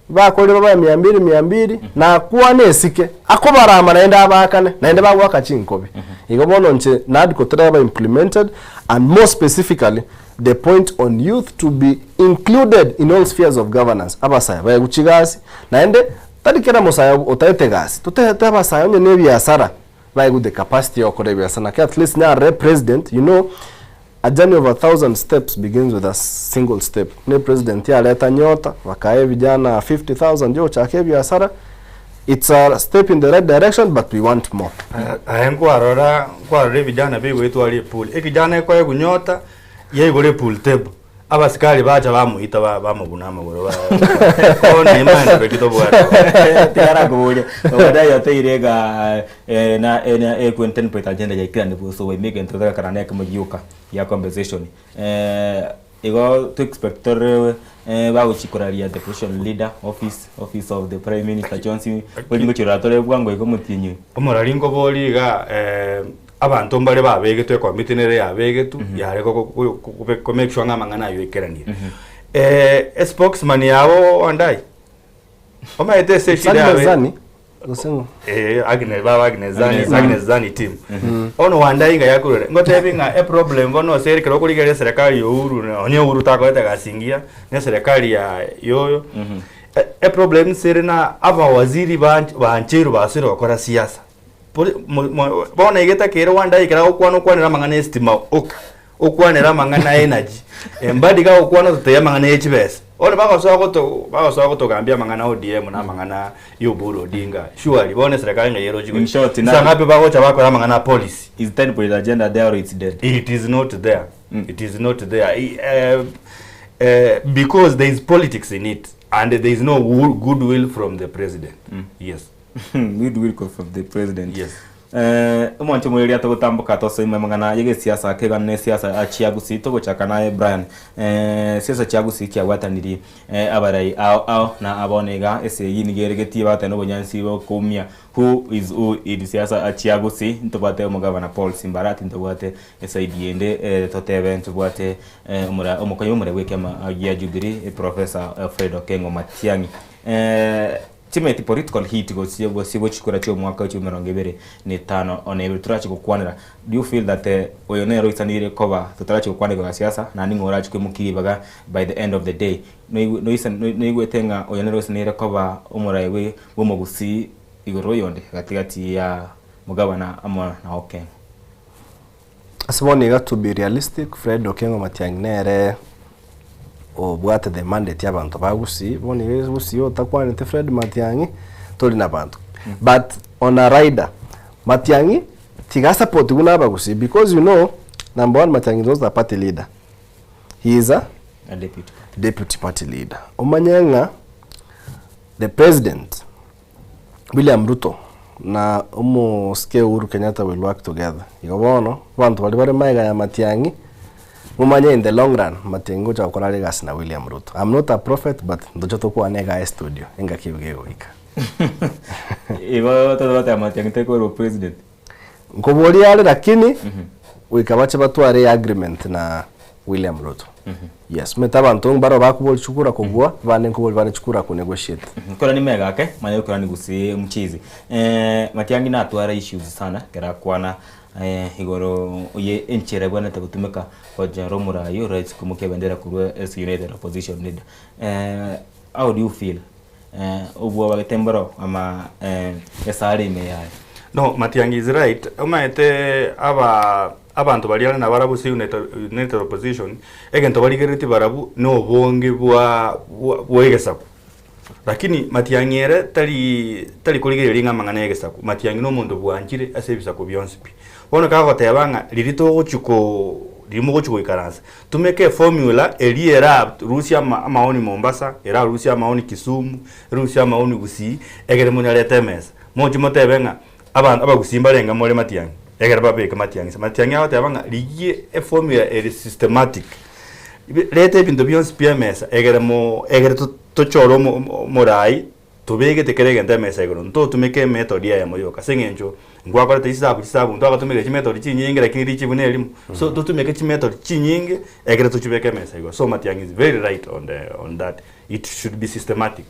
bakorire babae mia mbiri mia mbiri, na akwane esike, akobarama naende abaakane, naende bagoaka chinkobi. Igo bono inche NADCO teraba implemented and more specifically the point on youth to be included in all spheres of governance, abasae baegwe chigasi, naende tari kera mosae otaete gasi, totaete abasae onye na ebiasara baegwe the capacity ya gokora ebiasara naki at least nyarore president you know A journey of a thousand steps begins with a single step. Ne president yareta nyota, bakae vijana 50,000 yochaka ebiasara, it's a step in the right direction but we want more. Aye nkwarora nkwarora ebijana bigoitwara epool, ekijana ekoegwa nyota, yaigora epool table, abasikari bacha bamoita ba bamobuna amagoro ba bono emaendeleo ki tobwate. Tigarakoboria, obaadaye oteire iga na na ekwen ten point agenda yaikirani boso oime egento torekana na ekemo gioka gia compensation. Igo to expect tore bagochi koraria the opposition leader office, office of the prime minister chionsi bori ngochirora tore bwango iga omotienyi oyo. Omorari nkobori iga abanto mbare babegetwe ekomiti nere yabegetwe yare ko make sure ng'a amang'ana aywo aikeranire. Espokesman yabo Wandayi, omanyete ase eshida Agnes yabe Zani? Gose ng'o? Eh, Agnes, baba Agnes Zani, Agnes. Agnes Zani team. Bono Wandayi ng'a yakorire. Ngotebi ng'a eproblem bono ase ekero okorigereria eserekari ya Uhuru na onye Uhuru takorete egasi engiya, na eserekari ya yoyo, eproblem nse ere na abawaziri banch bancheirwe basire gokora siasa. Pori mo mo bono iga etakeire Wandayi ekero agokwana okwanere amang'ana ya estima oka, okwanere amang'ana ya energy, Mbadi gagokwana ototebie amang'ana ya chibesa. Bono bagosoa goto bagosoa gotogambia amang'ana ODM na amang'ana ya Oburu Odinga, surely bono eserekari ng'a yerochi In goika. short, Nsa ngapi bagocha bakora amang'ana a policy. Is 10 point agenda there or it's dead? It is not there. It is not there. I, eh, eh, because there is politics in it and there is no goodwill from the president. Yes. Goodwill from the president. Yes. Eh, omwancho omoreri atogotamboka tosoime amang'ana y'egesiasa kegana na esiasa chia Gusii togochaka naye Brian. Eh, siasa chia Gusii kiabwatanirie eh, abarai ao ao na abono iga esegi nigo eregetie bagoteba nobonyansi bokoumia who is who in siasa chia Gusii ntobwate omogavana Paul Simbarati ntobwate eside yende eh, totebe ntobwate eh, omora omokonyi bw'omoreri bw'ekiama gia Jubilee eh, Professor Fred Okengo Matiang'i. Eh, Chimeti political heat gochia gose gochikura chia omwaka chia emerongo ebere na etano na ebere torachi gokwanera do you feel that oyo nere oisanire koba totarachi gokwana igoro ya siasa naende ng'o orachi koimokia ribaga by the end of the day noigwete ng'a oyo nere oisanire koba omorai bwe omogusii igoro oyonde gati gati ya Mugabana amo na Okengo? Ase bono iga to be realistic, Fred Okengo Matiang'i nere obwate the mandate ya abanto ba Gusii, bono iga Gusii otakwanete Fred Matiang'i tori na banto. But on a rider, Matiang'i tiga asapotigwe na abagusii because you know, number one Matiang'i is not a party leader, he is a A deputy. deputy party leader. Omanye ng'a the president William Ruto na omosike Uhuru Kenyatta will work together. Igo bono, abanto baria bare magega ya Matiang'i, momanye in the long run, Matiang'i ngocha gokora are egasi na William Ruto. I'm not a prophet but ntoche tokwane igaa estudio engaki ebuya egoika. Igo totagoteba Matiang'i takoirwa president. Nkoboria are lakini goika bache batware eagreement na William Ruto. Yes, omanyete abanto mbaro bakoboria chikura kobua, abande nkoboria bare chikura ko negotiate. Korani mega ake manya gokorani gose mchizi eh, Matiang'i natwara issues sana ekero akwana eh, igoro ye enchera ebwenerete gotumeka gochora omorai ore koimokia ebendera korwa ase United Opposition Leader eh, how do you feel Obwoba gete mboro ama esare ime yaye. No, Matiang'i is right. Omanyete aba abanto baria are nabarabwo ase united opposition, egento barigereretie barabwo na obonge bwa bwa egesaku. Lakini Matiang'i ere tari tari korigereria ng'a amang'ana ya egesaku. Matiang'i na omonto bwanchire ase ebisaku bionsi pi. Bono kagoteba ng'a riria togochia ko riria mogochia goikaransa, Tumeka eformula eria erarusie amaoni Mombasa, erarusie amaoni Kisumu, erusie amaoni Gusii, egere monyarete emesa. Moche motebe ng'a abanto abagusii mbarenge more matiang'i, egere babeke matiang'i ase matiang'i agoteba ng'a rigia eformula ere systematic, reta ebinto bionsi pi emesa egere mo egere tochore omo omorai. Tobegete kera egento emesa igoro, ntotumeke emethod eyemo yoka, ase eng'encho nkwakorete chisabu chisabu ntwagatumekire chimethod chinyinge lakini richibu nerimo. So totumeke chimethod chinyinge ekero tochibeke emesa igoro. So Matiang'i is very right on the on that, it should be systematic.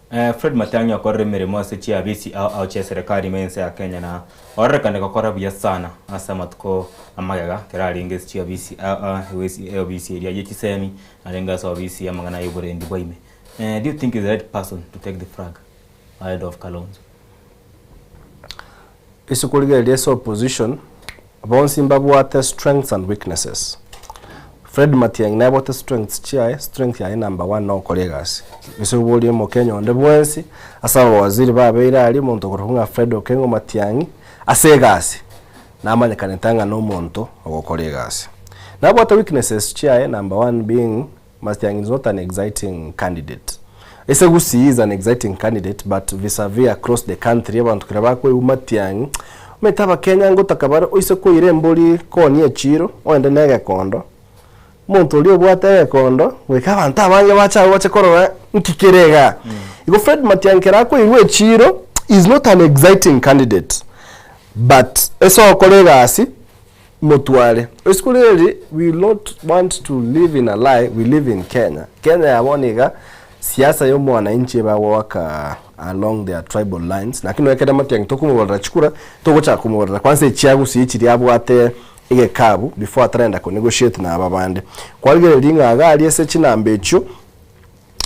Fred Matiang'i okorire emeremo ase chiabisi ao ao chi'eserekari ime y'ense ya Kenya na ororekane gokora buya sana ase amatuko amagega ekero arenge ase chiabisi ao ao eobisi eria ye chisemi arenge ase obisi y'amang'ana y'oborendi bwa ime. Do you think he's the right person to take the flag ahead of Kalonzo? Ase korigereria ase opposition, bonsi mbabwate strengths and weaknesses. Fred Matiang'i nabwate strengths chiaye, strength yaye number one nogokora egasi. Ase oborie omokenya onde bwensi, ase abawaziri babeire aria, omonto okorokwa ng'a Fred Okengo Matiang'i, ase egasi, namanyekanete ng'a nomonto ogokora egasi. Nabwate weaknesses chiaye, number one being Matiang'i is not an exciting candidate. Ase Gusii is an exciting candidate but vis a vis across the country abanto kera bakoigwa Matiang'i, omanyete abakenya ngotaka bare oise koira embori koonia echiro oende na egekondo, omonto oria obwate egekondo goika abanto abange bache abwo bache korora nki kere igaa. Igo Fred Matiang'i kera akoirwa echiro is not an exciting candidate but ase ogokora egasi Motware. Isiko riri we will not want to live in a lie, we live in Kenya. Kenya ya bono iga, siasa ya omwananchi ebagoaka along their tribal lines, lakini nonya ekere Matiang'i tokomoborera chikura, togochaka komoborera kwanza echia gusii chiria abwate egekabu before atarenda ko negotiate na aba bande. Kwarigereria ng'a iga aria ase chinamba echio,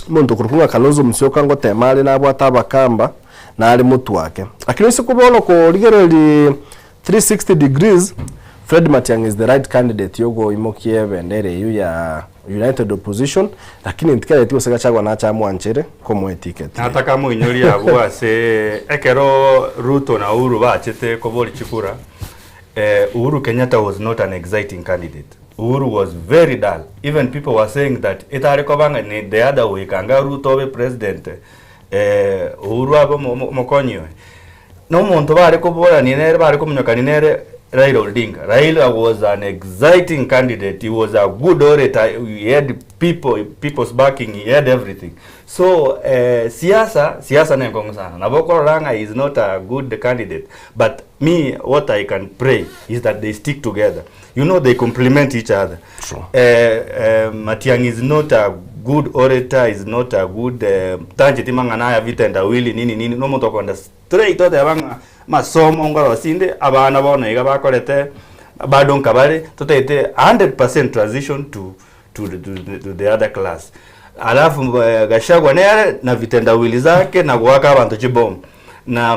omonto okorokwa ng'a Kalonzo Musyoka ngotema are nabwate abakamba, nare motwe ake. Lakini ase bono korigereria 360 degrees, Fred Matiang'i is the right candidate yogoimokia ebendera eyio ya United Opposition, lakini ntikereti gose Gachagua nache amwanchere komoa eticket eye. Nataka amoinyorie abwo ase ekero Ruto na Uhuru bachete koboria chikura, Uhuru Kenyatta was not an exciting candidate. Uhuru was very dull. Even people were saying that etare koba ng'a ni the other way kanga Ruto obe president, Uhuru abe omokonyi oye. Na omonto bare koborania nere bare kominyokania nere Raila Odinga. Raila was an exciting candidate, he was a good orator, he had people, people's backing, he had everything. So eh, siasa, siasa nenkong'u sana. Nabo okorora ng'a he is not a good candidate, but me what I can pray is that they stick together. You know they complement each other. True. Eh, eh, Matiang'i is not a good orator, is not a good eh, tancheti mang'ana aya vitendawili nini nini, nomonto okoenda straight oteba ng'a masomo nkorosinde abana bono iga bakorete bado nkabare totaete 100% transition to, to, to, to the other class. Alafu eh, Gachagua nere na vitendawili zake na goaka abanto chibomu na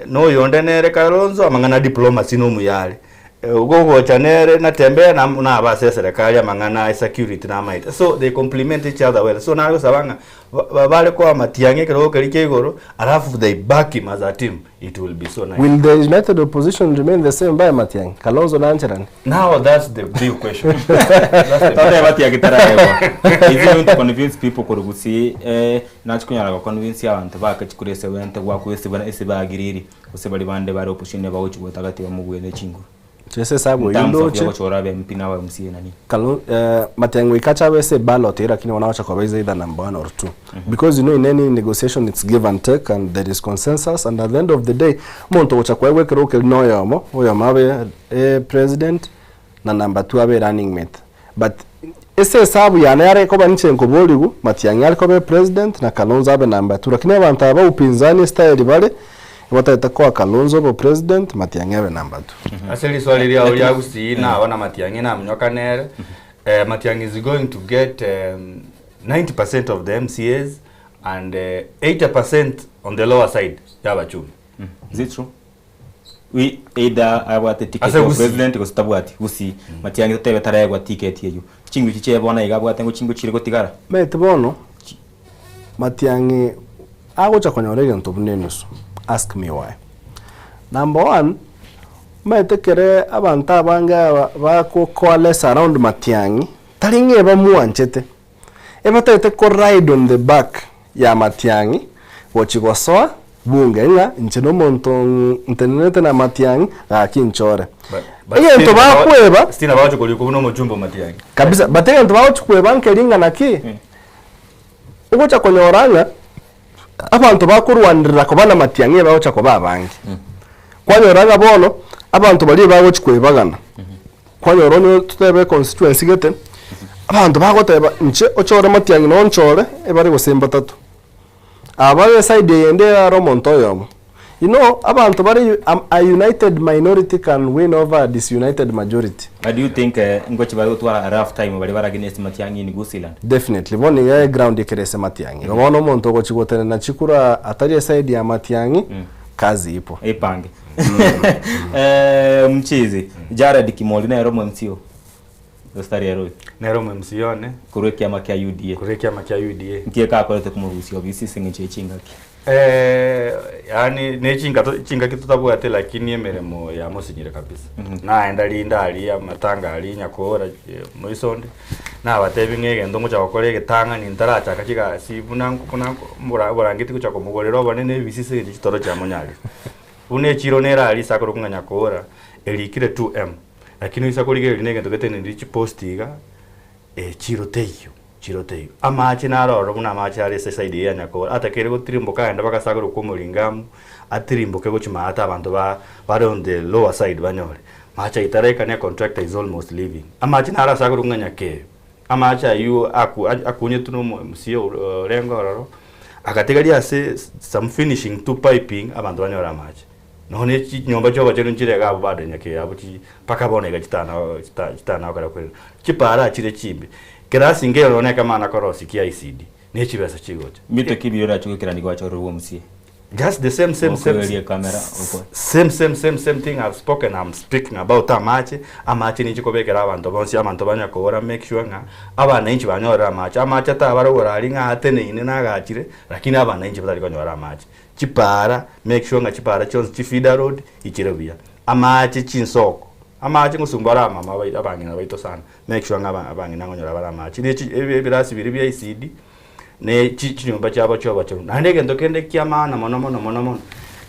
noyonde nere Kalonzo amang'ana diplomacy nomuyare Ogogocha nere natembea na naba ase eserekari amang'ana a security namaete so they complement each other well so nare gosaba ng'a ba bare koa Matiang'i ekerogo keria kia igoro alafu they back him as a team it will be so nice. Will the united opposition remain the same by Matiang'i? Kalonzo nancherane? Now that's the big question. That's the Totebe Matiang'i taraegwa. Is he going to convince people korwa gusii eh, nachi konyara go convince abanto bake chikura ase bente goakwa ase buna ase bagiriri. Gose baria bande bare opposition bagochia goeta gati bamobue ne chinguru. Chese esabu In eyio terms of ndoche. yogochora abe MP na aba MCA na nini. Kalo, eh, Matiang'i goika ache abe ase eballot eye lakini bono agocha koba is either number one or two. Because you know in any negotiation it's give and take and there is consensus and at the end of the day omonto ogocha koegwa ekerogo keria na oyomo, oyomo abe eh president na number two abe running mate. But ase esabu yane yare koba inche nkoborigwa, Matiang'i are koba epresident na Kalonzo abe number two, lakini abanto aba ba upinzani estyle bare, batagete koa Kalonzo obopresident, Matiang'i abe number two. Ase riswali riao ria gusii naba na Matiang'i naminyoka nere, eh, Matiang'i is going to get 90% of the MCAs and 80% on the lower side y'abachumbi. Is it true? We either abwate ticket Ase ya Gusii. president gose tabwati Gusii. Matiang'i totebe taraegwa ticket eyio. Chinguru echi chiaye bono iga abwate ngo chingo chire gotigara. Omanyete bono, Matiang'i agocha konyora egento buna enusu, ask me why. Number one, omanyete ekere abanto abange aba bako coalesce around Matiang'i, tari ng'a ebamwanchete, Ebatagete ko ride on the back ya Matiang'i gochi gosoa bunge ng'a inche nomonto ntenenete na Matiang'i gaki nchore. Egento bakweba Stina bagochi korikwa buna omochumba o Matiang'i. Kabisa, but egento bagochi kweba nkeri ng'a naki, ogocha konyora ng'a abanto bakorwanerera koba na Matiang'i ebagocha koba abange. Kwanyora ng'a bono abanto baria ebagochi kwebagana. Kwanyora onye totebe constituency gete, abanto bagoteba inche ochore Matiang'i na onchore, ebare gose mbatato. Aba bare eside eyende are omonto oyomo. You know, abanto bare a united minority can win over a disunited majority. But do you think eh, ngochi bare gotwara a rough time baria bare against Matiang'i in Gusiiland? Definitely, bono iga eground ekere ase Matiang'i. Igo bono omonto ogochi gotenena chikura atari eside ya Matiang'i, kazi ipo. Epange. Eh, mchizi Jared Kimoli nere omo MC o gose tari ere oyo Nere omo MC one. Korwa ekiama kia UDA. Korwa ekiama kia UDA. Nki ekakorete komorusia obisi ase eng'encho ye chingaki? Eh, yaani ne chingato chingaki totabwate lakini emeremo yamosinyire kabisa. Naenda rinde aria amatanga aria nyakoora moisonde, nabatebi ng'a egento ngocha gokora egetang'ani ntarachaka chigasi buna buna mbora oborangeti gocha komogorera obonene ebisisi ebi chitoro chiamonyarire. Buna echiro nere aria ase akorokwa ng'a nyakoora, erikire 2M, lakini oisa korigereria na egento geteneniri chipost iga, echiro teiyo, chiro teiyo. Amache naro ororo buna amache are ase eside eye ya nyakoora, atakeire gotirimboka agende mpaka ase akorokwa omoringamu, atirimboke gochia maate abanto ba bare on the lower side banyore. Mache ayio taraikani econtractor is almost leaving. Amache naro ase akorokwa ng'a nyakeyo, amache ayio aku akunyetwe na omo MCA orenge ororo, Agatigaria ase some finishing to piping abanto banyore amache. Nonya ne chinyomba chi'obochenu nchire iga abwo bado nyakeye abwo chi mpaka bono iga chitana chita chitanakora korenda. Chipaara chire chimbe. Kerasi nkeiyo nonya ekamana korosia kia ICD, ne chibesa chigocha. Mbito ki ebiria orache goikerania gwachorerwa omosie? Just the same same same Okoeria ekamera okore. same same same same thing I've spoken I'm speaking about amache, amache ninche kobekera abanto bonsi abanto banya kogora make sure ng'a abananchi banyorire amache, amache tabarogora aria ng'a ateneine nagachire lakini abananchi batari konyora amache. Chipara make sure ng'a chipara chionsi chi feeder road ichire buya, amache chinsoko, amache ngosumbwa are abamama bai abang'ina baito sana, make sure ng'a aba abang'ina ngonyora bare amache. Ne chi ebi ebirasi biria bia ECD. ne chinyomba chiabo chi'obochenu. Naende egento kende kia maana mono mono mono mono,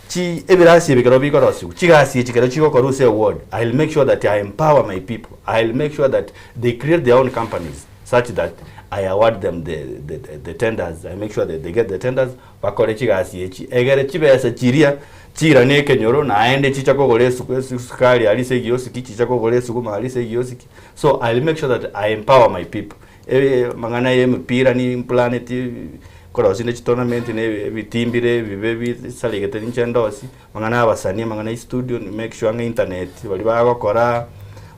Chi ebirasi ebi ekero bikorosigwa, chigasi echi ekero chigokorwa ase eward, I will make sure that I empower my people, I will make sure that they create their own companies such that I award them the, the, the tenders, I make sure that they get the tenders, bakore chigasi echi, egere chibesa chiria chiirane ekenyoro naende chicha kogora esu esukari aria ase egiosiki, chicha kogora esuguma aria ase egiosiki, so I will make sure that I empower my people. Amang'ana y'emepira nimplaneti korosia ne chitournament na ebitimbire ebibe bisaregete ninche ndosie, amang'ana ya abasanii, amang'ana ya estudio ni make sure ng'a internet baria bagokora,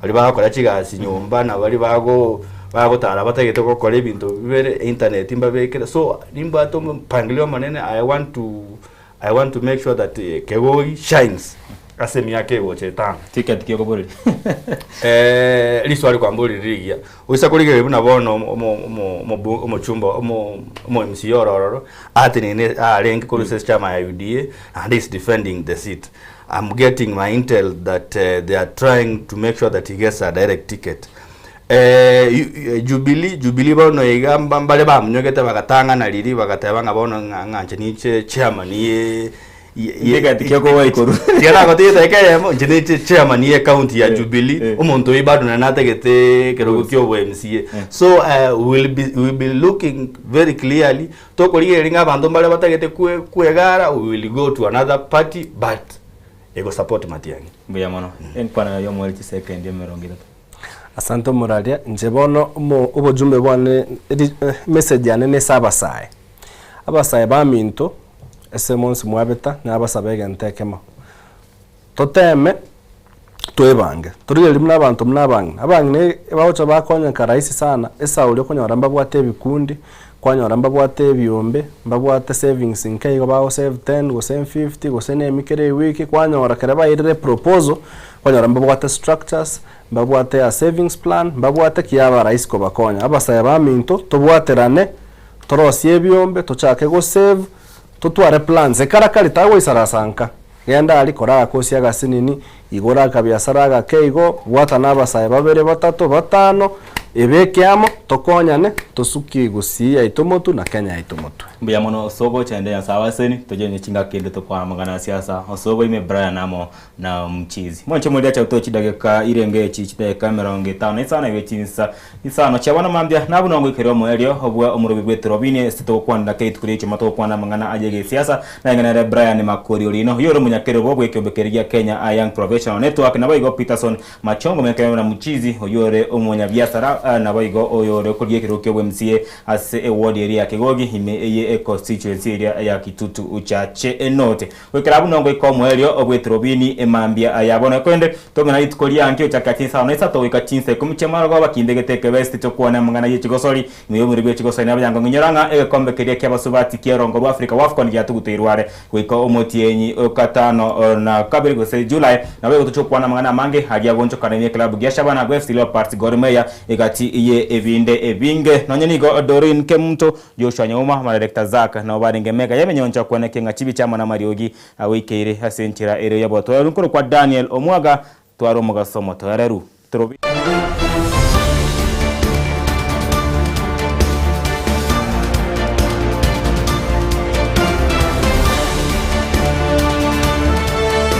baria bagokora chigasi nyomba na baria bago bagotara batagete gokora ebinto bibere, internet mbabekere. So nimbwate omopangilio omonene I want to I want to make sure that Kegogi shines ase emiaka egocha etano. Ticket ki okoboreria? Eh, riswali kwamborire rigiya. Oisa korigereria buna bono omo- omo- omo- omobu- omochumba omo omo MCA oro ororo atenene arenge korwa ase echama ya UDA and is defending the seat. I'm getting my intel that uh, they are trying to make sure that he gets a direct ticket. Eh, Jubilee, Jubilee bono iga mbare bamunyogete bagatang'ana riria bagateba ng'a bono ng'a ng'a inche ninche chairman ye Ndigati kia okoboa ikoru. Tiga nagotebi edageka eyemo, inche ninche chairman ye county ya Jubilee, omonto oyio bado nere natagete ekerogo kia obo MCA. So we will be, we will be looking very clearly, tokorigereria ng'a abanto mbare batagete kwe kwegara, we will go to another party but ego support Matiang'i. Mbuya mono. Enkwana yomoerio chisekendi emerongo etato. Asante omoraria, inche bono omo obojumbe bwane ri message yane nese abasae. Abasae baminto, ase monsi mwabeta, nabasaba egento ekemo, toteme twebange, torigereria buna abanto buna abang'ina, abang'ina bagocha bakonyeka rahisi sana, esauri okonyora mbabwate ebikundi, kwanyora mbabwate ebiombe, mbabwate savings nke igo bago save ten gose fifty gose na emi kera ewiki, kwanyora ekero bairire eproposal, kwanyora mbabwate structures, Mbabwate a savings plan, mbabwate ki yaba rahisi kobakonya. Abasae baminto, tobwaterane, torosie ebiombe, tochake go save, totware plans. Ekara kari tagoisarasa nka, genda aria kora agakosi agasinini, igora akabiasara agake igo, bwata na abasae babere batato batano, ebeke amo, tokonyane, tosukie Gusii yaito motwe na Kenya yaito motwe. Mbuya mono osogo chende Nyasae abaseni tochende chingaki ende tokwana amang'ana ya siasa osogo ime Brian amo na mchizi. Mwanche moriacha gotoa chidageka irenge echi chidageka emerongo etano na isano ibe chinsa isano chia bono mambia nabuna ngoikeria omoerio obwa omorobi bw'eturobini ase togokwanera kera rituko ria togokwana amang'ana aye egesiasa na ing'ana ere Brian Makori Orino oyio ore omonyakerogo bw'ekeombe keria gia Kenya a Young Professional Network naboigo Peterson Machongo omonyakerogo na Mchizi oyio ore omonyabiasara naboigo oyore okorigia ekerogo kia obwa-MCA ase eward eria ya Kegogi ime eye econstituency eria ya Kitutu Chache North. Goikera abwo nongoika omoerio bw'eturubini emambia ya bono. Korende tomena rituko rianki gochakera chinsano na isato goika chinsa ikomi chi'amarogoba, kindegete ekebesiti tokwane amang'ana ye chigosori. Ime y'omorero bwe chigosori nabayango ng'inyora ng'a egekombe keria ki'abasubati ki'erongo rwa Afrika WAFCON giatuguteirwe are goika omotienyi o gatano na kabere gose July. Nabo igo tochia gokwana amang'ana amange aria agonchokana ime y'eklabu gia Shabana na FC Leopards, Gor Mahia egati ye ebinde ebinge. Nonye nigo Doreen Kemunto Joshua Nyauma, Madirector Zack, nabo barenge mega y'emenyoncho kweneki ng'a chibicha amo namariogi agoikeire ase enchera ere y'obotoereru nkorokwa Daniel Omwaga, tware omogaso omotoereru. Torobi.